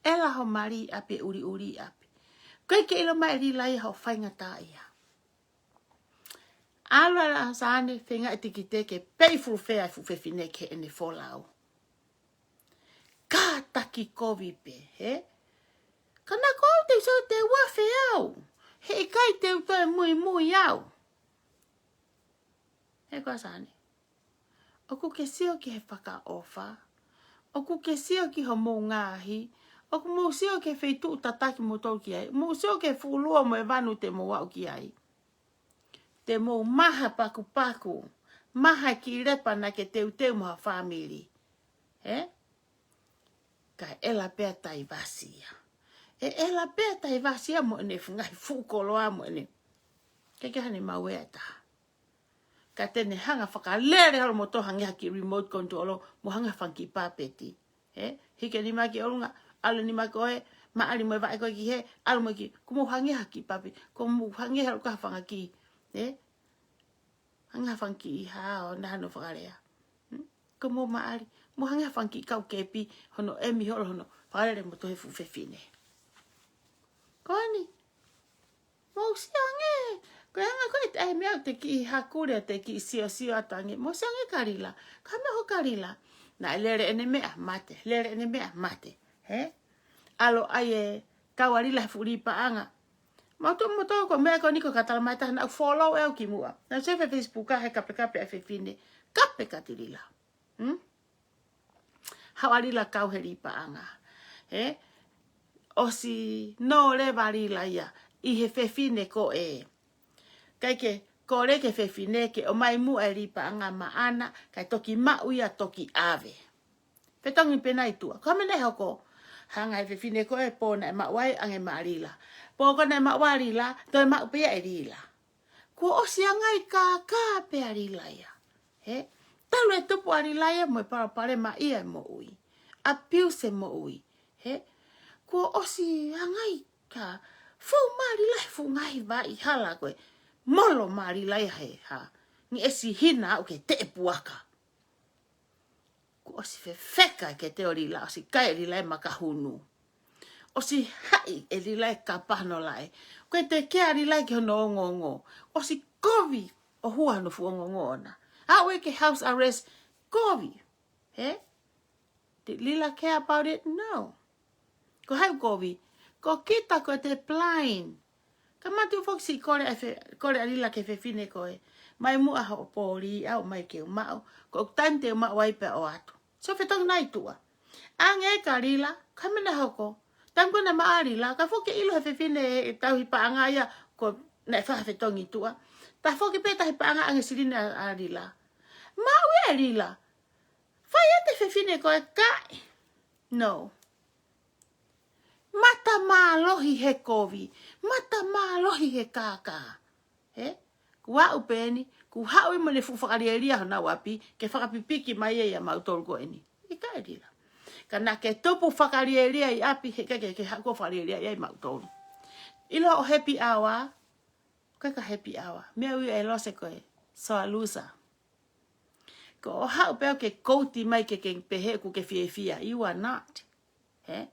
ʻEla ho mali ʻi ʻapi, ʻuliʻuli ʻi ʻapi. ʻOku ʻikai ke ʻilo mai ʻe Lila ia hoʻo faingataʻaʻia. ʻAlu ʻa Sane, feinga e tikite ke pay full fare e fuʻu fefine ki heʻene folau. Kātaki kovi pē, hē? Ka naʻa ko au te u sio te u afe au. Heʻikai te u toe muimui au. Hē ko Sane. ʻOku ke sio ki he fakaʻofa. ʻOku ke sio ki hoʻomou ngaahi. ʻOku mou sio ki he feituʻu tataki moutolu ki ai. Mou sio ki he fuʻu lua mo e vanu te mou aʻu ki ai. Te mou maha pakupaku. Maha kiʻi lepa naʻa ke teuteu mo ha fāmili. Ē? Ka ʻe ʻela pē ʻa Taivasi ia. ʻE ʻela pē ʻa Taivasi ia mo ʻene ngaahi fuʻu koloa mo ʻene. ʻIkai ke ʻi ai hano maʻu ʻe taha. Ka te ne hanga fakalele holo mo tō hangē ha kiʻi remote control, mo hangē ha fanga kiʻi papeti. Ē? Hiki e nima ki ʻolunga, ʻalu e nima ko ē, maʻali mo e vaʻe ko ē ki hē, ʻalu mo e kiʻi, ko mou hangē ha kiʻi papeti, ko mou hangē holo ko ha fanga kiʻi, ē? Hangē ha fanga kiʻi hā ʻo na hano fakalea. Hmm? Ko mou maʻali, mou hangē ha fanga kiʻi kau kepi, hono ʻemi holo hono, fakalele mo tō he fuʻu fefine. Ko eni, mou sio ange, ko e anga ko ē ʻa e meʻa ʻoku te kiʻi hakule, te kiʻi siosio atu ange, mou sio ange ka Lila, ka meʻa hoko ka Lila, naʻe lele ʻene meʻa, mate, lele ʻene meʻa, mate, hē? ʻAlu ʻai e kau ʻa Lila he fuʻu lī paʻanga. Mou tuʻu mo tō ko e meʻa ko eni ko e ka talamai taha naʻa ku follow ʻe au kimuʻa. Naʻa ku sio he Facebook ʻa e kapekape ʻa e fefine, kape ka ti Lila. Hmm? Haʻu ʻa Lila kau he lī paʻanga. Ē? ʻosi nō leva Lila ia ʻi he fefine ko ē. ʻIkai ke kole ki he fefine ke ʻomai muʻa e lī paʻanga maʻana, kae toki maʻu ia toki ʻave. Fetongi pē nai tuʻa. Ko e hā meʻa naʻe hoko? Hanga ʻe he fefine ko ē pō naʻe maʻu ai ʻange maʻa Lila. Pō ko ē naʻe maʻu ai Lila, toe maʻu pē ia ʻe Lila. Kuo ʻosi ʻangai kākā pē ʻa Lila ia. Hē? Talu e tupu ʻa Lila ia mo e palopalema ia e moʻui. Abuse e moʻui. Hē? Kuo ʻosi ʻangai ka fou mai Lila he fuʻu ngaahi vaʻa hala ko ē. Molo mai Lila ia he hā. Ngeʻesi hina aʻu ki he teʻe puaka. Kuo ʻosi fefeka e kete ʻo Lila, ʻosi kai ʻe Lila e makahunu. ʻOsi haʻi ʻe Lila e kapa hono laʻe. Ko e tekea ʻa Lila ki hono ongoongo. ʻOsi kovi ʻo hua hono fuʻu ongoongo ʻona. Aʻu ia ki he house arrest, kovi. Hē? Did Lila care about it? No. Ko e hā e kovi? Ko kita ko ʻete blind. Ka matu foki siʻi kole ʻa e fe-, kole ʻa Lila ki he fefine ko ē. ʻOmai muʻa hoʻo pō lī ʻo ʻomai ke u maʻu. Ko e taimi te u maʻu ai pea ʻoatu. So fetongi nai tuʻa. ʻAnge ka Lila, ka meʻa naʻe hoko. Taimi ko ē naʻe maʻu ai Lila, ka foki ʻilo he fefine ʻe tauhi paʻanga ia, ko e naʻe faʻa fetongi tuʻa. Tā foki pē tauhi paʻanga ʻange silini ʻa, ʻa Lila. Maʻu ia ʻe Lila. Fai ʻe he fefine ko ē kae. No. Mata mālohi he kovi. Mata mālohi he kākā. Hē? Kuo aʻu pē eni, kuo haʻu ia mo ʻene fuʻu fakalielia honau ʻapi, ke fakapipiki mai ia ʻia mautolu ko eni. ʻIkai Lila. Ka naʻa ke tupu fakalielia ʻi ʻapi, heʻikai ke, ke haʻu ʻo fakalielia ia ʻia mautolu. ʻIlo hoʻo happy hour, ʻikai ko e happy hour. Meʻa ʻoku ui ʻe Lose ko e, sore loser. Ko hoʻo haʻu pē ʻo ke kouti mai ke ke pehē ʻoku ke fiefia, you are not. Hē?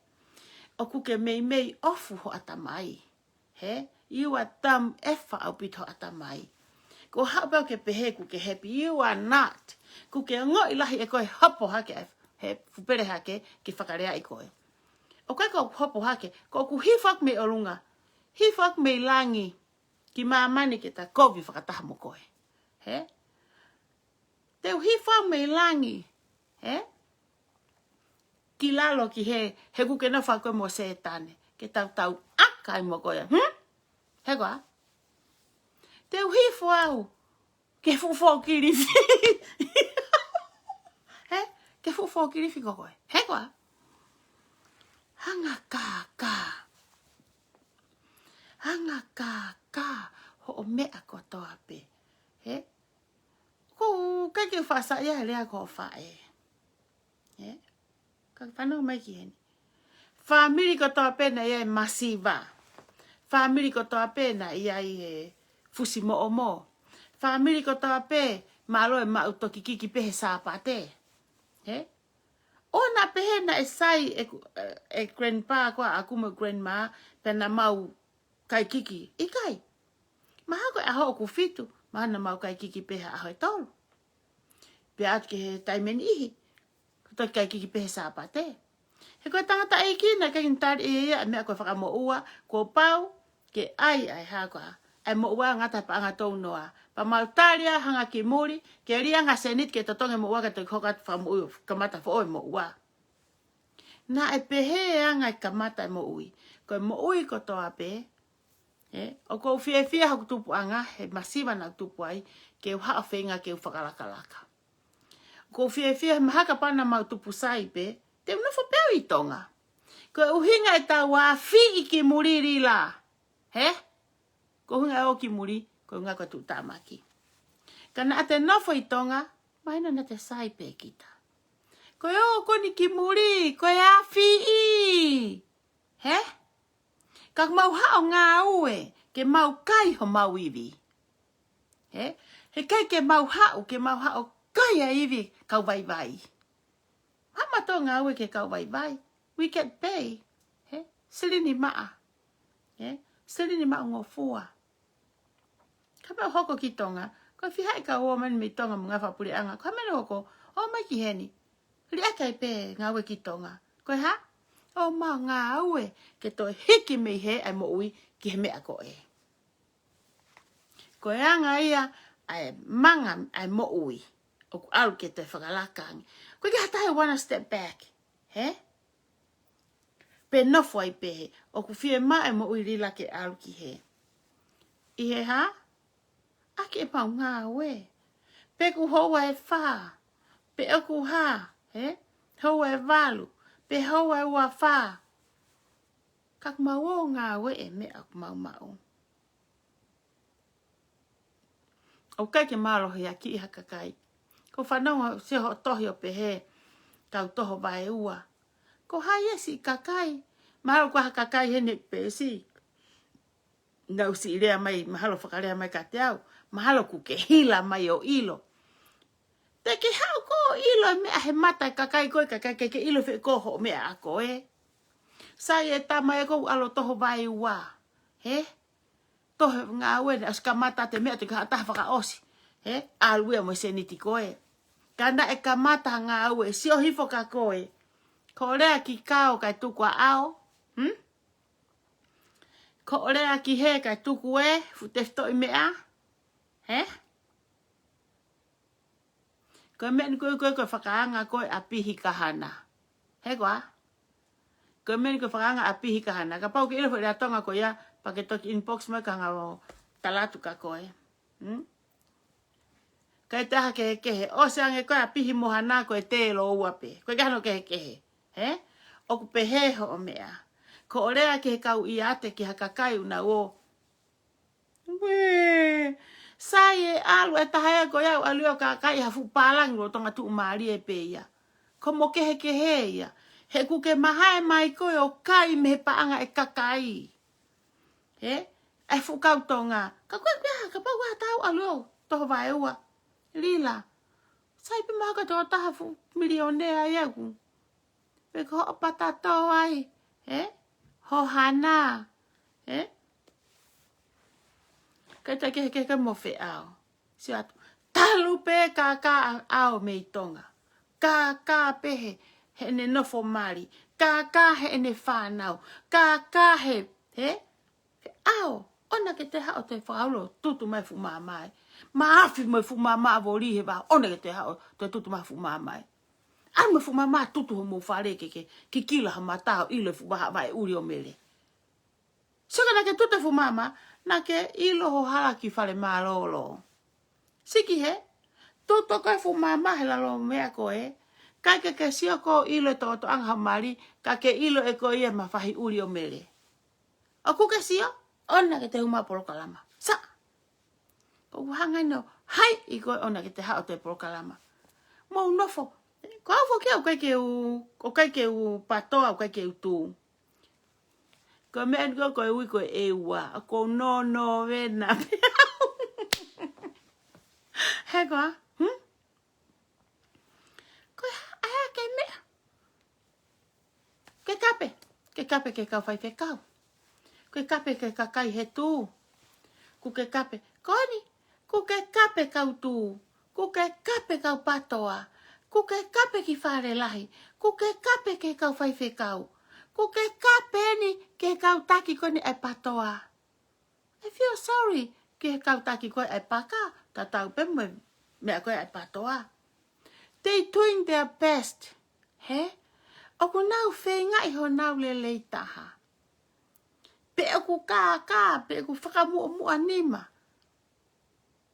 ʻOku ke meimei ʻofu ho ʻatamai. Hē? You are dumb efa ʻaupito ho ʻatamai. Ko hoʻo haʻu pē ʻo ke pehē ʻoku ke happy, you are not. ʻOku ke ongoʻi lahi ʻe koe hopo hake, he fuʻu pele hake ke fakaleaʻi koe. ʻOku ʻikai ko hopo hake, ko ʻeku hifo atu mei ʻolunga. Hifo atu mei langi ki māmani ke ta kovi fakataha mo koe. Hē? Te u hifo mei langi. Hē? Ki lalo ki hē, he ʻoku ke nofo ʻa koe mo Sētane. Ke tautau ʻaka ai mo koe. Hmm? Hē koā? Te u hifo au. Ke fuʻu fōkilifi. Hē? Ke fuʻu fōkilifi ko koe. Hē koā? Hanga kākā. Hanga kākā hoʻo meʻa kotoa pē. Hē? ʻOku ʻikai ke u faʻa saiʻia he lea ko e faʻē. Hē? Ka ke fanongo mai ki heni. Fāmili kotoa pē naʻe ʻi ai e masiva. Fāmili kotoa pē naʻe ʻi ai e fusi moʻomo. Fāmili kotoa pē mālō e maʻu toki kiki pē he Sāpate. Hē? ʻO naʻe pehē naʻe sai ʻeku, ʻe grandpa ko ē ʻaʻaku mo grandma, pea naʻa mau kai kiki. ʻIkai. Mahalo ko e ʻaho ʻoku fitu, mahalo naʻa mau kai kiki pē he ʻaho ʻe tolu. Pea ʻalu ki he taimi ʻe niʻihi, ko e toki kai kiki pē he Sāpate. He ko e tangataʻeiki naʻe ʻikai ke ne tali ʻe ia e meʻa ko e fakamoʻua, kuo pau ke ʻai ʻa e hā koā, ʻa e moʻua ngata he paʻanga tolu noa. Pea mau tali ʻa e hanga ki muli, ke liʻaki ha seniti ke totongi e moʻua ke toki hoko atu fakamoʻui ʻo kamata foʻou e moʻua. Naʻe pehē ʻa e anga e kamata e moʻui. Ko e moʻui kotoa pē, ē, ʻoku ou fiefia hoku tupuʻanga, he masiva naʻa ku tupu ai, ke u haʻu ʻo feinga ke u fakalakalaka. ʻOku ou fiefia he mahalo kapau naʻa mau tupu sai pē, te u nofo pē au ʻi Tonga. Ko e ʻuhinga ʻetau ʻafiʻi ki muli, Lila. Hē? Ko e ʻuhinga ʻo ki muli, ko e ʻuhinga ko e tuʻutāmaki. Ka naʻa te nofo ʻi Tonga, mahino naʻa te sai pē kita. Ko e ō ko eni ki muli, ko e ʻafiʻi. Hē? Ka mau haʻu ʻo ngāue, ke mau kai homau ivi. Hē? Heʻikai ke mau haʻu, ke mau haʻu ʻo kai ʻa e ivi kau vaivai. Hā mātou ngāue ki he kau vaivai. We get pay. Hē? Silini maʻa. Hē? Silini maʻungofua. Kapau ʻe hoko ki Tonga, ko e fiha e kau ō mai mei Tonga mo e ngaahi fakapuleʻanga, ko e hā e meʻa ʻe hoko, ō mai ki heni. Liʻaki ai pē ngāue ki Tonga. Ko e hā? ʻO mau ngāue ke toe hiki mei hē ʻa e moʻui ki he meʻa ko ē. Ko e anga ia ʻa e manga ʻa e moʻui. ʻOku ʻalu ke toe fakalaka ange. ʻOku ʻikai ha taha ʻe wanna step back. Hē? Pe nofo ai pehē, ʻoku fiemaʻu e moʻui Lila ke ʻalu ki hē. ʻI he hā? ʻAki ʻemau ngāue. Pe ʻoku houa ʻe fā. Pe ʻoku hā, hē? Houa ʻe valu. Pe houa ʻe ua fā. Ka ʻoku mau ō ʻo ngāueʻi e meʻa ʻoku mau maʻu. ʻOku ʻikai ke mālohi ʻa e kiʻi ha kakai. ʻOku ou fanongo ʻi hoʻo tohi ʻo pehē, kau toho vaeua. Ko hai e siʻi kakai? Mahalo ko ha kakai heni pē siʻi. Nau siʻi lea mai, mahalo fakalea mai kiate au. Mahalo ʻoku ke hila mai ʻo ʻilo. Te ke haʻu koe ʻo ʻilo e meʻa he mata e kakai ko ē, kakai ke ke ʻilo fē ko hoʻo meʻa ʻa koe. Sai e tama ē, ʻoku ou ʻalu ʻo toho vaeua. Hē? Toho ngāue naʻe ʻosi kamata ʻete meʻa, te ke haʻu ha taha fakaʻosi. Hē? ʻAlu ia mo e sēniti ko ē. Ka naʻe kamata ha ngāue, sio hifo kia koe. Ko e lea ki kao kae tuku ʻa ʻao. Hmm? Ko e lea ki hē kae tuku e fuʻu tefitoʻi meʻa. Hē? Ko e meʻa ni ko ē, ko e, ko e fakaanga ko ē ʻa Pihi Kahana. Hē koā? Ko e meʻa ni ko e fakaanga ʻa Pihi Kahana. Kapau ʻoku ke ʻilo e foʻi lea Tonga ko ia, pea ke toki inbox mai ka ngalo tala atu kia koe. Hmm? Ka ʻi ai ha kehekehe. ʻOsi ange ko ē ʻa Pihi Mohana ko e tēlōua pē. Ko e ke hano kehekehe. Hē? ʻOku pehē hoʻo meʻa. Ko e lea ki he kau ʻiate ki ha kakai ʻoku nau ō. Uē, sai e ʻalu e taha ē ko ia ʻo ʻalu ʻo kākaaʻi ha fuʻu pālangi lolotonga tuʻumālie pē ia. Ko hoʻomo kehekehe ia. He ʻoku ke mahae mai koe ʻo kai mei he paʻanga e kakai. Hē? E fuʻu kau Tonga. Ka ko e, ko e, kapau ʻoku ke ʻalu ʻo toho vaeua. Lila. Sai pē mahalo ko e tokotaha fuʻu milionea ia ʻoku. Pe ko hoʻo patato ai, hē? Hoʻo hana, hē? Ke te kehekehe mo feʻao. Sio atu. Talu pē kākā ʻa ʻao mei Tonga. Kākā pē he, heʻene nofo mali. Kākā heʻene fānau. Kākā he, hē? Feʻao, ʻoua naʻa ke toe haʻu ʻo toe fakaʻulo tutu mai fuʻu māmā ē. Mafi mo e fuʻu māmā ʻa Voli he vā, ʻoua naʻa ke toe haʻu ʻo toe tutu mai fuʻu māmā ē. ʻAlu mo e fuʻu māmā tutu homou fale ke ke kikila ha mata ʻo ʻilo e fuʻu vahaʻa vaʻe ʻuli ʻo Mele. Sio ka naʻa ke tutu e fuʻu māmā, naʻa ke ʻilo hoʻo hala ki fale mālōlō. Siki hē, tutu ko e fuʻu māmā he lalo meʻa ko ē, ʻikai ke ke sio ko e ʻilo e toʻotoʻanga ha mali, ka ke ʻilo ʻe koe ia ma fahi ʻuli ʻo Mele. ʻOku ke sio, ʻoua naʻa ke toe hū mai polokalama. Sa, ko u hanga ino, hai, ʻi ko e ʻoua naʻa ke toe haʻu ʻo toe polokalama. Mou nofo, ko au foki ʻoku ʻikai ke u, ʻoku ʻikai ke u patoa, ʻoku ʻikai ke u tū. Ko e meʻa ni ko e, ko e ui ko e ʻEua, ko no no vena. Hē koā, hmm? Ko e hā, ʻa e hā ke meʻa? Ke kape, ke kape ki he kau faifekau. Ke kape ki he kakai he tū. ʻOku ke kape, ko eni, ʻoku ke kape kau tū. ʻOku ke kape kau patoa. ʻOku ke kape ki fale lahi. ʻOku ke kape ki he kau faifekau. ʻOku ke kape eni ki he kau taki ko eni ʻa e patoa. I feel sorry ki he kau taki ko ē ʻa e paka, tatau pē mo e meʻa ko ē ʻa e patoa. They doing their best, hē? ʻOku nau feingaʻi honau lelei taha. Pe ʻoku kākā, pe ʻoku fakamuʻomuʻa nima.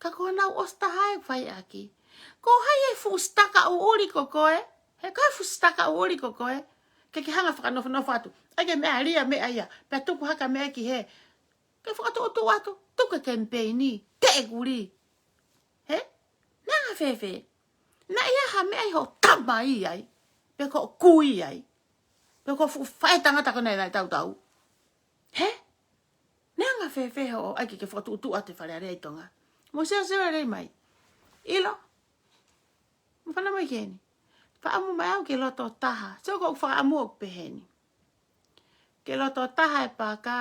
Ka ko honau ʻosi taha ē fai ʻaki. Ko hai e fuʻu sitaka ʻuʻuli ko koe? He ko e fuʻu sitaka ʻuʻuli ko koe? Ke ke hanga fakanofonofo atu. ʻAi ke meʻa lia meʻa ia. Pea tuku hake meʻa ki hē. Ke fakatuʻutuʻu atu, tuku e kemipeini, teʻekuli. Hē? Naʻa fēfē? Naʻa ʻi ai ha meʻa ʻi hoʻo tama ʻi ai, pe ko hoʻo kui ai, pe ko e fuʻu faʻētangata ko ena naʻe tautau. Hē? Naʻa fēfē hoʻo ʻai ke ke fakatuʻutuʻu atu e Fale Alea ʻi Tonga? Mo sio sio lelei mai. ʻIlo? Mo fanongo mai ki heni. Fakaʻamu mai au ke loto taha. Sio ko e fakaʻamu ʻoku pehē ni. Ke loto taha e paka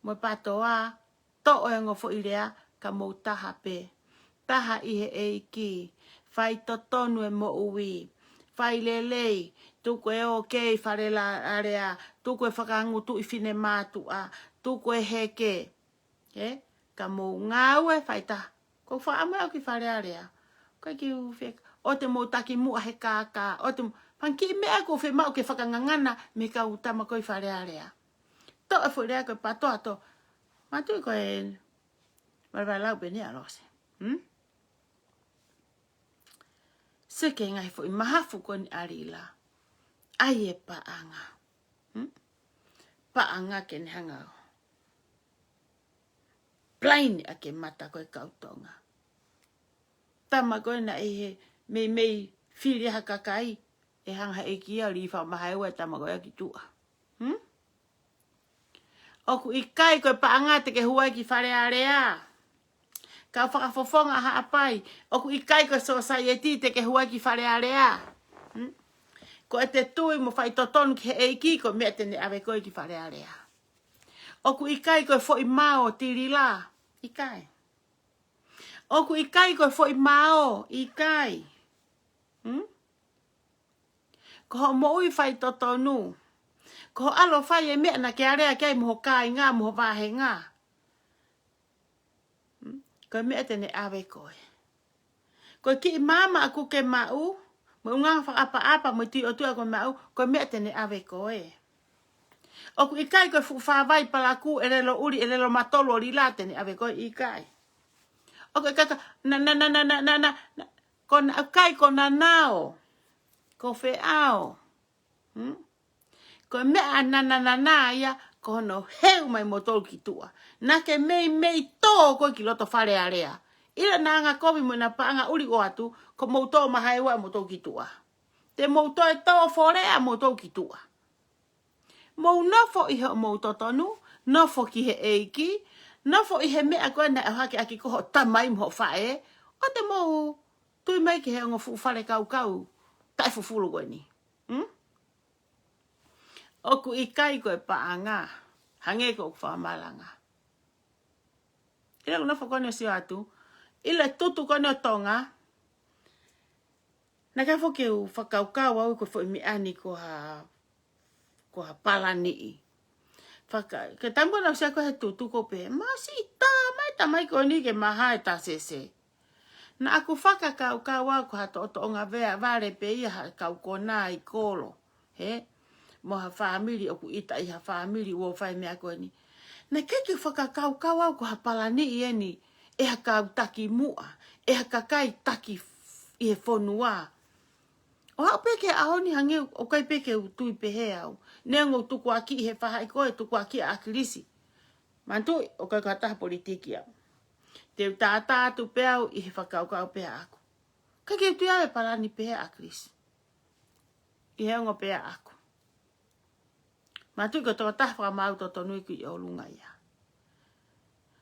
mo e patoa, toʻo e ongo foʻi lea ka mou taha pē. Taha ʻi he ʻEiki, fai totonu e moʻui, fai lelei, tuku e ʻokei Fale Alea, tuku e fakaangutuʻi finemātuʻa, tuku e heke. Hē? Ka mou ngāue fai taha. Ko e fakaʻamu au ki Fale Alea. Ko e kiʻi ʻū fek-, ʻoua te mou takimuʻa he kākā, ʻoua te mou, Fanga kiʻi meʻa ʻoku fiemaʻu ke fakangangana mei he kau tama ko ē ʻi Fale Alea. Toʻo e foʻi lea ko e patoa toʻo. Mātuʻa ko e valevalelau pē eni ʻa Lose. Hmm? Sio ki he ngaahi foʻi mahafu ko eni ʻa Lila. ʻAi e paʻanga. Hmm? Paʻanga ke ne hanga ʻo plain ʻaki e mata ko ē kau Tonga. Tama ko ē naʻe ʻi he meimei fili ha kakai, ʻe hanga ʻe he ʻEiki ia ʻo lī fakamahaeua e tama ko ē ki tuʻa. Hmm? ʻOku ʻikai ko e paʻanga te ke hū ai ki Fale Alea. Kau fakafofonga ʻa Haʻapai. ʻOku ʻikai ko e sōsaieti te ke hū ai ki Fale Alea. Hmm? Ko ʻete tui mo faitotonu ki he ʻEiki ko e meʻa te ne ʻave koe ki Fale Alea. ʻOku ʻikai ko e foʻi mao Tilila. ʻIkai. ʻOku ʻikai ko e foʻi mao, ʻikai. Hmm? Ko hoʻo moʻui faitotonu. Ko hoʻo ʻalu ʻo fai e meʻa naʻa ke alea ki ai mo ho kāinga, mo ho vāhenga. Hmm? Ko e meʻa te ne ʻave koe. Ko e kiʻi maama ʻoku ke maʻu, mo e ʻulungaanga fakaʻapaʻapa, mo e tui ʻOtua ʻoku ke maʻu, ko e meʻa te ne ʻave koe. ʻOku ʻikai ko e fuʻu fāvai palakū, ʻelelo ʻuli, ʻelelo matolu ʻo Lila te ne ʻave koe, ʻikai. ʻOku ʻikai ko, na, na, na, ko na, ʻikai ko nanao, ko feʻao. Hmm? Ko e meʻa ʻa e na, na, na, na ia, ko hono heu mai moutolu ki tuʻa. Naʻa ke meimei tō koe ki loto Fale Alea. ʻIlo naʻa angakovi mo ʻena paʻanga ʻuli ʻoatu, ko mou tō mahaeua moutolu ki tuʻa. Te mou toe tō foleʻa moutolu ki tuʻa. Mou nofo ʻi hoʻomou totonu, nofo ki he ʻEiki, nofo ʻi he meʻa ko ē naʻe ʻohake ʻaki ko hoʻo tamai mo hoʻo faʻē, ʻo te mou tui mai ki he ongo fuʻu fale kaukau taʻefufulu ko eni. Hmm? ʻOku ʻikai ko e paʻanga, hangē ko ʻeku fakamalanga. ʻIlo ʻeku nofo ko eni ʻo sio atu, ʻilo e tutu ko eni ʻo Tonga, naʻe ʻikai foki ke u fakakaukau au ko e foʻi meʻa ni ko ha, ko ha palaniʻi. Faka-, ke tamu na usia ko e he tutu ko pē, masiʻi tā mai tamai ko eni ke maha e tā sese. Naʻa ku fakakaukau au ko ha toʻotoʻonga vea vale pē ia ha kau konā ʻi kolo. He? Mo ha fāmili ʻoku ʻita ʻi ha fāmili ʻoku fai meʻa ko eni. Naʻe ʻikai ke fakakaukau au ko ha palaniʻi eni ʻe ha kau taki muʻa, ʻe ha kakai taki f-, ʻi he fonua. ʻO aʻu pē ki he ʻaho ni hangē ʻoku ʻikai pē ke u tui pehē au. Neongo tukuakiʻi he fahaʻi ko ē, tukuakiʻi ʻa ʻAkilisi. Manatuʻi, ʻoku ʻikai ko ha taha politiki au. Te u tātā atu pē au ʻi he fakakaukau pē ʻaʻaku. ʻIkai ke u tui au e palani pehē ʻa ʻAkilisi. ʻI he ongo pē ʻaʻaku. Manatuʻi ko e tokotaha fakamaau totonu ʻi ʻolunga ia.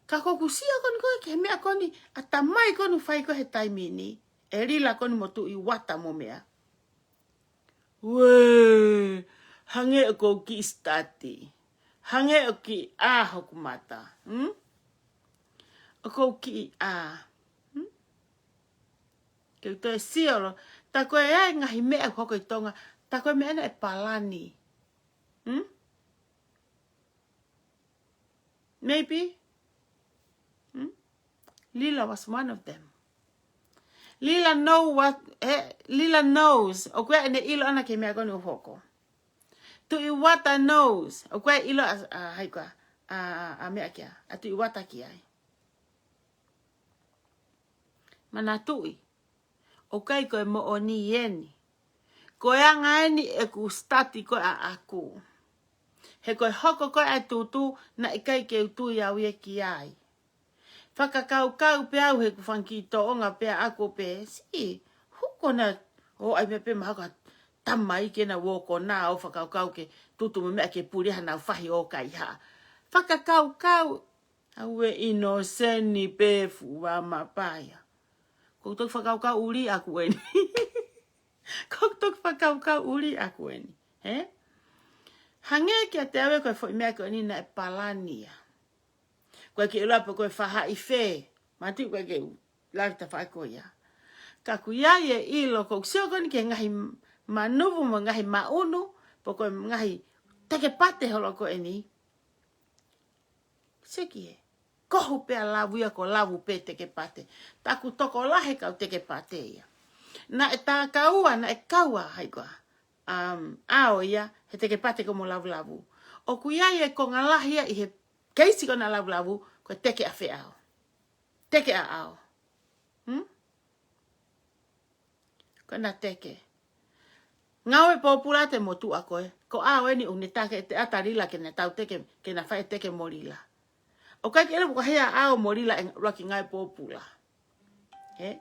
Ka ko ʻeku sio ko eni ko ē ki he meʻa ko eni, ʻa e tamai ko eni ʻoku fai ko ē he taimi ni, ʻe Lila ko eni mo Tuʻi Uata mo meʻa. Uē, hangē ʻoku ou kiʻi study. Hangē ʻoku kiʻi ʻā hoku mata. Hmm? ʻOku ou kiʻi ʻā. Hmm? Ke u toe sio lo, tā ko ē ʻa e ngaahi meʻa ʻoku hoko ʻi Tonga, tā ko ē meʻa naʻe palani. Hmm? Maybe. Hmm? Lila was one of them. Lila know what, eh, Lila knows. ʻOku ʻi ai ʻene ʻilo ʻana ki he meʻa ko eni ʻoku hoko. Tuʻi Uata knows. ʻOku ʻi ai e ʻilo ʻa, ʻa, hai koā, ʻa, ʻa, ʻa meʻa kia, ʻa Tuʻi Uata ki ai. Manatuʻi, ʻoku ʻikai ko e moʻoni eni. Ko e anga eni ʻeku study ko ē ʻaʻaku. He ko e hoko ko ē ʻa e tutu naʻe ʻikai ke u tui au ia ki ai. Fakakaukau pē au he ʻoku fanga kiʻi tōʻonga pē ʻaʻaku pē. Siʻi, hoko na, ʻo ʻai meʻa pē mahalo ko ha tamai ke na uō konā ʻo fakakaukau ke tutu mo meʻa ke puli hanau fahi ʻo kaihaʻa. Fakakaukau, ʻa e ʻinoseni pē fuʻu vā mapaia. Ko e toki fakakaukau ʻuli ʻaʻaku eni. Ko e toki fakakaukau ʻuli ʻaʻaku eni. He? Hangē kiate au ē ko e foʻi meʻa ko eni naʻe palani ia. Ko e ke ʻilo pe ko e fahaʻi fē. Manatuʻi ko e ke u lali tafaʻaki ko ia. Ka ʻoku ʻi ai e ʻilo ko ʻeku sio ko eni ki he ngaahi manuvu mo e ngaahi maʻunu, pe ko e ngaahi tekepate holo ko eni. Seki ē. Kohu pē ʻa Lavu ia ko Lavu pē tekepate. Tā ʻoku tokolahi e kau tekepate ia. Naʻe tā kaua, naʻe kaua hai koā. um, ʻao ia, he teke pate ko mo lavulavu. ʻOku ʻi ai e konga lahi ia ʻi he keisi ko ena lavulavu, ko e teke ʻa Feʻao. Teke ʻa ʻao. Hmm? Ko ena teke. Ngāue pōpula te mo tuʻa ko ē. Ko ʻao eni ʻoku ne take te ʻata Lila ke na tau teke, ke na fai e teke mo Lila. ʻOku ʻikai ke ʻilo ko e hā ʻa ʻao mo Lila ʻe ʻuluaki ngāue pōpula. Ē?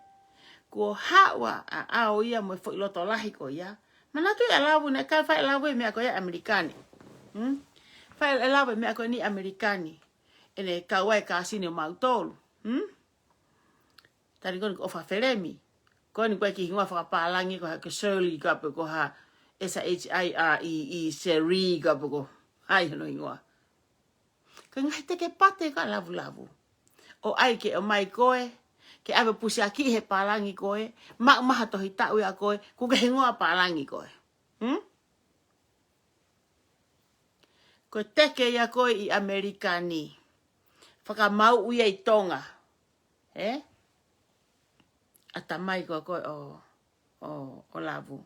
Kuo haʻu ʻa ʻao ia mo e foʻi loto lahi ko ia. Manatuʻi ʻa Lavu naʻe ʻikai fai ʻe Lavu e meʻa ko ia ʻi ʻAmelika ni. Hmm? Fai ʻe Lavu e meʻa ko eni ʻi ʻAmelika ni. ʻEne kau ai e kāsini ʻo mautolu. Hmm? Tali ko eni ko ʻOfa Felemi. Ko eni ko e kiʻi hingoa fakapālangi ko ha ke Shirley ka pe ko ha S H I R E E, Shirley ka pe ko hai hono hingoa. Ko e ngaahi teke pate ko ē ʻa Lavulavu. ʻO ʻai ke ʻomai koe, ke ʻave pusiaki he pālangi ko ē, maʻu mai ha tohi taʻu ia ko ē, kuo ke hingoa pālangi ko ē. Hmm? Ko e teke ia ko ē ʻi ʻAmelika ni. Fakamauʻi ia ʻi Tonga. Ē? ʻAtamai ko ē ko ē ʻo, ʻo, ʻo Lavu.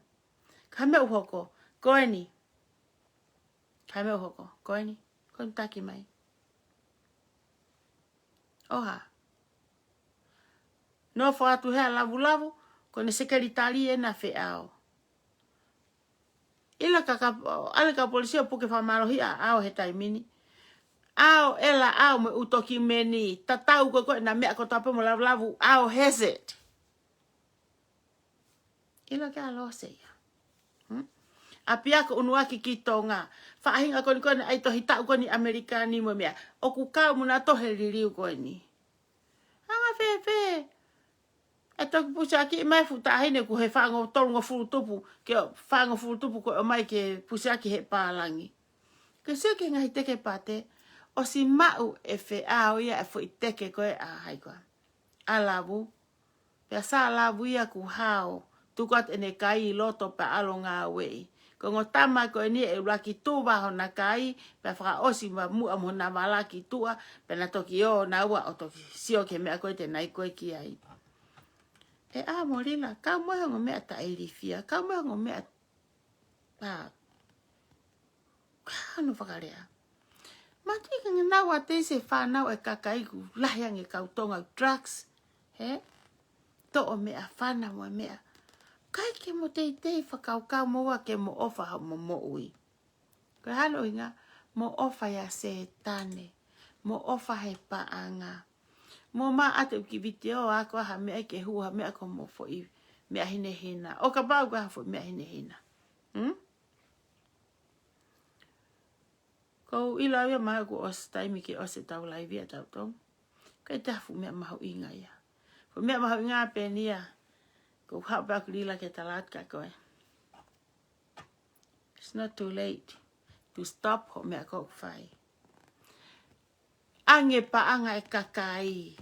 Ka meʻa ʻoku hoko, ko eni. Ka meʻa ʻoku hoko, ko eni. Ko eni taki mai. ʻOha. Nofo atu hē ʻa Lavulavu, ko ʻene sekelitali ena ʻa Feʻao. ʻIlo ka ka, ʻalu e kau polisi ʻo puke fakamālohiʻi ʻa ʻao he taimi ni. ʻAo, ʻela ʻao mo e ʻū tokimeni, tatau ko ē ko ē ʻena meʻa kotoa pē mo Lavulavu, ʻao has it. ʻIlo ke ʻa Lose ia. Hmm? ʻApiako ʻUnuaki ki Tonga. Faʻahinga ko eni ko ē ʻene ʻai tohi taʻu ko eni ʻi ʻAmelika ni mo e meʻa. ʻOku kau mo ʻena tohi liliu ko eni. Anga fēfē. ʻE toki pusiaki mai e fuʻu taʻahine kuo he fāngofulu tolungofulu tupu, ke fāngofulu tupu ko ē ʻomai ke pusiaki he pālangi. Ke sio ki he ngaahi teke pate, ʻosi maʻu ʻe Feʻao ia e foʻi teke ko ē ʻa hai koā. ʻA Lavu. Pea sā Lavu ia kuo hao, tuku atu ʻene kai ʻi loto pea ʻalu ʻo ngāueʻi. Ko e ongo tama ko eni ʻe ʻuluaki tuva hona kai, pea fakaʻosi muʻa mo hona vala ki tuʻa, pea na toki ō naua ʻo toki sio ki he meʻa ko ē te na ʻi ko ē ki ai. ʻE ʻao mo Lila, kau mo e ongo meʻa taʻeilifia, kau mo e ongo meʻa tā. Ka hano fakalea. Mātuʻa ka nge nau a teisi e fānau e kakai kuo lahi ange kau Tonga ʻi drugs. He? Toʻo meʻafana mo e meʻa. ʻIkai ke mo teitei fakakaukau mo ua ke mo ʻofa hoʻomo moʻui. Ko e hā hono ʻuhinga, mo ʻofa ʻia Sētane. Mo ʻofa he paʻanga. Mo maʻu atu e kiʻi vitiō ʻa ko ha meʻa ke hū ha meʻa ko hoʻomo foʻi meʻa hinehina. ʻO kapau ko ha foʻi meʻa hinehina. Hmm? Ko u ʻilo au ia mahalo kuo ʻosi taimi ke ʻosi ʻetau laivi ʻa tautolu. ʻIkai toe ha fuʻu meʻa mahuʻinga ia. Fuʻu meʻa mahuʻinga pē eni ia. Ko u haʻu pē au Lila ke tala atu kia koe. It's not too late to stop hoʻo meʻa ʻoku fai. Ange paʻanga e kakai.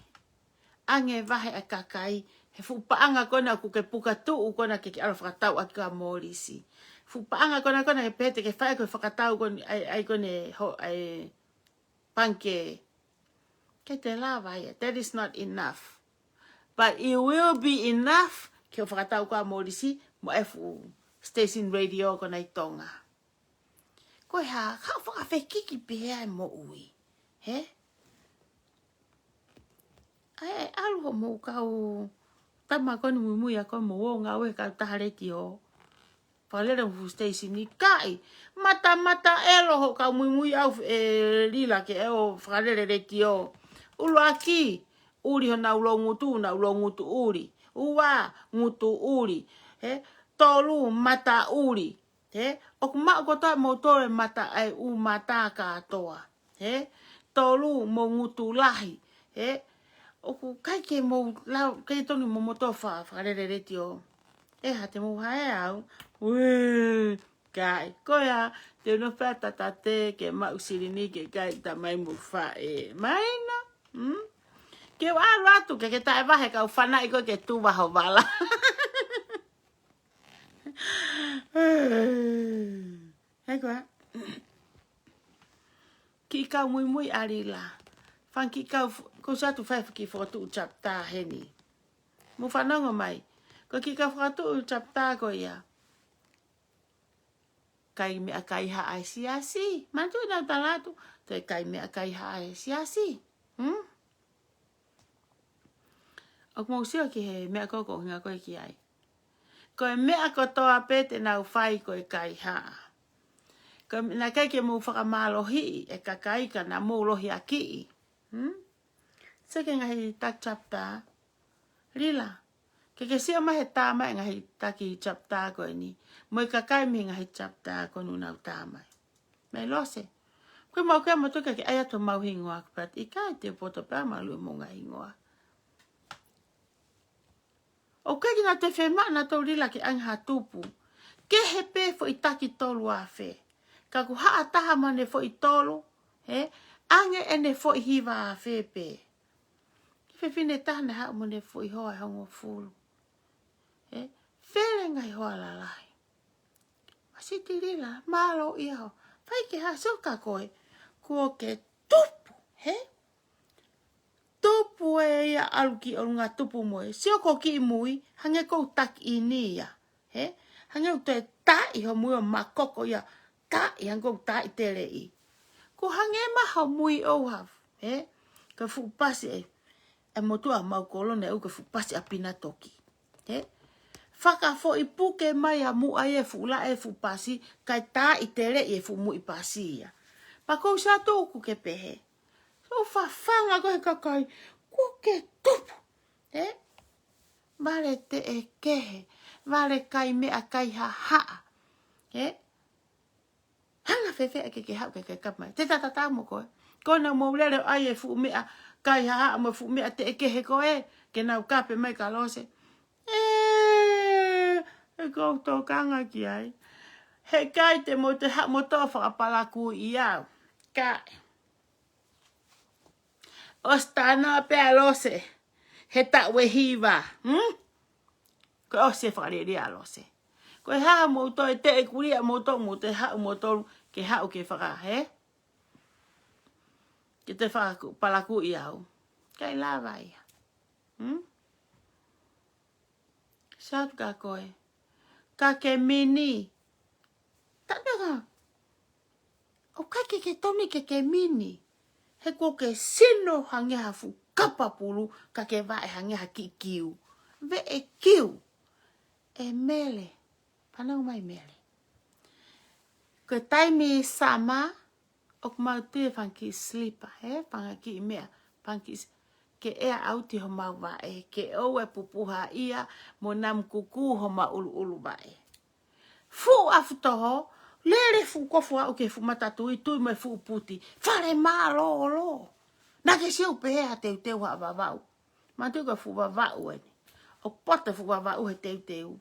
Ange vahe e kakai. He fuʻu paʻanga ko ena ʻoku ke puka tuʻu ko ena ke ke ʻalu ʻo fakatau ʻaki ʻa Molisi. Fuʻu paʻanga ko ena ko ena ke pehē te ke fai ko e fakatau ko eni ʻai, ʻai ko eni ho, ʻai pangikē. ʻIkai te lava ia. That is not enough. But it will be enough ke u fakatau ko ē ʻa Molisi mo e fuʻu station radio ko ena ʻi Tonga. Ko e hā, kau fakafekiki pē ʻa e moʻui. He? ʻAi, ʻalu hoʻomo kau tama ko eni muimui ʻa koe mo ō ngāue he kautaha letiō. Fakalele mo e fuʻu station ʻikai. Mata, mata ʻelo hoʻo kau muimui au ē Lila ke ō fakalele letiō. ʻUluaki, ʻuli honau loungutu, nau loungutu ʻuli. Ua, ngutu ʻuli. He? Tolu, mata ʻuli. He? ʻOku maʻu kotoa ʻe moutolu e mata ʻa e ʻū mata kātoa. He? Tolu mo ngutu lahi. He? ʻOku ʻikai ke mou lau, ʻikai tonu mo moutolu fa, fakalele letiō. ʻE hā te mou hae au. Uē, kai. Ko ia, te u nofo pē ʻo tatate ke maʻu silini ke kai tamai mo faʻē. Mahino? Hmm? Ke u ʻalu atu, ke ke taʻevahe kau fanaʻi ko ē ke tuva ho vala. He ko ā. Kiʻi kau muimui ʻa Lila. Fanga kiʻi kau f-, ko sa tu fai kiʻi fokotuʻu chapter heni. Mou fanongo mai. Ko e kiʻi kau fokotuʻu chapter ko ia. kai meʻakai haʻa e siasi. Manatuʻi naʻa ku tala atu, toe kai meʻakai haʻa e siasi. Hmm? ʻOku mou sio ki he meʻa ko ē ʻoku hinga ko ē ki ai. Ko e meʻa kotoa pē te nau fai ko e kaihaʻa. Ko e meʻa naʻe ʻikai ke mou fakamālohiʻi e kakai ka naʻa mou lohiakiʻi. Hmm? Sio ki he ngaahi taki chapter. Lila. Ke ke sio mai he tā mai e ngaahi taki chapter ko eni. Mo e kakai mei he ngaahi chapter ko eni naʻa nau tā mai. Mei Lose. Ko e mau ke mau toka ke ʻai atu mau hingoa, but ʻikai te u poto pē ʻa mau luʻi mo ngaahi hingoa. ʻOku ʻikai ke nau toe fiemaʻu nautolu Lila ke ʻange ha tupu. Kehe pē foʻi taki tolu afe. Ka ko haʻa taha mo ʻene foʻi tolu, hē? ʻAnge ʻene foʻi hiva afe pē. Ki he fefine taha naʻe haʻu mo ʻene foʻi hoa ʻe hongofulu. Hē? Fele ngaahi hoa lalahi. Masiti Lila, mālō ia ho. Fai ke hā, sio ka ko e. Kuo ke tupu, hē? Tupu ē ia, ʻalu ki ʻolunga tupu mo e. Sio ko ki mui, hangē ʻoku ou taki ʻi ni ia. Hē? Hangē ʻoku toe taʻi ho mui ʻo makoko ia. Taʻi, hangē ʻoku ou taʻi teleʻi. Ko hangē mai ho mui ʻoku hau. Hē? Ko e fuʻu pasi ē. ʻE motuʻa mau kolone ʻoku fuʻu pasi ʻa Pinatoki. Hē? Fakafoʻi puke mai ʻa muʻa ʻi he fuʻu laʻe fuʻu pasi, kae taʻi teleʻi e fuʻu muʻi pasi ia. Pea ʻoku ou sio atu ʻoku ke pehē. ʻOku fafanga ko e kakai, kuo ke tupu. Hē? Vale teʻekehe, vale kai meʻakai haʻahaʻa. Hē? Hanga fēfē ke ke haʻu ke ke kapa mai. Te tatatau mo koe. Ko ena mou lele ʻo ʻai e fuʻu meʻakai haʻahaʻa mo e fuʻu meʻa teʻekehe ko ē, ke nau kape mai kia Lose. ʻE, ʻe ʻoku ou tokanga ki ai. Heʻikai te mou toe haʻu mo toe fakapalakuʻi au. Kae. ʻOsi tā noa pē ʻa Lose. He taʻu ʻe hiva. Hmm? Ko e ʻosi e fakalielia ʻa Lose. Ko e hā mou toe teʻekulī ʻa moutolu, mou toe haʻu moutolu, ke haʻu ke faka, hē? Ke toe fakapalakuʻi au. ʻIkai lava ia. Hmm? Sio atu kia koe. Ka ke mini. Tataka. ʻOku ʻikai ke ke tonu ke ke mini. He kuo ke sino hangē ha fuʻu kapa pulu, ka ke vaʻe hangē ha kiʻi kiu. Veʻe kiu. ʻE Mele. Fanongo mai Mele. Ko e taimi summer, ʻoku mau tui e fanga kiʻi slipper, hē? Fanga kiʻi meʻa, fanga kiʻi s-, ke ʻea ʻauti homau vaʻe, ke ʻoua ʻe pupuha ia, mo namu kukū homau ʻuluʻulu vaʻe. Fuʻu afutoho, lele fuʻu kofu aʻu ki he fuʻu matatui, tui mo e fuʻu puti, fale mālōlō. Naʻa ke sio pē he teuteu ha Vavaʻu. Manatuʻi ko e fuʻu Vavaʻu eni. ʻOku poto e fuʻu Vavaʻu he teuteu.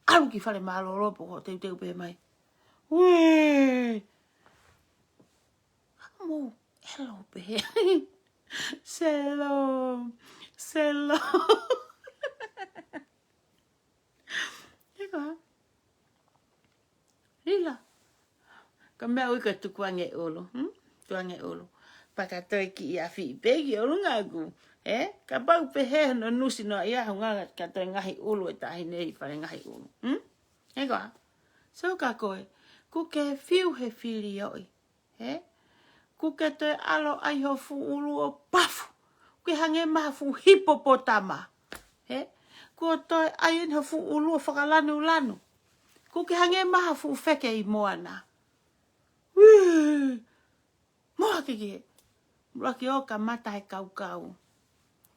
ʻAlu ki fale mālōlō pē ko e teuteu pē mai. Uē! Haʻu mo ʻelo pē. Selo. Selo. Eka. Lila. Ka meʻa ui ka tukuange ʻulu. Hmm? Tuange ʻulu. Pea ka toe kiʻi afi pē ki ʻolunga ʻaku. Ē? Kapau pē he no nusi no ia hunga ka toe ngaahi ʻulu e taʻahine ʻi fale ngaahi ʻulu. Hmm? Eka. So ka koe. Kuo ke fiu he fili ʻoi. Hē? Kuo ke toe ʻalu ʻai ho fuʻu ʻulu ʻo pafu. Kuo ke hangē mai ha fuʻu hipopotama. Hē? Kuo toe ʻai eni ho fuʻu ʻulu ʻo fakalanulanu. Kuo ke hangē mai ha fuʻu feke ʻi moana. Uē! Moa ke ke. Mula ki ʻo kamata he kaukau.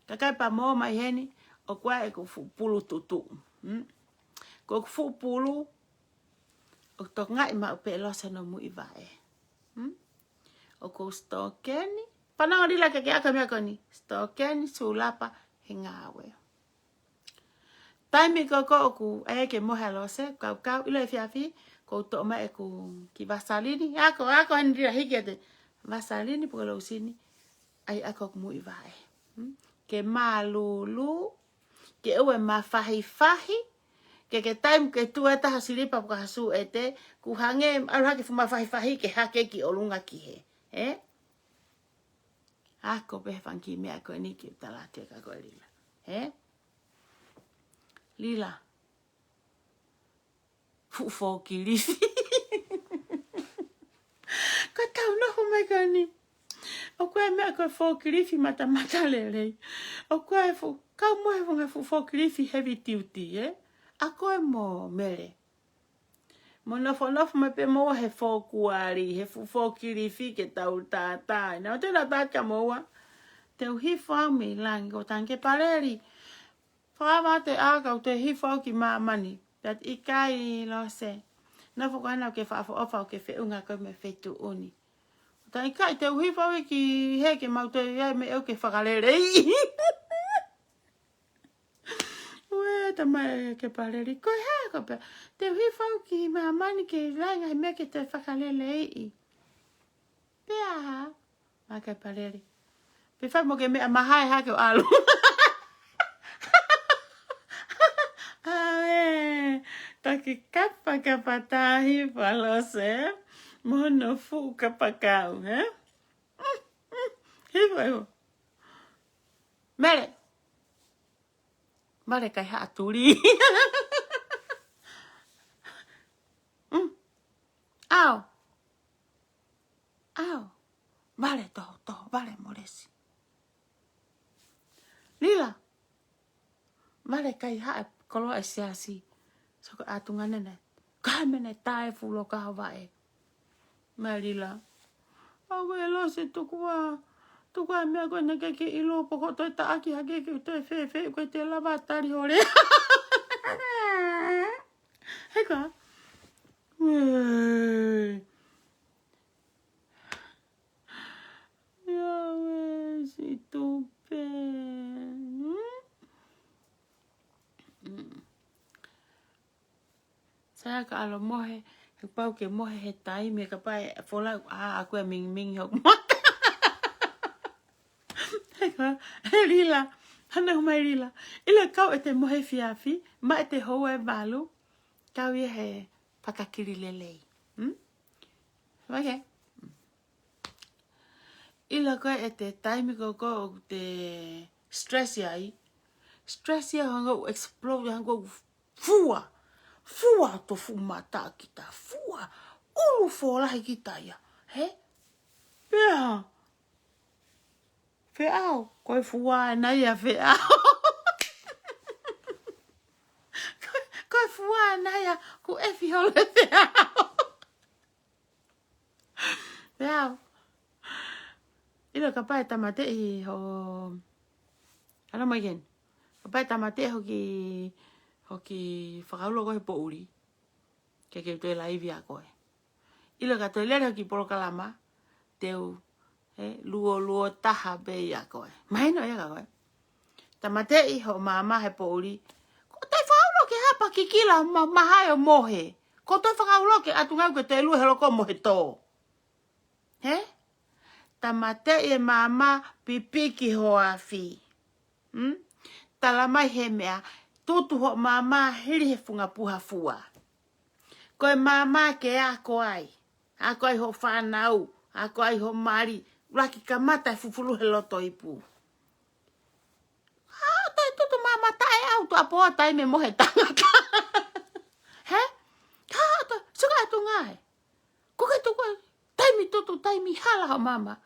Kakai pea mo mai heni, ʻoku ʻai ʻeku fuʻu pulu tutuʻu. Hmm? Ko ʻeku fuʻu pulu, ʻoku tokangaʻi maʻu pē ʻe Lose hono muivaʻe. Hmm? ʻOku ou sitokeni. Fanongo Lila ke ke ako e meʻa ko eni. Sitokeni, sulapa, he ngāue. Taimi ko ē ʻoku ʻai ke mohe ʻa Lose, kaukau, ʻilo efiafi, ʻoku ou toʻo mai ʻeku kiʻi vasalini. Ako, ako, eni Lila hiki ʻete vasalini, pe ko e lousini. ʻAi ako ʻeku muivaʻe. Hmm? Ke mālūlū, ke ʻoua ʻe mafahifahi, ke ke taimi ke tuʻu e taha silipa pe ko ha sū ʻete, kuo hangē, ʻalu hake fuʻu mafahifahi ke hake ki ʻolunga ki hē. Ē? Ako pē he fanga kiʻi meʻa ko eni ke u tala atu kia koe Lila. Ē? Lila. Fuʻu fōkilifi. Mai kani. ʻOku ʻi ai e meʻa ko e forklift matamata lelei. ʻOku ʻi ai e fuʻu, kau mo e fuʻu, fuʻu forklift heavy duty, ē? ʻA koe mo Mele. Mo nofonofo mai pē mo he fokuari, he fuʻu forklift ke tau tātā. Naʻa te tātā kia moua. Te u hifo au mei langi, ko tanke Paleli. Fakaava te aka ʻo te hifo au ki māmani. Pea ʻikai Lose. Nofo ko ena ʻoku ke fakaʻofoʻofa ʻoku ke feʻunga koe mo e feituʻu ni. Ko tanke ʻikai te u hifo au ki hē ke mau te ia me au ke fakaleleiʻi. Ue, tamai ke Paleli. Ko e hā ko pea. Te u hifo au ki māmani ke lainga he meʻa ke te fakaleleiʻi. Pea hā? Mai ke Paleli. Pea fai mo ke meʻa mahae hake ʻo ʻalu. ʻAe, taki kapakapa tahi Lose, mo hono fuʻu kapakau, ē? Mm, mm, hifo, hifo. Mele. Mele kai haʻa tuli. Mm. ʻAo. ʻAo. Vale toho, toho, vale mo lesi. Lila. Vale kai haʻa koloa e siasi. Soko atu ngane ne. Kai mene tae fulo ka vae. Mai Lila. ʻAuē Lose tuku ā. Tuku ā meʻa ko ena ke ke ʻilo poko toe taʻaki hake ke toe fēfē ko te lava tali hole. Heka. Ue. Ia ue, si tupe. Hmm? Hmm. Sai ka ʻalu mohe, he pau ke mohe he taimi, kapau ʻe folau, ʻa, ʻa koe ʻa mingimingi hoku mata. Heka, he Lila, hana mai Lila. ʻIlo kau ʻete mohe efiafi, maʻa ʻete houa ʻe valu, kau ia he fakakili lelei. Hmm? Okay. ʻIlo ko ē ʻete taimi ko ē ʻoku te stress ai. Stress ia hangē ʻoku explode, hangē ʻoku fua. Fua to fuʻu mata kita. Fua. ʻUlu folahi kita ia. He? Pea. Feʻao. Ko e fua ena ia Feʻao. Ko, ko e fua ena ia. Ko e fiholo Feʻao. Feʻao. ʻIlo kapau ʻe tāmateʻi ho. Hala mai ken. Kapau ʻe tāmateʻi hoki, hoki fakaulo ko ē he poʻuli. Ke ke toe laivi ʻa koe. ʻIlo ka toe lele hoki polokalama. Te u, he, luo, luo taha pē ia koe. Mahino ia ka koe. Tāmateʻi ho māmā he poʻuli. Ko toe fakaulo ke hapa kikila ma, mahae ʻo mohe. Ko toe fakaulo ke ʻatu ngāue ke toe lue he loko mohe tō. He? Tāmateʻi e māmā pipiki ho afi. Hmm? Tala mai he meʻa, tutu ho māmā hili he funga puha fua. Ko e māmā ke ako ai. Ako ai ho fānau, ako ai ho mali, ʻuluaki kamata e fufulu he loto ipu. Haʻu toe tutu māmā taʻe ʻau tuʻuapō taimi mohe tangata. He? Haʻu toe, suka atu ngāue. Ko ke tuku, taimi tutu, taimi hala ho māmā.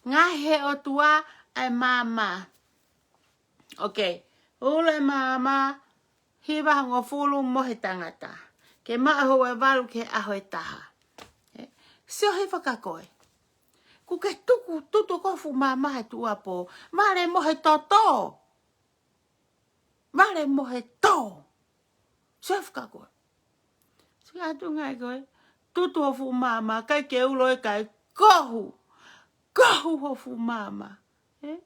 Ngaahi he ʻOtua ʻa e māmā. Okay. Ulo e māmā, hiva hongofulu mohe tangata. Ke maʻu houa ʻe valu ki he ʻaho ʻe taha. Ē, sio he fakakoe. Kuo ke tuku, tutu ko e fuʻu māmā he tuʻuapō. Vale mohe toto. Vale mohe tō. Sio he fakakoe. Sio atu ngāue koe. Tutu ho fuʻu māmā, ʻikai ke ulo ʻikai kohu. Kohu ho fuʻu māmā. Ē?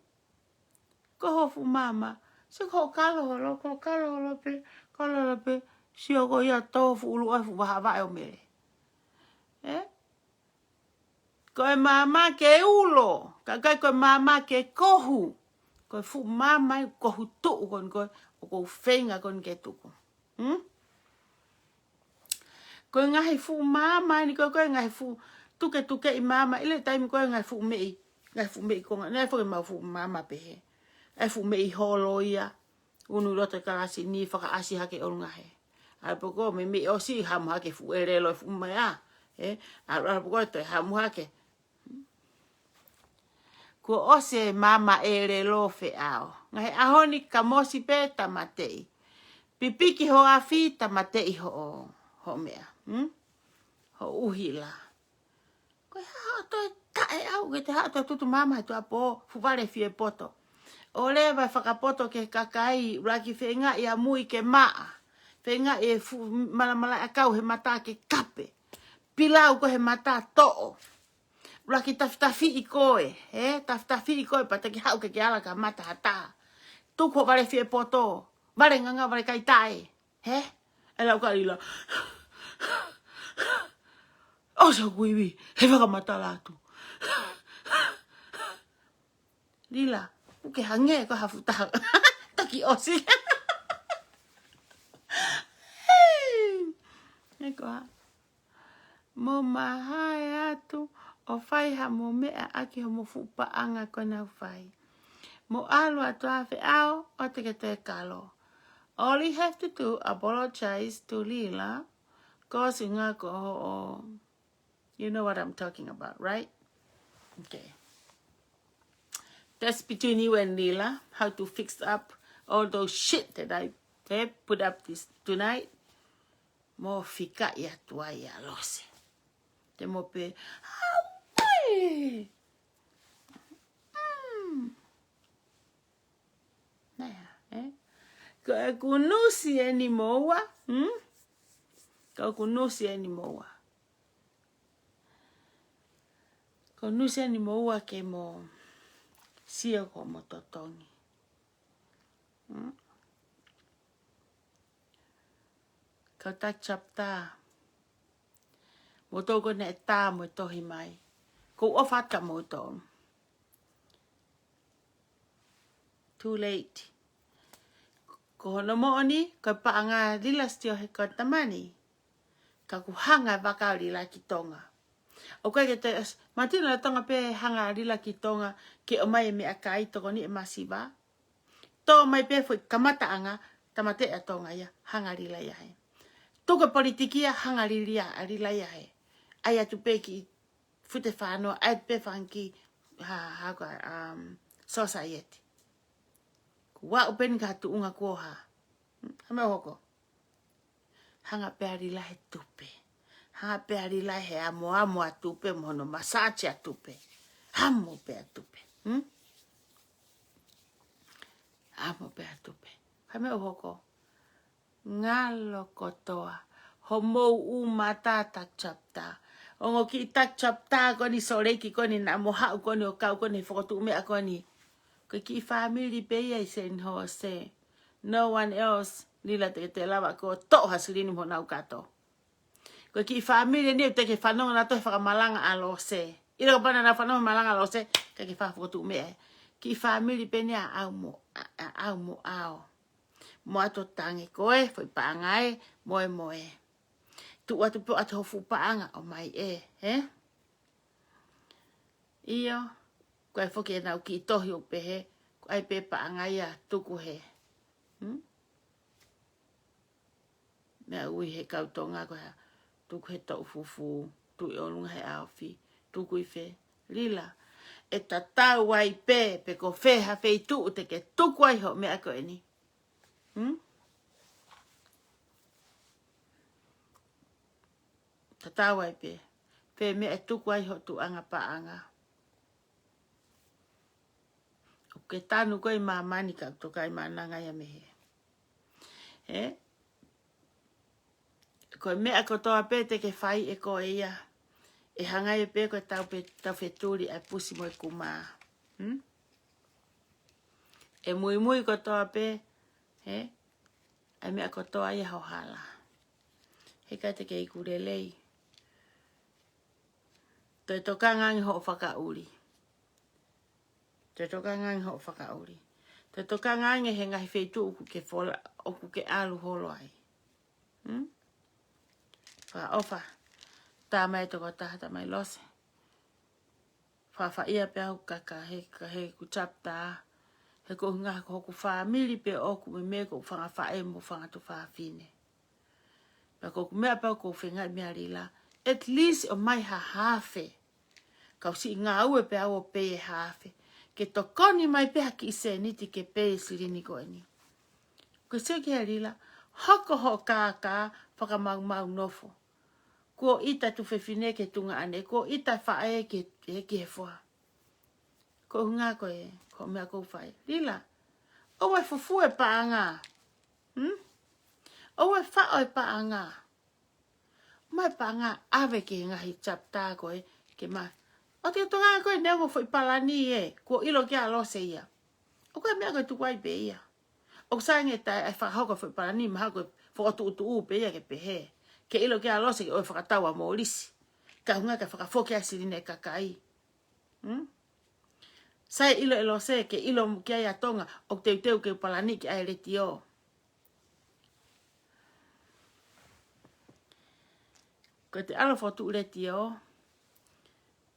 Kohu ho fuʻu māmā. Sio ko e kalo holo, ko e kalo holo pē, kalo holo pē. Sio ko ia tō fuʻu ʻulu ʻo e fuʻu vahaʻa vaʻe ʻo Mele. Ē? Ko e māmā ke ulo, ka ʻikai ko e māmā ke kohu. Ko e fuʻu māmā ʻi kohu tuʻu ko eni ko e, ʻoku ou feinga ko eni ke tuku. Hmm? Ko e ngaahi fuʻu māmā eni ko e, ko e ngaahi fuʻu tuketukeʻi māmā, ʻilo e taimi ko e ngaahi fuʻu meʻi, ngaahi fuʻu meʻi konga, naʻe foki mau fuʻu māmā pehē. ʻAi fuʻu meʻi holo ia, unu ʻi loto e kalasi ni fakaʻasi hake ʻolunga he. ʻAi poko meimei ʻosi hamu hake fuʻu ʻelelo e fuʻu meʻa. Ē, ʻalu ʻalu pē ko ē toe haʻu muʻa hake. Kuo ʻosi e maama ʻelelo feʻao. Ngaahi ʻaho ni ka mosi pē tāmateʻi. Pipiki ho afi tāmateʻi hoʻo, hoʻo meʻa. Hmm? Ho uhila. Ko e hā haʻo toe taʻeʻau ke te haʻu toe tutu maama he tuʻapō, fuʻu vale fie poto. ʻOleva e fakapoto ki he kakai, ʻuluaki feingaʻi ʻa mui ke maʻa. Feingaʻi e fuʻu malamalaʻi ʻakau he mata ke kape. Pilau ko ē he mata toʻo. ʻUluaki tafitafiʻi koe, ē? Tafitafiʻi koe pea te ke haʻu ke ke ala ka mata ha taha. Tuku hoʻo vale fie poto, vale ngangā, vale kai taʻe, ē? ʻE lau ka Lila. ʻOsi hoku ivi, he fakamatala atu. Lila, ʻoku ke hangē ko ha fuʻu taha. Toki ʻosi. Hei. Ē ko ā. Mo mahae atu ʻo fai ha mo meʻa ʻaki homo fuʻu paʻanga ko ena ʻoku fai. Mo ʻalu atu ā feʻao ʻo te ke toe kalo. All you have to do, apologize to Lila. Ko e ʻuhinga ko hoʻo, you know what I'm talking about, right? Okay. That's between you and Lila, how to fix up all those shit that I, eh, put up this tonight. Mo fikaʻi atu ai ʻa Lose. Te mo pehē, "Auē!" Mm. Nea, ē? Ko ʻeku nusi eni moua, hmm? Ko ʻeku nusi eni moua. Ko e nusi eni moua ke mo sio ko mo totongi. Hmm? Kau taki chapter. Mo tau ko ena e tā mo e tohi mai. Ko u ʻofa atu kia moutolu. Too late. Ko hono moʻoni, ko e paʻanga Lila Sitio he ko e tamani. Ka kuo hanga e vaka ʻo Lila ki Tonga. ʻOku ʻikai ke te, mas-, mātino la Tonga pē hanga Lila ki Tonga ke ʻomai e meʻakai tokoni e masiva. Tō mai pē foʻi kamataʻanga, tāmateʻi ʻa Tonga ia, hanga Lila ia he. Tuku e politiki ia, hanga Lila ia, ʻa Lila ia he. ʻAi atu pē ki Futa Fano, ʻai pē fanga kiʻi, ha, ha ko e, um, society. Kuo aʻu pē eni ki ha tuʻunga kuo hā. Ha meʻa ʻoku hoko. Hanga pē ʻa Lila he tupe. Hanga pē ʻa Lila he ʻamoʻamo ʻa tupe, mo hono massage ʻa tupe. Amo pē ʻa tupe. Hmm? Amo pē ʻa tupe. Ka meʻa ʻoku hoko. Ngalo kotoa. Homou ʻū mata taki chapter. Ongo kiʻi taki chapter ko eni Sōleki ko eni naʻa mo haʻu ko eni ʻo kau ko eni he fokotuʻu meʻa ko eni. Ko e kiʻi fāmili pē ia ʻi San Jose. No one else. Lila te ke te lava ko toʻo ha silini mo nau kato. Ko e kiʻi fāmili eni ʻoku te ke fanongo nautolu he fakamalanga ʻa Lose. ʻIlo kapau naʻa nau fanongo he malanga ʻa Lose, ka ke fakafokotuʻu meʻa ē. Kiʻi fāmili pē eni ʻa ʻau mo, ʻa, ʻa ʻau mo ʻao. Mo ʻato tangi ko ē, foʻi paʻanga ē, moe moe. Tuʻu atu pē ʻo ʻoatu ho fuʻu paʻanga ʻomai ē, ē? ʻIo, ko e foki ʻenau kiʻi tohi ʻoku pehē, ko e ʻai pē paʻanga ia tuku he. Hmm? Meʻa ui he kau Tonga ko e hā, tuku he toʻu fufū, tuʻu ʻi ʻolunga he ʻaofi, tuku ʻi fē, Lila, ʻe tatau ai pē, pe ko fē ha feituʻu te ke tuku ai hoʻo meʻa ko eni. Hmm? Tatau ai pē, fē meʻa ʻe tuku ai hoʻo tuʻunga paʻanga. ʻOku ke tanu koe ʻi māmani ka ʻoku toka ʻi mānanga ia mei hē. Ē? Ko e meʻa kotoa pē te ke fai ʻe koe ia. ʻE hanga ia pē ko e tau pē, tau fetuli ʻa e pusi mo e kumā. Hmm? ʻE muimui kotoa pē, ē? ʻA e meʻa kotoa ia ho hala. Heʻikai te ke iku lelei. Toe tokanga ange hoʻo fakaʻuli. Toe tokanga ange hoʻo fakaʻuli. Toe tokanga ange he ngaahi feituʻu ʻoku ke fola, ʻoku ke ʻalu holo ai. Hmm? Fakaʻofa. Tamai tokotaha, tamai Lose. Fafaʻia pē au kaka he, ka he ʻeku chapter. He ko e ʻuhinga ko hoku fāmili pē ʻoku meimei ko e fanga faʻē mo fanga tuofāfine. Pea ko ʻeku meʻa pē ʻoku ou feinga meʻa Lila, At least ʻomai ha hafe. Kau siʻi ngāue pē au ʻo pei e hafe. Ke tokoni mai pē ha kiʻi sēniti ke pei e silini ko eni. Ko e sio ki he Lila, hoko hoʻo kākā fakamaumau nofo. Kuo ʻita e tuofefine ki he tuongaʻane, kuo ʻita e faʻē ki he, ki he foha. Ko e ʻuhinga ko e, ko e meʻa ʻoku ou fai. Lila, ʻoua ʻe fufū e paʻanga. Hmm? ʻOua ʻe faʻo e paʻanga. Mai paʻanga ʻave ki he ngaahi chapter ko ē, ke ma. ʻOua te ke tokanga koe neongo foʻi palani ē, kuo ʻilo kia Lose ia. ʻOku ʻi ai e meʻa ko e tuku ai pē ia. ʻOku sai ange taʻe fakahoko foʻi palani, mahalo ko e fokotuʻutuʻu pē ia ke pehē. Ke ʻilo kia Lose ke ʻoua ʻe fakatau ʻa Molisi. Ka ʻuhinga ke fakafoki ʻa e silini e kakai. Hmm? Sai ʻilo ʻe Lose, ke ʻilo ki ai ʻa Tonga, ʻoku teuteu ke palani ki ai e letiō. Ko ʻete ʻalu ʻo fokotuʻu letiō,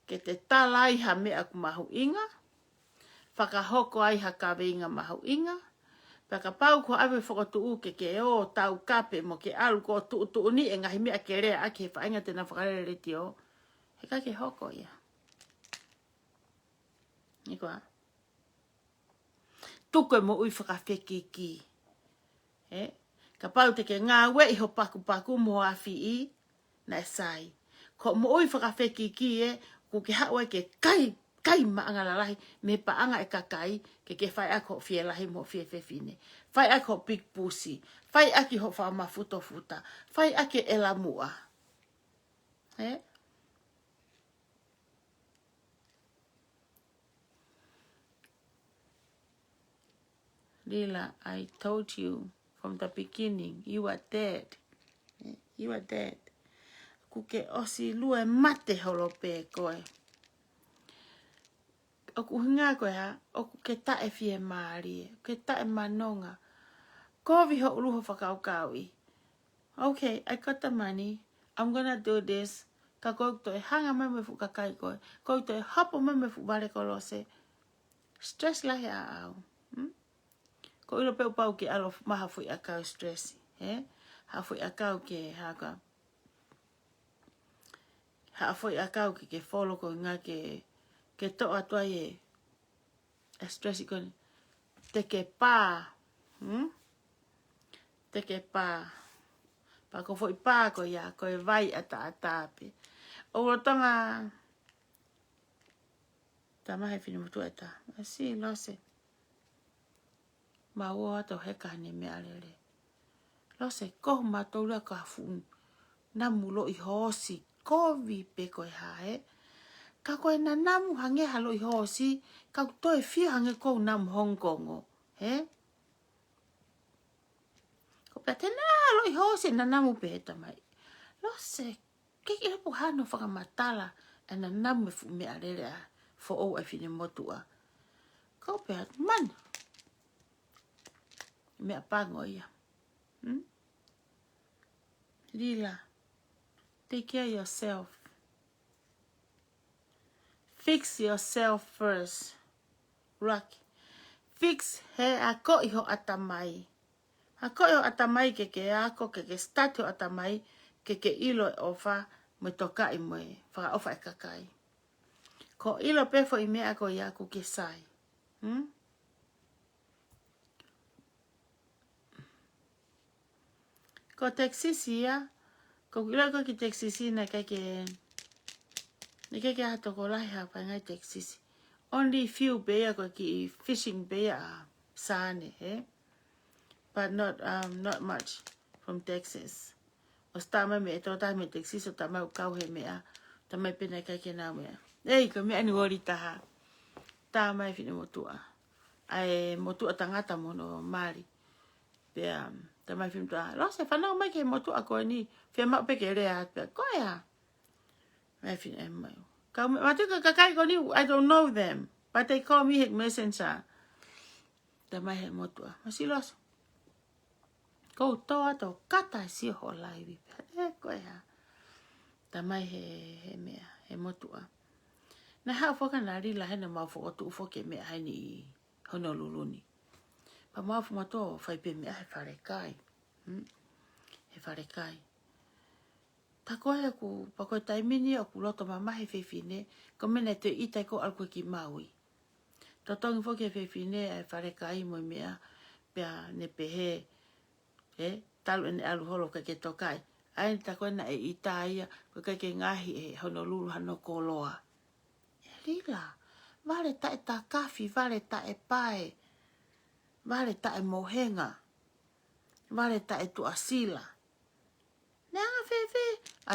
ke te tala ai ha meʻa ʻoku mahuʻinga, fakahoko ai ha kaveinga mahuʻinga, pea kapau ko ʻave fokotuʻu ke ke ō taukape mo ke ʻalu ko e tuʻutuʻuni e ngaahi meʻa ke lea ʻaki he faʻahinga te na fakalele letiō, he ʻikai ke hoko ia. Nikoa. Tuku e moʻui fakafekiki. Ē? Kapau te ke ngāueʻi ho pakupaku mo ho afiʻi, naʻe sai. Ko e moʻui fakafekiki ē, ʻoku ke haʻu ai ke kai, kai maʻanga lalahi, mei he paʻanga e kakai, ke ke fai ʻaki hoʻo fielahi mo hoʻo fiefefine. Fai ʻaki hoʻo pikipusi. Fai ʻaki hoʻo fakamafutofuta. Fai ʻaki e ʻelamuʻa. Ē? Lila, I told you from the beginning, you are dead. You are dead. ʻOku ke ʻosi lue mate holo pē koe. ʻOku ʻuhinga ko e hā, ʻoku ke taʻefiemālie, ke taʻemanonga. Kovi ho ʻulu ho fakakaukauʻi. Okay, I got the money. I'm gonna do this. Ka ʻoku toe hanga mai mo e fuʻu kakai ko ē. ʻOku toe hopo mai mo e fuʻu vale ko Lose. Stress lahi ʻaʻau. Hmm? ʻOku ʻilo pē ʻoku pau ke ʻalu mai ha foʻi ʻakau stress. He? Ha foʻi ʻakau ke haka. Ha foʻi ʻakau ke ke folo ko e ʻuhinga ke, ke toʻo atu ai e stress ko eni. Te ke pā. Hmm? Te ke pā. Pea ko e foʻi pā ko ia, ko e vai ʻataʻatā pē. ʻOku lolotonga, tama he finemotuʻa ʻe taha. ʻAsi, Lose. Mau ō atu he kahi ni meʻalele. Lose, ko mautolu ia ka fuʻu namu loʻi hoosi, kovi pē ko e hā, ē? Ka ko e nanamu hangē ha loʻi hoosi, ka ʻoku toe fio hangē ko e namu Hong Kong, ē? Ko pea te na loʻi hoosi nanamu pē he tamai. Lose, ke ke lepu hano fakamatala, ʻa e nanamu e fuʻu meʻalele ʻa e foʻou ʻa e finemotuʻa. Kau pē atu, man. Meʻa pango ia. Hmm? Lila, take care of yourself. Fix yourself first. Lucky. Fix he akoʻi ho ʻatamai. Akoʻi ho ʻatamai ke ke ako, ke ke start ho ʻatamai, ke ke ʻilo e ʻofa, mo e tokaʻi mo e fakaʻofa e kakai. Ko e ʻilo pē foʻi meʻa ko ia ʻoku ke sai. Hmm? Ko Texas ia, ko ʻoku ʻilo ko ki Texas naʻe ʻikai ke, naʻe ʻikai ke ʻi ai ha tokolahi ha fai ngai Texas. Only few pē ia ko e kiʻi fishing pē ia ʻa Sane, ē? But not, um, not much from Texas. ʻOsi tā mai mei he tō tā mei Texas, ʻo tā mai ʻo kau he meʻa, tā mai pē naʻe ʻikai ke nau meʻa. Ei, ko e meʻa ni ʻoli taha. Tā mai finemotuʻa. ʻA e motuʻa tangata mo hono mali. Pea, tā mai finemotuʻa. Lose, fanau mai ki he motuʻa ko eni, fiemaʻu pē ke lea, pea, ko ia. Mai fine, e mai. Kau me, matu ka kakai ko eni, I don't know them. But they call me he messenger. Tā mai he motuʻa. ʻAsi, Lose. Ko u tō atu ʻo kata e sio hoʻo laivi pea. Ē, ko e hā. Tā mai he, he meʻa, he motuʻa. Naʻe haʻu foki ʻa Lila he naʻa mau fokotuʻu foki e meʻa heni ʻi Honolulu ni. Pea mau fuʻu motuʻa ʻo fai pē meʻa he falekai. Hmm? He falekai. Tā ko ē ʻoku, pea ko e taimi ni ʻoku loto mamahi e fefine, ko e meʻa naʻe toe ʻita ai ko e ʻalu ko ē ki Maui. Totongi foki e fefine ʻa e falekai mo e meʻa, pea ne pehē, ē, talu ʻene ʻalu holo ʻikai ke tokaʻi. ʻA eni tā ko ē naʻe ʻita ia, ko e ʻikai ke ngaohi ʻe Honolulu hano koloa. ʻE Lila, vale taʻe takafi, vale taʻe pae, vale taʻe mohenga, vale taʻe tuʻasila. Naʻe anga fēfē,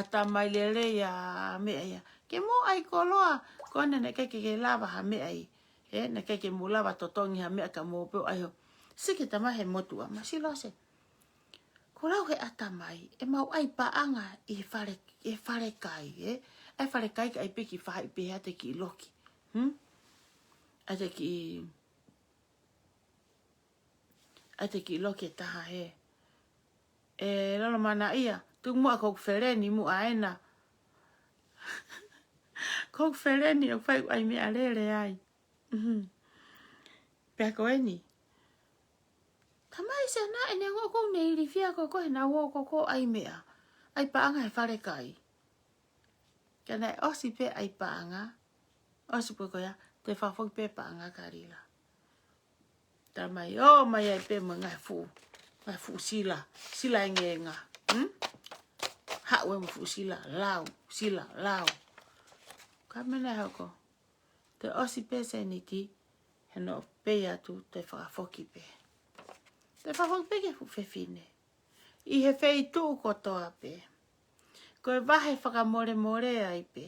ʻatamai lelei ʻa e meʻa ia. Ke mou ʻai koloa, ko ena naʻe ʻikai ke ke lava ha meʻa ʻi. Ē, naʻe ʻikai ke mou lava totongi ha meʻa ka mou pē ʻai ho. Sike tamai he motuʻa, masi Lose. Ko lau he ʻatamai, ʻe mau ʻai paʻanga ʻi he fale, he falekai, ē? ʻAi falekai ka ʻai pē ki faʻi pē ʻa e kiʻi loki. Hmm? ʻA e kiʻi, ʻa e kiʻi loki ʻe taha hē. ʻE Lolo Manaia, tuku muʻa ko hoku feleni muʻa ena. Ko hoku feleni ʻoku fai ʻai meʻalele ai. Mhm. Pea ko eni. Tamai se na ʻene ngoko ne ilifia ko ko he na ngoko ko ʻai meʻa. ʻAi paʻanga he falekai. Ka naʻe ʻosi pē ʻai paʻanga. ʻOsi pē ko ia, te fafoki pē paʻanga kia Lila. Tamai, ō mai ai pē mo e ngaahi fuʻu, ngaahi fuʻu sila, sila engenga. Hmm? Haʻu ē mo e fuʻu sila, lau, sila, lau. Ka mena hoko. Te ʻosi pē sēniti, he naʻe pē atu te fakafoki pē. Te fakafoki pē ki he fuʻu fefine. ʻI he feituʻu kotoa pē. Ko e vahe fakamolemole ai pē.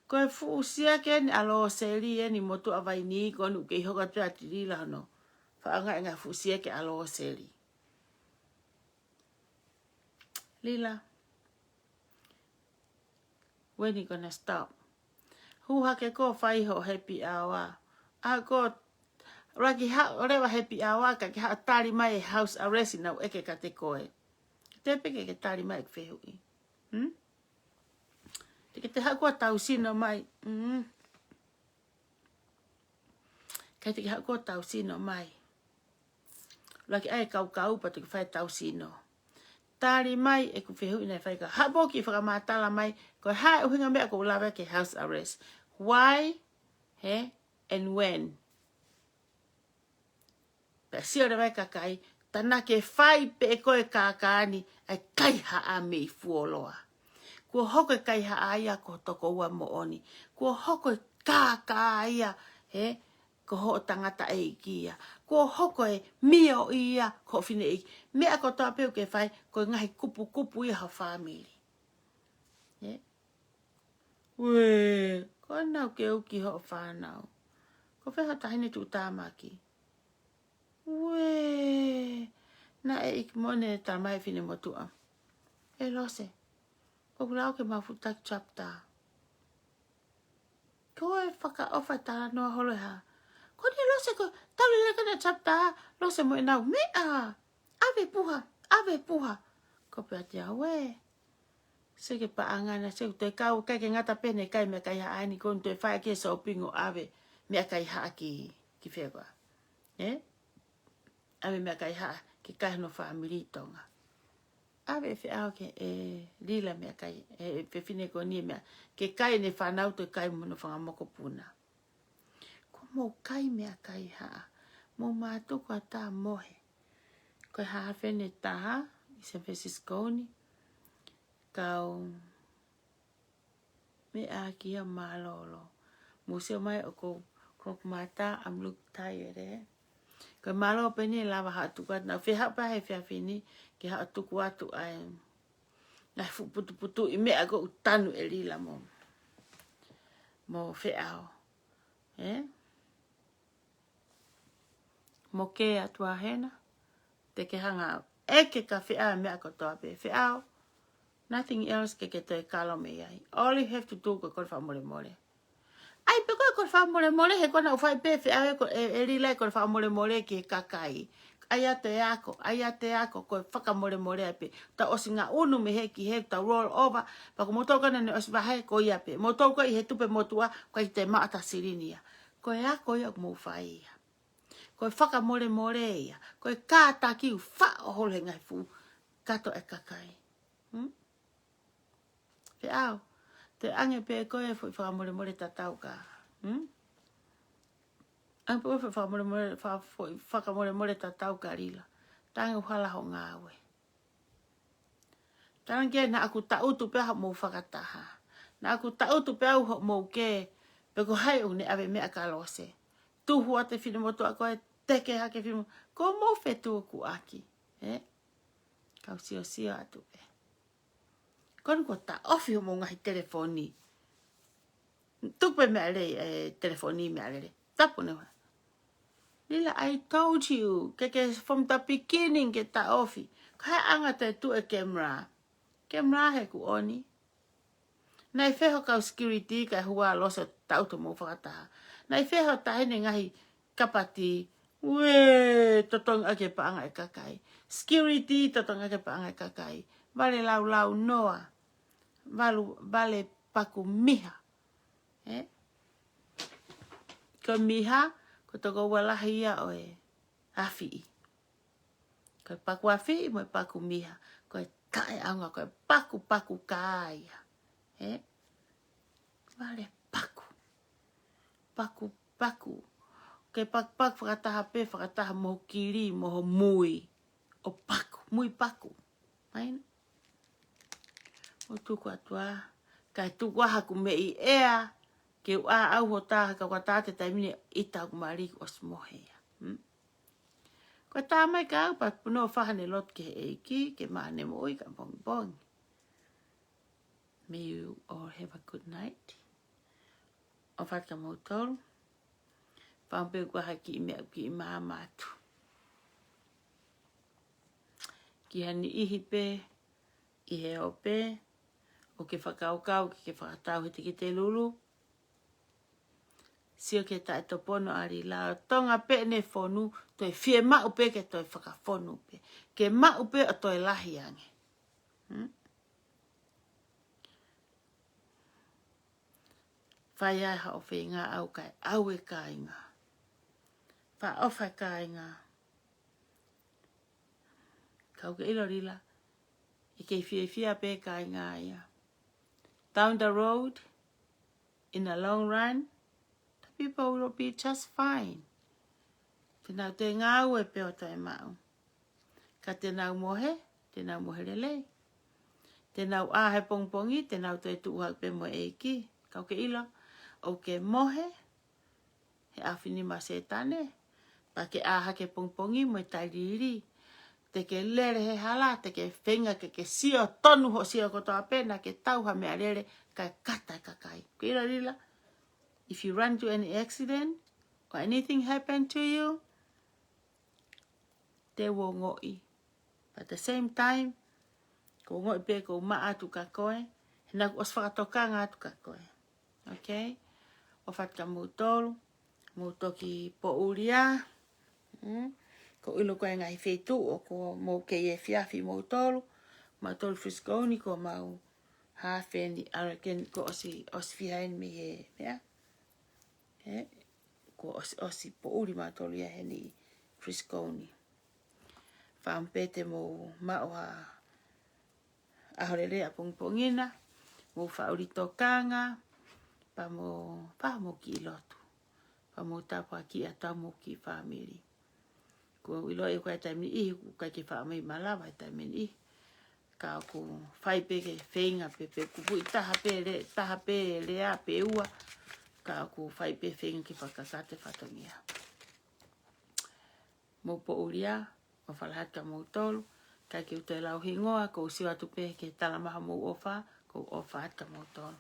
Ko e fuʻu siake eni ʻa Loseli eni motuʻa vaini ko eni ʻoku kei hoko atu ʻa Lila hono. Faʻanga e ngaahi fuʻu siake ʻa Loseli. Lila. When you gonna stop? Hū hake ko e fai ho happy hour. ʻA ko e laki haʻu leva happy hour ka ke haʻu tali mai e house arrest naʻu ʻeke kiate koe. Te pē ke ke tali mai ʻeku fehuʻi. Hmm? Te ke te haʻu ko e tau sino mai. Hmm. Kai te ke haʻu ko e tau sino mai. Laki ʻai kaukau pea te ke fai tau sino. Tali mai ʻeku fehuʻi naʻe fai ka. Haʻu pē ke fakamatala mai. Ko e hā e ʻuhinga meʻa ʻoku lava ki he house arrest. Why? He? And when? Pea sio leva e kakai, tā naʻa ke fai pē ko e kākā ni, ʻa e kaihaʻa mei fuoloa. Kuo hoko e kaihaʻa ia ko e tokoua moʻoni. Kuo hoko e kākā ia, he, ko hoʻo tangataʻeiki ia. Kuo hoko e mio ia, ko hoʻo fineʻeiki. Meʻa kotoa pē ʻoku ke fai, ko e ngaahi kupukupu ia ho fāmili. He? Uē, ko e nau ke uki hoʻo fānau. Ko fē ho taʻahine tuʻutāmaki. Uē, naʻe ʻikai mo ne tamai fine motuʻa. ʻE Lose, ʻoku lau ke mau futa ki chapter. Ko e fakaʻofa talanoa holo ʻe hā. Ko eni Lose ko, tau lele ka na chapter, Lose mo e nau meʻa. ʻAve puha, ʻave puha. Ko pea te au ē. Sio ki he paʻanga na, sio toe kau, ʻikai ke ngata pē ʻene kai meʻakai haʻa ni ko eni toe fai ki he shopping ʻo ʻave meʻakai haʻa ki, ki fē koā. Ē? ʻAve meʻakai haʻa, ke kai hono fāmili ʻi Tonga. ʻAve ʻe Feʻao ki he Lila meʻakai, ʻe, ʻe fefine ko eni meʻa, ke kai ʻene fānau toe kai mo hono fanga mokopuna. Ko mou kai meʻakai haʻa, mou mātuku ʻatā mohe. Ko e hafene taha ʻi San Francisco ni, kau meʻa ki ha mālōlō. Mou sio mai ʻoku, ʻoku ou mata, I'm look tired, ē. Ko e mālō pē eni ʻe lava haʻu tuku atu, naʻa ku fie haʻu pē he efiafi ni, ke haʻu tuku atu ai. Ngaahi fuʻu putuputuʻi meʻa ʻoku tanu ʻe Lila mo. Mo Feʻao. Ē? Mo ke atu ā hena. Te ke hanga ʻeke kia Feʻao meʻa kotoa pē. Feʻao. Nothing else ke ke toe kalo mei ai. All you have to do ko e kole fakamolemole. ʻAi pē ko e kole fakamolemole, he ko ena ʻoku fai pē Feʻao ē ko e, ʻe Lila e kole fakamolemole ki he kakai. ʻAi atu e ako, ʻai atu e ako, ko e fakamolemole ai pē. Tau ʻosi ngaʻunu mei he ki he tau roll over, pea ko moutolu ko ena ne ʻosi vahe ko ia pē. Moutolu ko ē ʻi he tupe motuʻa, ko e te maʻata silini ia. Ko e ako ia ʻoku mou fai ia. Ko e fakamolemole ia. Ko e kātaki ʻoku faʻo holo he ngaahi fuʻu kato e kakai. Hmm? ʻau. Toe ʻange pē ko e foʻi fakamolemole tatau ka. Hmm? ʻAnge pē ko e foʻi fakamolemole, fa-, foʻi fakamolemole tatau ka Lila. Tange ʻuhala ho ngāue. Tange naʻa ku taʻutu pē hoʻomou fakataha. Naʻa ku taʻutu pē au hoʻomou kē. Pe ko hai ʻoku ne ʻave meʻa ka Lose. Tuhu ʻa e finemotuʻa ko e teke hake fine. Ko mou fetukuʻaki. Ē? Kau siosio atu pē. Ko eni kuo taʻofi hoʻomou ngaahi telefoni. Tuku pē meʻalele, e, telefoni meʻalele. Tapu ne wa. Lila, I told you, ke ke from the beginning ke taʻofi. Ko e hā e anga te tuʻu e camera. Camera he kuo ʻoni. Naʻe feho kau security kae hua Lose taʻutu mou fakataha. Naʻe feho taʻahine ngaahi kapati. Ue, totongi ʻaki e paʻanga e kakai. Security, totongi ʻaki e paʻanga e kakai. Vale laulau noa. Valu, vale paku miha. Ē? Ko miha, ko toko ua lahi ia ʻo e afiʻi. Ko e paku afiʻi mo e paku miha. Ko e taʻeʻaonga, ko e pakupaku kā ia. Ē? Vale paku. Pakupaku. Ke pakupaku fakataha pē, fakataha mo ho kili, mo ho mui. ʻO paku, mui paku. Mai na. ʻO tuku atu ā. Kae tuku ā haku meʻi ʻea. Ke u ʻā au ho tā ka kua tā te taimi ni ʻita ʻoku mali ʻosi mohe ia. Hmm? Ko e tā mai ka au pa puno fahane lot ke ʻEiki, ke mane moʻui ka pongipongi. May you all have a good night. ʻOfa atu kia moutolu. Fāmili pē kua haki i meʻa ki i māmā atu. Ki ha niʻihi pē, ʻi he ope, ʻoku ke fakakaukau, ke ke fakatau he tiki te lulu. Sio ke taʻetopono ʻa Lila ʻo Tonga pē ne fonu, toe fiemaʻu pē ke toe fakafonu pē. Ke maʻu pē ʻo toe lahi ange. Hmm? Fai ai haʻo feinga ʻau kae ʻau e kāinga. Fakaʻofa e kāinga. Kau ke ʻilo Lila. ʻE kei fiefia pē kāinga ia. Down the road, in the long run, the people will be just fine. Te nau toe ngāue pē ʻo toe maʻu. Ka te nau mohe, te nau mohe lelei. Te nau ʻā he pongipongi, te nau toe tuʻu hake pē mo e ʻEiki. Kau ke ʻilo, ʻoku ke mohe, he ʻaofinima ʻo Sētane, pea ke ʻā hake pongipongi mo e tailiili. Te ke lele he hala, te ke feinga ke ke sio tonu hoʻo sio kotoa pē, naʻa ke tau ha meʻalele, kae kata e kakai. Ke ʻilo Lila, if you run to any accident, or anything happen to you, te u ongoʻi. But at the same time, ko u ongoʻi pē ko u maʻa atu kia koe, he naʻa ku ʻosi fakatokanga atu kia koe. Okay? ʻOfa atu kia moutolu, mou toki poʻuli ā. Mm? Ko u ʻilo ko e ngaahi feituʻu ʻoku mou kei efiafi moutolu, mautolu Frisco ni ko mau hafeni Arakeni ko ʻosi, ʻosi fiha eni mei he, meʻa? He, ko ʻosi, ʻosi poʻuli mautolu ia heni Frisco ni. Fāmili pē te mou maʻu ha ʻaho lelei ʻapongipongi na, mou faʻuli tokanga, pea mou, pea mou kiʻi lotu. Pea mou tāpuakiʻi ʻa e tau mou kiʻi fāmili. Ko u ʻilo ʻe ko e taimi ʻi, ʻoku ʻikai ke faʻa mai malava e taimi ʻi. Ka ʻoku fai pē ke feinga pē pē kupuʻi taha pē le, taha pē lea pē ua. Ka ʻoku fai pē feinga ke fakakakato e fatongia. Mou poʻuli ā, ʻofa lahi atu kia moutolu, ʻikai ke u toe lau hingoa, ko u sio atu pē ke tala mai homou ʻofa, ko u ʻofa atu kia moutolu.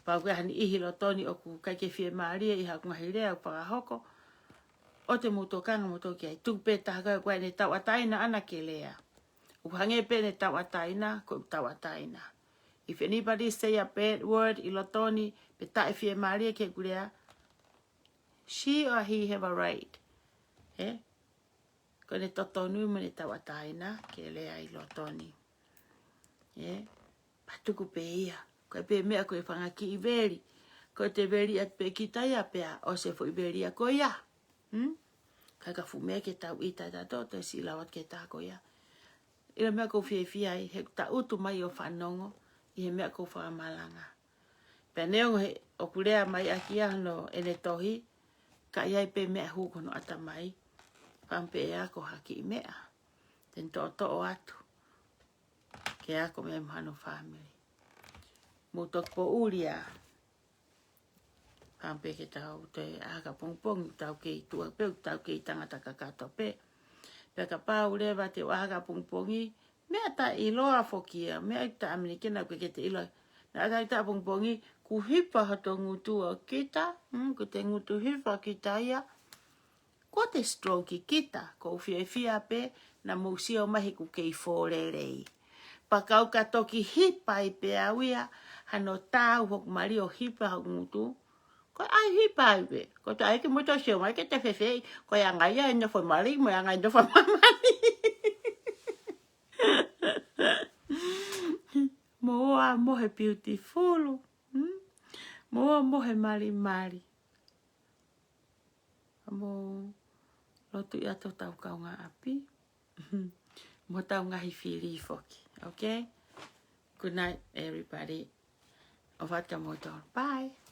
Pea ko e hā ha niʻihi loto ni ʻoku ʻikai ke fiemālie ʻi haʻaku ngaahi lea ʻoku fakahoko, ʻoua te mou tokanga moutolu ki ai, tuku pē taha ko e ko ʻene tauʻatāina ʻana ke lea. ʻOku hangē pē ʻene tauʻatāina, ko ʻeku tauʻatāina. If anybody say a bad word ʻi loto ni, pe taʻefiemālie ki heʻeku lea, she or he have a right. Ē? Ko ʻene totonu mo ʻene tauʻatāina ke lea ʻi loto ni. Ē? Pea tuku pē ia. Ko e pē meʻa ko e fanga kiʻi veli. Ko e te veli atu pē kita ia pea ʻosi e foʻi veli ia ko ia. Hmm? Ka ka fuʻu meʻa ke tau ʻita ʻe tautolu, toe siʻi lau atu ke tā ko ia. ʻIlo meʻa ʻoku ou fiefia ai, he taʻutu mai ʻo fanongo, ʻi he meʻa ʻoku ou fakamalanga. Pea neongo he ʻoku lea mai ʻaki ia hono ʻene tohi, ka ʻi ai pē meʻa hū ki hono ʻatamai, pea mo pē ʻe ako ha kiʻi meʻa. Te ne toʻotoʻo atu ke ako mei ai mo hano fāmili. Mou toki poʻuli ā. Pea mo pē ke tau toe ʻā ʻapongipongi, tau kei tuʻa pē, tau kei tangata kakato pē. Pea kapau leva te u ʻā ʻapongipongi, meʻa taʻeʻiloa foki ia, meʻa ʻi he ʻAmelika naʻa ʻikai ke te ʻilo. Naʻa tau ʻā ʻapongipongi, kuo hipa hoto ngutu ʻo kita, mm, kuo te ngutu hipa kita ia. Kuo te stroke kita, ʻoku ou fiefia pē naʻa mou sio mai he ʻoku kei fōlelei. Pea kapau ka toki hipa ai pē au ia, hano taau hoku mali ʻo hipa hoku ngutu. Ko e ʻai hipa ai pē. Ko e taʻe ʻai ke mou toe sio mai ke te fēfē, ko e anga ia ʻene nofo mali, mo e anga ʻene nofo mamahi. Mou ō ā mo e beautiful. Hmm? Mou ō mo e malimali. Mou lotu ʻi atu hotau kaungāʻapi. Mo hotau ngaahi fili foki. Okay? Good night, everybody. ʻOfa atu kia moutolu. Bye.